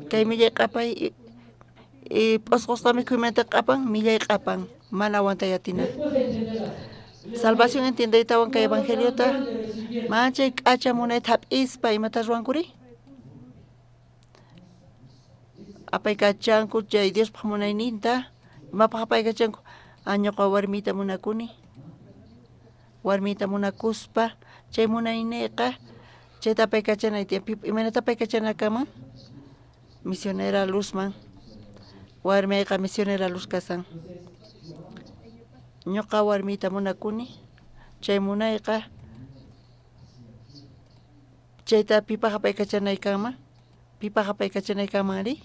Kay millay q'apay p'usqusqa mikhuymanta q'apan, millay q'apan, mana aguantay atina. Salvación entiendeytawan kay evangeliota manchay k'acha munayta hap'ispa imata ruwankuri? Apaykachanku chay Diospaj munayninta. Imapaj apaykachanku? Ñuqa warmiyta munakuni. Warmiyta munakuspa Chay munayniyqa chayta apaykachanay tiyan. Imaynata apaykachana kanman? Misionera Luzman. Warmiyqa misionera Luz kasan. Ñuqa warmiyta munakuni. Chay munayqa chayta pipaj apaykachanay kanman? Pipaj apaykachanay kanmanri?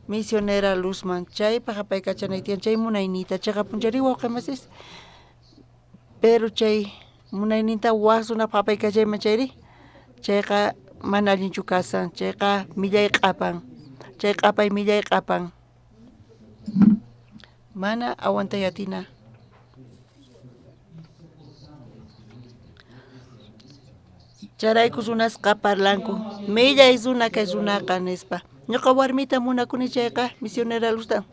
Misionera Luzman. Chaypaj apaykachanay tiyan chay munayniyta. Chayqa punchari wawqi masis. Pero chay munayninta waj runapaj apaykachayman chayri, chayqa mana allinchu kasan. Chayqa millay q'apan. Chay q'apay millay q'apan. Mana aguantay atina. Chayrayku runasqa parlanku, millay runa kay runaqa nispa. Ñuqa warmita munakuni chayqa misionera Luzta.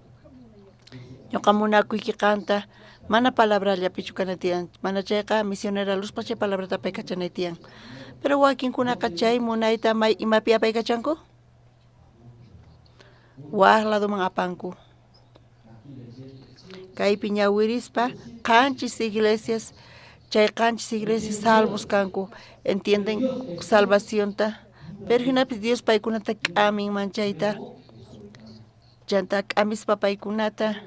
Ñuqa munakuyki qanta, mana palabrallapichu kana tiyan, mana chayqa misionera Luzpaj chay palabrata apaykachanay tiyan. Pero wakinkunaqa chay munayta may imapi apaykachanku? Waj ladoman apanku. Kaypi ñawirispa qanchis iglesias, chay qanchis iglesias salvos kanku, entienden salvacionta, pero jinapis Dios paykunata k'amin manchayta, chanta k'amispa paykunata,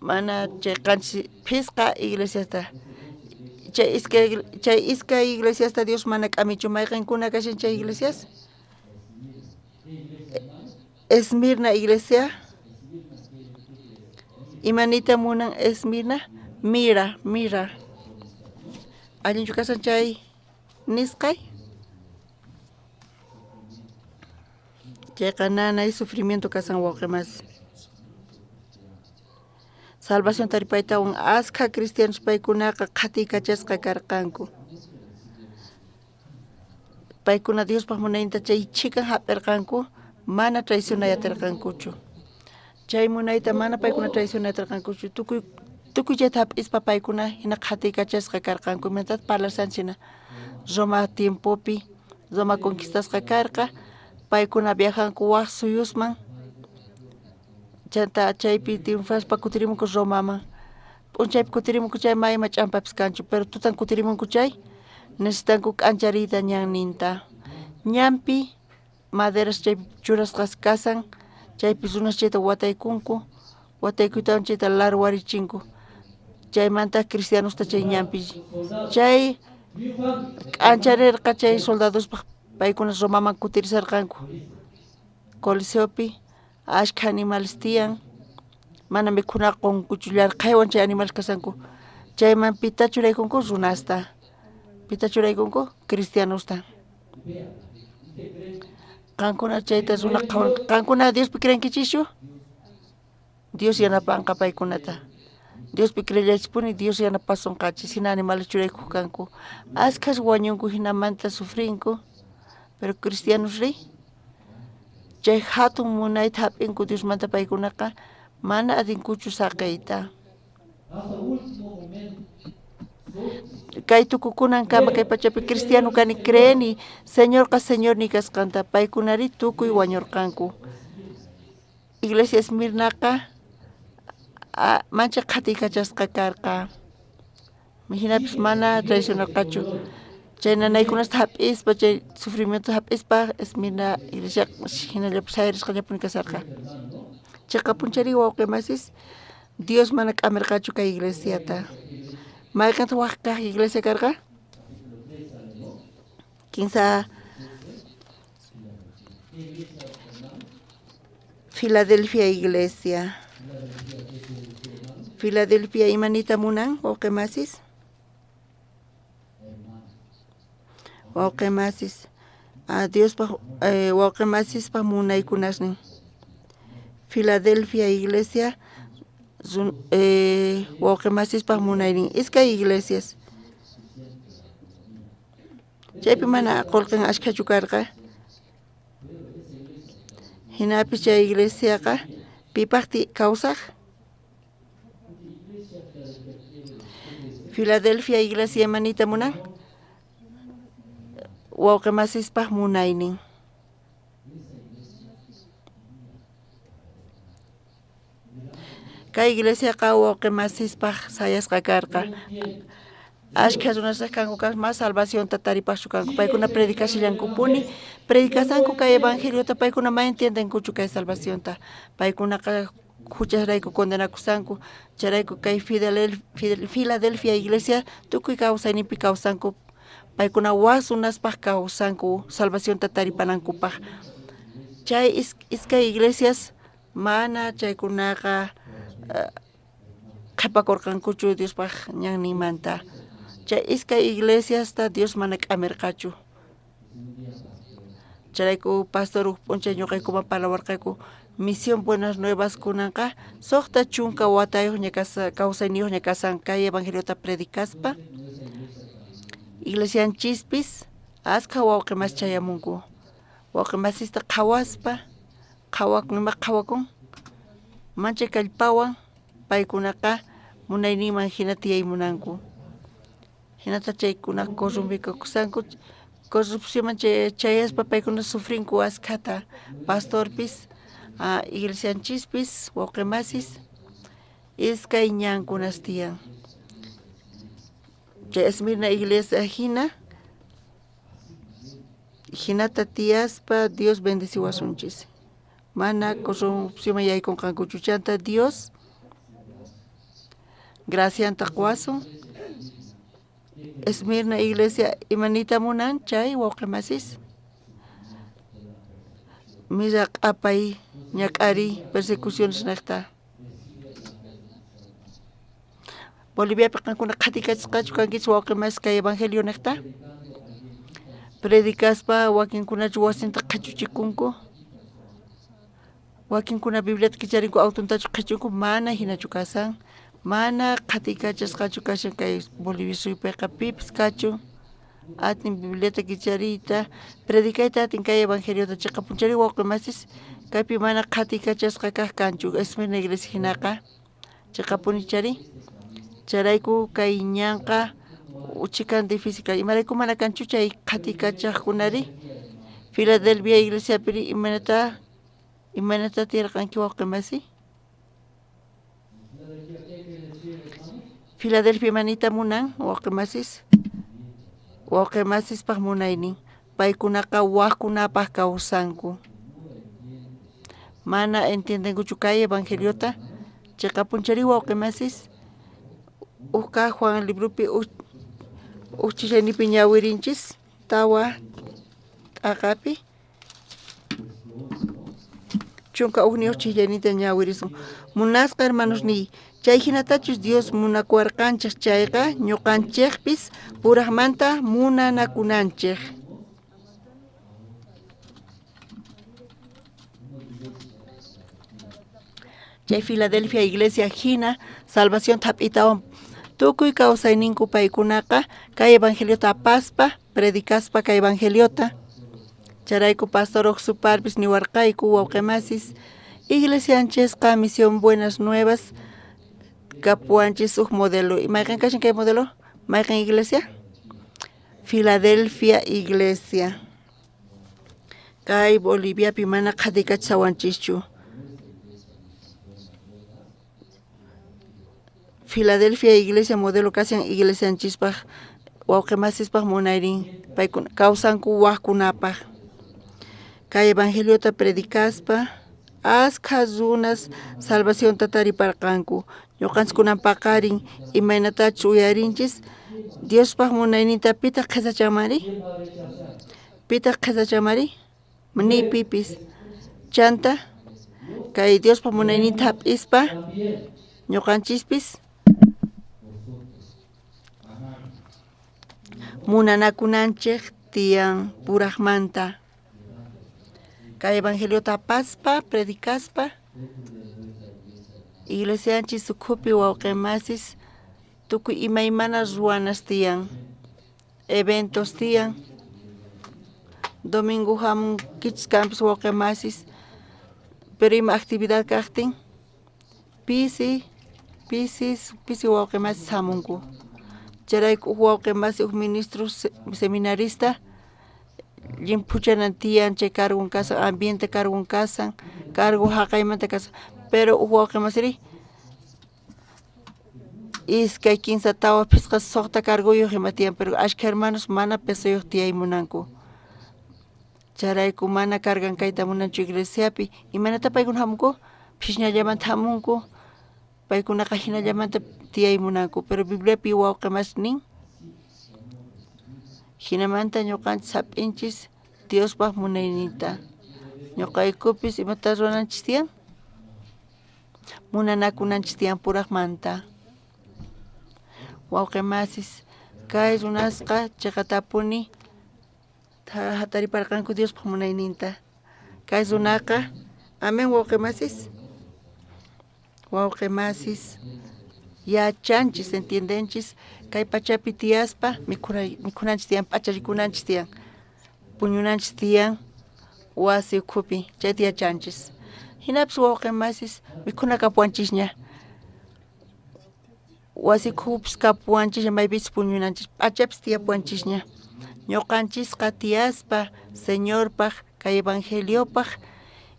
mana chay qanchis phisqa iglesiasta, chay iskay iglesiasta Dios mana k'amichu. Mayqenkuna kashan chay iglesias? Esmirna iglesia. Imanita munan Esmirna? Mira, mira. Allinchu kasan chay nisqay? Chayqa nanay sufrimiento kasan wawqi masi. Salvación taripaytawan askha cristianos paykunaqa qhatiykachasqa karqanku. Paykuna Diospaj munayninta chay chhikan hap'irqanku, mana traicionay atirqankuchu. Chay munayta mana paykuna traicionay atirqankuchu. Tukuy chayta hap'ispa paykuna hina qhatiykachasqa karqanku. Imaynataq parlashanchik hina Roma tiempopi, Roma conquistasqa karqa, paykuna viajanku waj suyusman, chanta chaypi triunfaspa kutirimunku Romaman. P'unchaypi kutirimunku chay ma ima ch'ampapis kanchu, pero tutan kutirimunku chay necesitanku k'anchariyta ñanninta. Ñanpi maderas chaypi churasqas kasan, chaypi runas chayta wataykunku, wataykuytawan chayta larwarichinku. Chaymanta cristianosta chay ñanpi chay k'ancharerqa chay soldadospaj paykuna Romaman kutirisarqanku. Coliseopi ashkha animales tiyan, mana mikhuna qonkuchu, llarqhaywan chay animales kasanku. Chayman pita churaykunku runasta, pita churaykunku cristianosta. Qankuna chayta runa qhawan, qankuna Diospi creenkichischu? Dios yanapanqa paykunata. Diospi creellaychispuni, Dios yanapasonqachis. Hina animales churaykuq kanku. Askhas wañunku hinamanta sufrinku, pero cristianos ri chay hatun munayta hap'inku Diosmanta paykunaqa mana atinkuchu saqiyta. Kay tukukunankama kay pachapi cristiano kani creeni Señorqa Señorniy kasqanta, paykunari tukuy wañurqanku. Iglesia Esmirnaqa mancha qhatiykachasqa karqa. Hinapis mana traicionarqachu. Chay nanaykunasta hap'ispa, chay sufrimiento hap'ispa Esmirna iglesia hinallapi sayarisqallapuni kasarqa. Chiqapunchari wawqi masis, Dios mana k'amirqachu kay iglesiata. Mayqintaq waj kaq iglesia karqa? Kinsa Filadelfia iglesia. Filadelfia imanita munan wawqi masis? Wawqi masis, Diospaj wawqi masispaj munaykunasnin. Filadelfia iglesia wawqi masispaj munaynin. Iskay iglesias. Chaypi mana qullqin ashkhachu karqa. Hinapis chay iglesiaqa pipaqti kawsaq? Filadelfia iglesia imanita munan? Wawqi masispaj munaynin. Kay iglesiaqa wawqi masispaj sayasqa karqa. Ashkha runastaj kanku mas salvacionta taripajchu kanku. Paykuna predicashallankupuni, predicasanku kay evangeliota, paykuna ma entiendenkuchu kay salvacionta. Paykunaqa huchasrayku condenakusanku, chayrayku kay Filadelfia iglesia tukuy kawsayninpi kawsanku, paykuna waj runaspaj kawsanku salvacionta taripanankupaj. Chay iskay iglesias mana chaykunaqa qhipakurqankuchu Diospaj ñanninmanta. Chay iskay iglesiasta Dios mana k'amirqachu. Chayrayku pastor uj p'unchay ñuqaykuman parlawarqayku Misión Buenas Nuevas kunanqa 60 watayuqña kawsayniyuqña kasan kay evangeliota predicaspa. Iglesianchispis askha wawqi mas chayamunku. Wawqi masista qhawaspa, qhawakun ima qhawakun, manchay kallpawan paykunaqa munayninman hina tiyay munanku. Hinata chaykuna corrumpikukusanku, corrupcionman chayaspa paykuna sufrinku askhata. Pastorpis, iglesianchispis, wawqi masis, iskay ñankunas tiyan. Chay Esmirna iglesia hina, hinata tiyaspa Dios bendeciwasunchis. Mana corrupcionman yaykunqankuchu chanta Dios gracianta quwasun. Esmirna iglesia imanita munan chay wawqi masis. Mira q'apay ñak'ariy persecuciones niqta. Boliviapi qankuna qhatikachisqachu kankichis wawqi masis kay evangelio niqta? Predicaspa wakinkunachu wasinta qhichuchikunku, wakinkuna Bibliata kicharinku autontachu qhichunku, mana hinachu kasan, mana qhatikachasqachu kashan kay Bolivia suypiqa pipis kachun atin Bibliata kichariyta, predicayta atin kay evangeliota chiqapunchari wawqi masis kaypi mana qhatikachasqa kaq kanchu Esmirna iglesia hinaqa chiqapuni chari. Chayrayku kay ñanqa uchikan difícil kay imarayku mana kanchu chay qhatikachaqkunari. Filadelfia iglesiapiri imaynata tiyarqanki wawqi masi? Filadelfia imanita munan wawqi masis? Wawqi masispaj munaynin paykunaqa wajkunapaj kawsanku. Mana entiendenkuchu kay evangeliota chiqapunchari wawqi masis. Uj Juan libropi uj chishaynipi ñawirinchis tawa t'aqapi 11 chishayninta ñawirisun. Munasqa hermanos niy, chay hinatachus Dios munakuwarqanchik chayqa ñuqanchikpis puraqmanta munanakunanchik. Chay Filadelfia iglesia hina salvación hap'itawan tukuy kawsayninku paykunaqa kay evangeliota apaspa, predicaspa kay evangeliota. Chayrayku pastor uqsuparpis niwarqayku wawqi masis, iglesianchisqa Misión Buenas Nuevas kapuwanchis uj modelo. Mayqin kashan kay modelo? Mayqin iglesia? Filadelfia iglesia. Kay Boliviapi mana qhatikachisawanchischu. Filadelfia iglesia modelo kashan iglesianchispaj wawqi masispaj munaynin paykuna kawsanku wajkunapaj. Kay evangeliota predicaspa askha runas salvacionta tariparqanku. Ñuqanchis kunan paqarin imaynatachus uyarinchis Diospaj munayninta pitaq qhisachanmari? Pitaq qhisachanmari? Ni pipis. Chanta kay Diospaj munayninta hap'ispa ñuqanchispis munanakunanchik tiyan puraqmanta. Kay evangeliota apaspa, predicaspa, iglesianchis ukhupi wawqi masis tukuy imaymana ruwanas tiyan, eventos tiyan. Domingo hamunkichis kanpis wawqi masis, pero ima actividad kaqtin pisi wawqi masis hamunku. Chayrayku uj wawqi masi uj ministro seminarista llimphuchanan tiyan chay cargun kasan, ambiente cargun kasan, cargo haqaymanta kasan, pero uj wawqi masiri Iskay, 3, 4, 5, 6 cargoyoj ima tiyan, pero ashkha hermanos mana pesoyoj tiyay munanku. Chayrayku mana cargan kayta munanchu iglesiapi. Imaynata paykuna hamunku? Phishñallamanta hamunku. Paykunaqa hinallamanta tiyay munanku, pero Bibliapi wawqi mas nin. Hinamanta ñuqanchis hap'inchis Diospaj munayninta. Ñuqaykupis imata ruwananchis tiyan? Munanakunanchis tiyan purajmanta. Wawqi masis, kay runasqa chiqatapuni hatariparqanku Diospaj munayninta. Kay runaqa, amén wawqi masis. Wawqi masis, yachanchis, entiendenchis, kay pachapi tiyaspa mikhunanchis tiyan, p'acharikunanchis tiyan, puñunanchis tiyan, wasi ukhupi, chayta yachanchis. Hinapis wawqi masis mikhuna kapuwanchisña, wasi ukhupis kapuwanchisña, maypis puñunanchis, p'achapis tiyapuwanchisña. Ñuqanchisqa tiyaspa Señorpaj, kay evangeliopaj,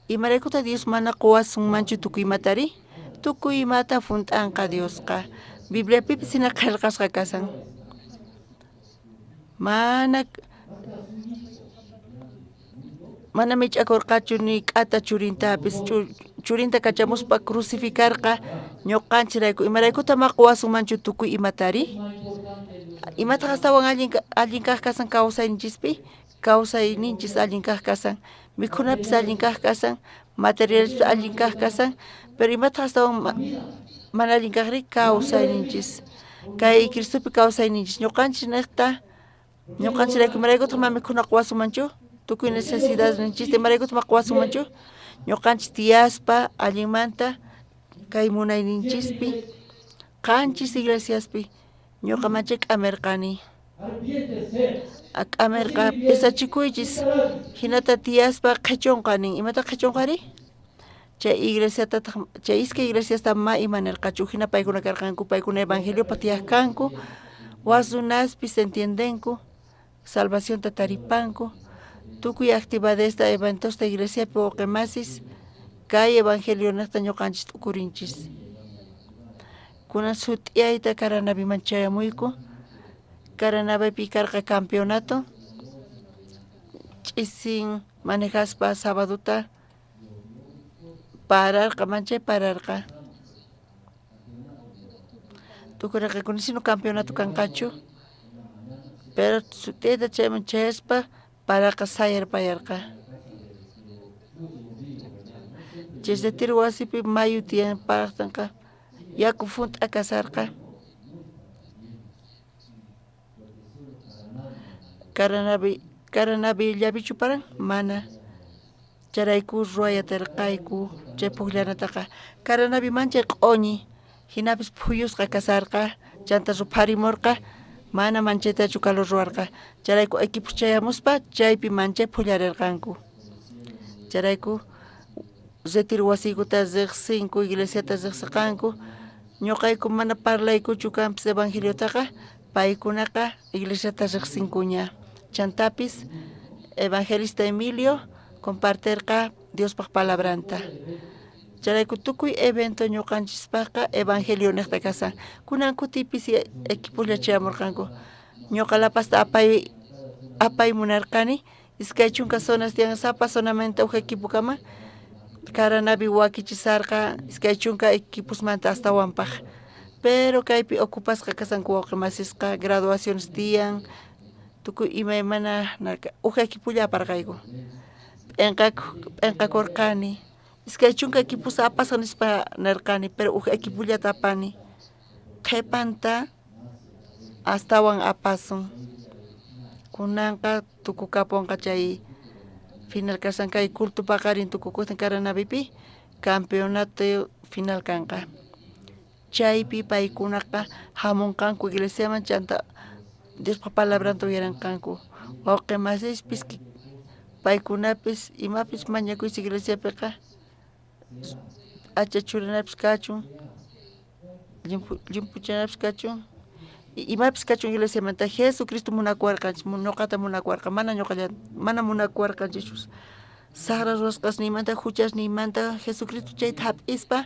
imaraykuta Dios mana quwasunmanchu tukuy imatari? Tukuy imata junt'anqa Diosqa. Bibliapipis hina qillqasqa kasan. Mana mich'akurqachu ni k'ata churintapis, churinta kachamuspa crucificarqa ñuqanchirayku. Imaraykuta ma quwasunmanchu tukuy imatari? Imataq astawan allin kaq kasan kawsayninchispi? Kawsayninchis allin kaq kasan, mikhunapis allin kaq kasan, materialespis allin kaq kasan, pero imataq astawan mana allin kaqri? Kawsayninchis. Kay Cristopi kawsayninchis. Ñuqanchis niqta, ñuqanchirayku imaraykutaq ma mikhuna quwasunmanchu? Tukuy necesidadninchista imaraykutaq ma quwasunmanchu? Ñuqanchis tiyaspa allinmanta kay munayninchispi, qanchis iglesiaspi ñuqa manchay k'amirqani. K'amirqa pesachikuychis, hinata tiyaspa qhichunqa nin. Imata qhichunqari? Chay iglesiatataq, chay iskay iglesiasta ma ima nirqachu, hina paykuna karqanku, paykuna evangeliopaq tiyaq kanku, wak runaspis entiendenku, salvacionta taripanku, tukuy actividadesta eventosta iglesiapi wawqi masis, kay evangelio niqta ñuqanchis t'ukurinchis. Kunan sut'iyayta Caranaviman chayamuyku. Caranavipi karqa campeonato, ch'isin manejaspa sabaduta pararqa, manchay pararqa. Tukuraqakuni sino campeonato kanqachu, pero sut'iyayta chayman chayaspa paraqa sayarpayarqa. Chay retiro wasipi mayu tiyan paraqtinqa yaku junt'a kasarqa. Caranavillapichu paran? Mana. Chayrayku ruwayatarqayku chay pukllanataqa. Caranavi manchay q'uñi, hinapis phuyusqa kasarqa, chanta rupharimurqa, mana manchaytachu calor ruwarqa. Chayrayku equipos chayamuspa chaypi manchay phullarirqanku. Chayrayku retiro wasiykuta riqsinku, iglesiata riqsirqanku. Ñuqayku mana parlaykuchu kanpis evangeliotaqa, paykunaqa iglesiata riqsinkuña. Chantapis evangelista Emilio compartirqa Diospaj palabranta. Chayrayku tukuy evento ñuqanchispaqqa evangelio niqta kasan. Kunan kutipis equipolla chayamurqanku. Ñuqa La Pazta apay munarqani, 20 zonas tiyan, sapa zonamanta uj equipokama Caranavi wakichisarqa 20 equiposmanta astawanpaq. Pero kaypi ocupasqa kasanku wawqi masisqa, graduaciones tiyan, tukuy imaymana uj equipolla aparqayku. P'enqakurqani. 20 equipos apasqa nispa nirqani, pero uj equipollata apani. Qhipanta astawan apasun. Kunanqa tukukapunqa chay final kasan kay culto paqarin tukukuqtin Caranavipi campeonato final kanqa. Chaypi paykunaqa hamunqanku iglesiaman chanta Diospaj palabranta uyaranqanku. Wawqi masispis paykunapis imapis mañakuychis iglesiapiqa p'acha churanapis kachun, llimpuchanapis kachun, imapis kachun iglesiamanta. Jesucristo munakuwarqanchis, ñuqata munakuwarqa, mana ñuqalla, mana munakuwarqanchischu. Saqra ruwasqasniymanta, huchasniymanta Jesucristo chayta hap'ispa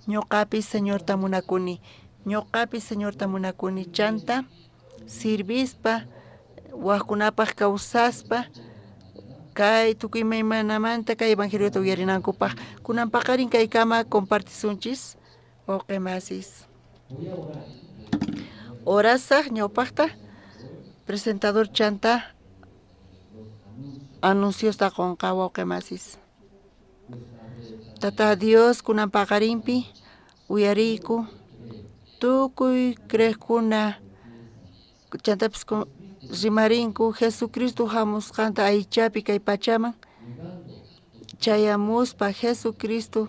ñuqapis Señorta munakuni. Ñuqapis Señorta munakuni chanta sirvispa wajkunapaj kawsaspa kay tukuy imaymanamanta kay evangeliota uyarinankupaj. Kunan paqarin kaykama compartisunchis wawqi masis. Orasaj ñawpaqta presentador chanta anunciosta qonqa wawqi masis. Tata Dios kunan paqarinpi uyariyku tukuy creejkuna chantapis rimarinku Jesucristo hamusqanta aychapi kay pachaman chayamuspa Jesucristo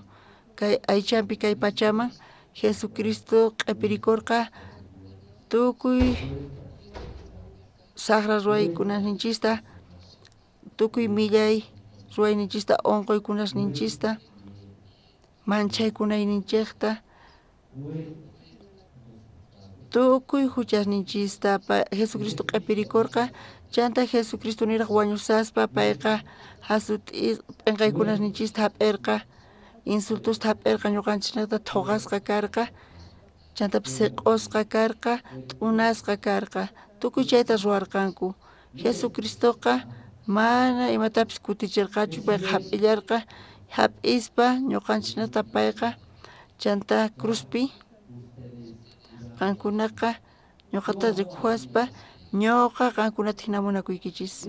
kay aychampi kay pachaman Jesucristo q'ipirikurqa tukuy saqra ruwaykunasninchista tukuy millay ruwayninchista unquykunasninchista manchaykunayninchikta tukuy huchasninchista Jesucristo q'ipirikurqa chanta Jesucristo niraq wañusaspa payqa hasut'i p'inqaykunasninchista hap'irqa insultosta hap'irqa ñuqanchisnaqta thuqasqa karqa chantapis siq'usqa karqa t'unasqa karqa tukuy chayta ruwarqanku. Jesucristoqa mana imatapis kutichirqachu payqa hap'illarqa hap'ispa ñuqanchisnaqta payqa chanta cruzpi qankunaqa ñuqata rikuwaspa ñuqa qankunata hina munakuykichis.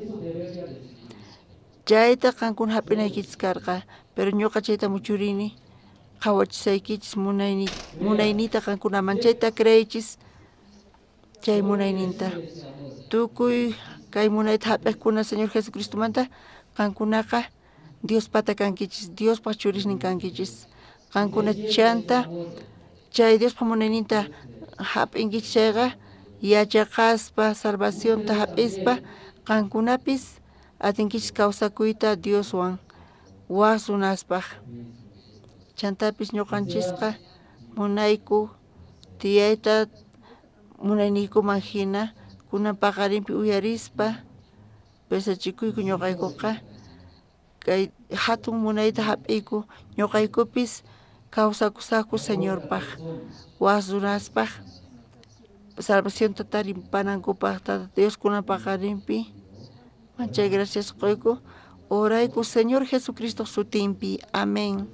Chayta qankuna hap'inaykichis karqa pero ñuqa chayta muchurini qhawachisaykichis munaynita qankunaman chayta creeychis chay munayninta. Tukuy kay munayta hap'iqkuna Señor Jesucristomanta qankunaqa Diospata kankichis, Diospaj churisnin kankichis. Qankuna chanta chay Diospaj munayninta hap'inkichis chayqa yachaqaspa salvacionta hap'ispa qankunapis atinkichis kawsakuyta Dioswan waj runaspaj. Chantapis ñuqanchisqa munayku tiyayta munayniykuman hina kunan paqarinpi uyarispa pesachikuyku ñuqaykuqa kay hatun munayta hap'iyku ñuqaykupis kawsakusaqku Señorpaj waj runaspaj salvacionta taripanankupaj. Tata Dios kunan paqarinpi manchay gracias quyku orayku Señor Jesucristo sutinpi. Amén.